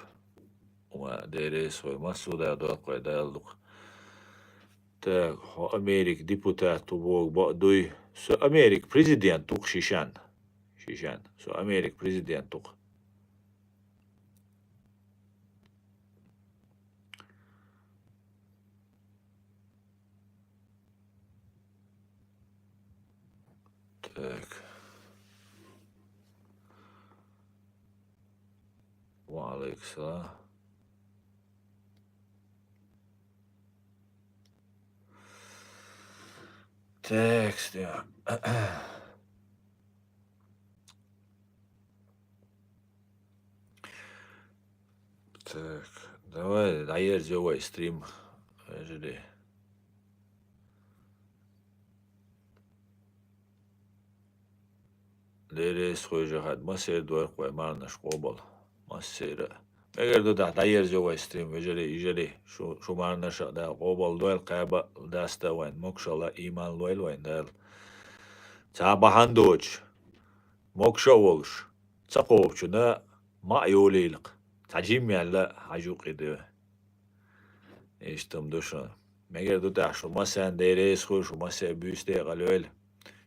Ва деррес хойр. Массо а да доккхой Дала дукха. Так, хьо Америка депутат ву боху бакъ дуй? Со Америка президент ву-кх шишан. Шишан. Со Америка президент ву-кх. Так. Ва алейкум салам. Так, да. Так, давай, дӀаерзайо вай стрим, вежарий. Деррес хойжа хьад, массеран дойла-кх вай марнаш къобал. Массеран а. Мегар ду дахь, дӀаерзайо вай стрим, вежарий, йижарий. Шу, шу марнаша а Дала къобал дойла, кхаба а, даста а вайн, могушалла, иман лойла вайн Дала. Цхьа бахьана доцуш, могуш а волуш, ца кхобучунна ма а йолийла-кх. Цхьа жимма яьлла хьажа юкъе де. Иштта-м ду шуна. Мегар ду тӀаккха шу массарна деррес хуьлуш, шу массеран буьйса декъала йойла.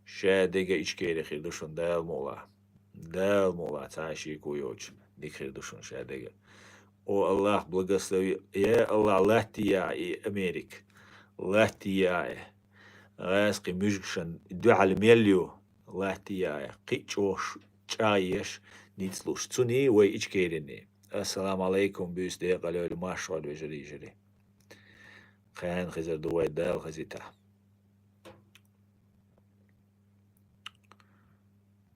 Ша дега Ичкери хир ду шуна Дала мукъалахь. Дала мукъалахь цхьа а шеко йоцуш, дика хир ду шуна ша дега. О, Аллах, благослови. Я Аллах, латтийя и Америка. Латтийя и. гӀаскхи муьжгашан дуьхьал мел ю, латтий яй, кхин а чӀогӀа чӀагӀъеш, ницкъ луш. Цуний вай Ичкерини. Ассаламу Ӏалайкум, буьйса декъала йойла, марша Ӏойла, вежарий, йижарий. Кхаьна хезар ду вай, Дала хезийта.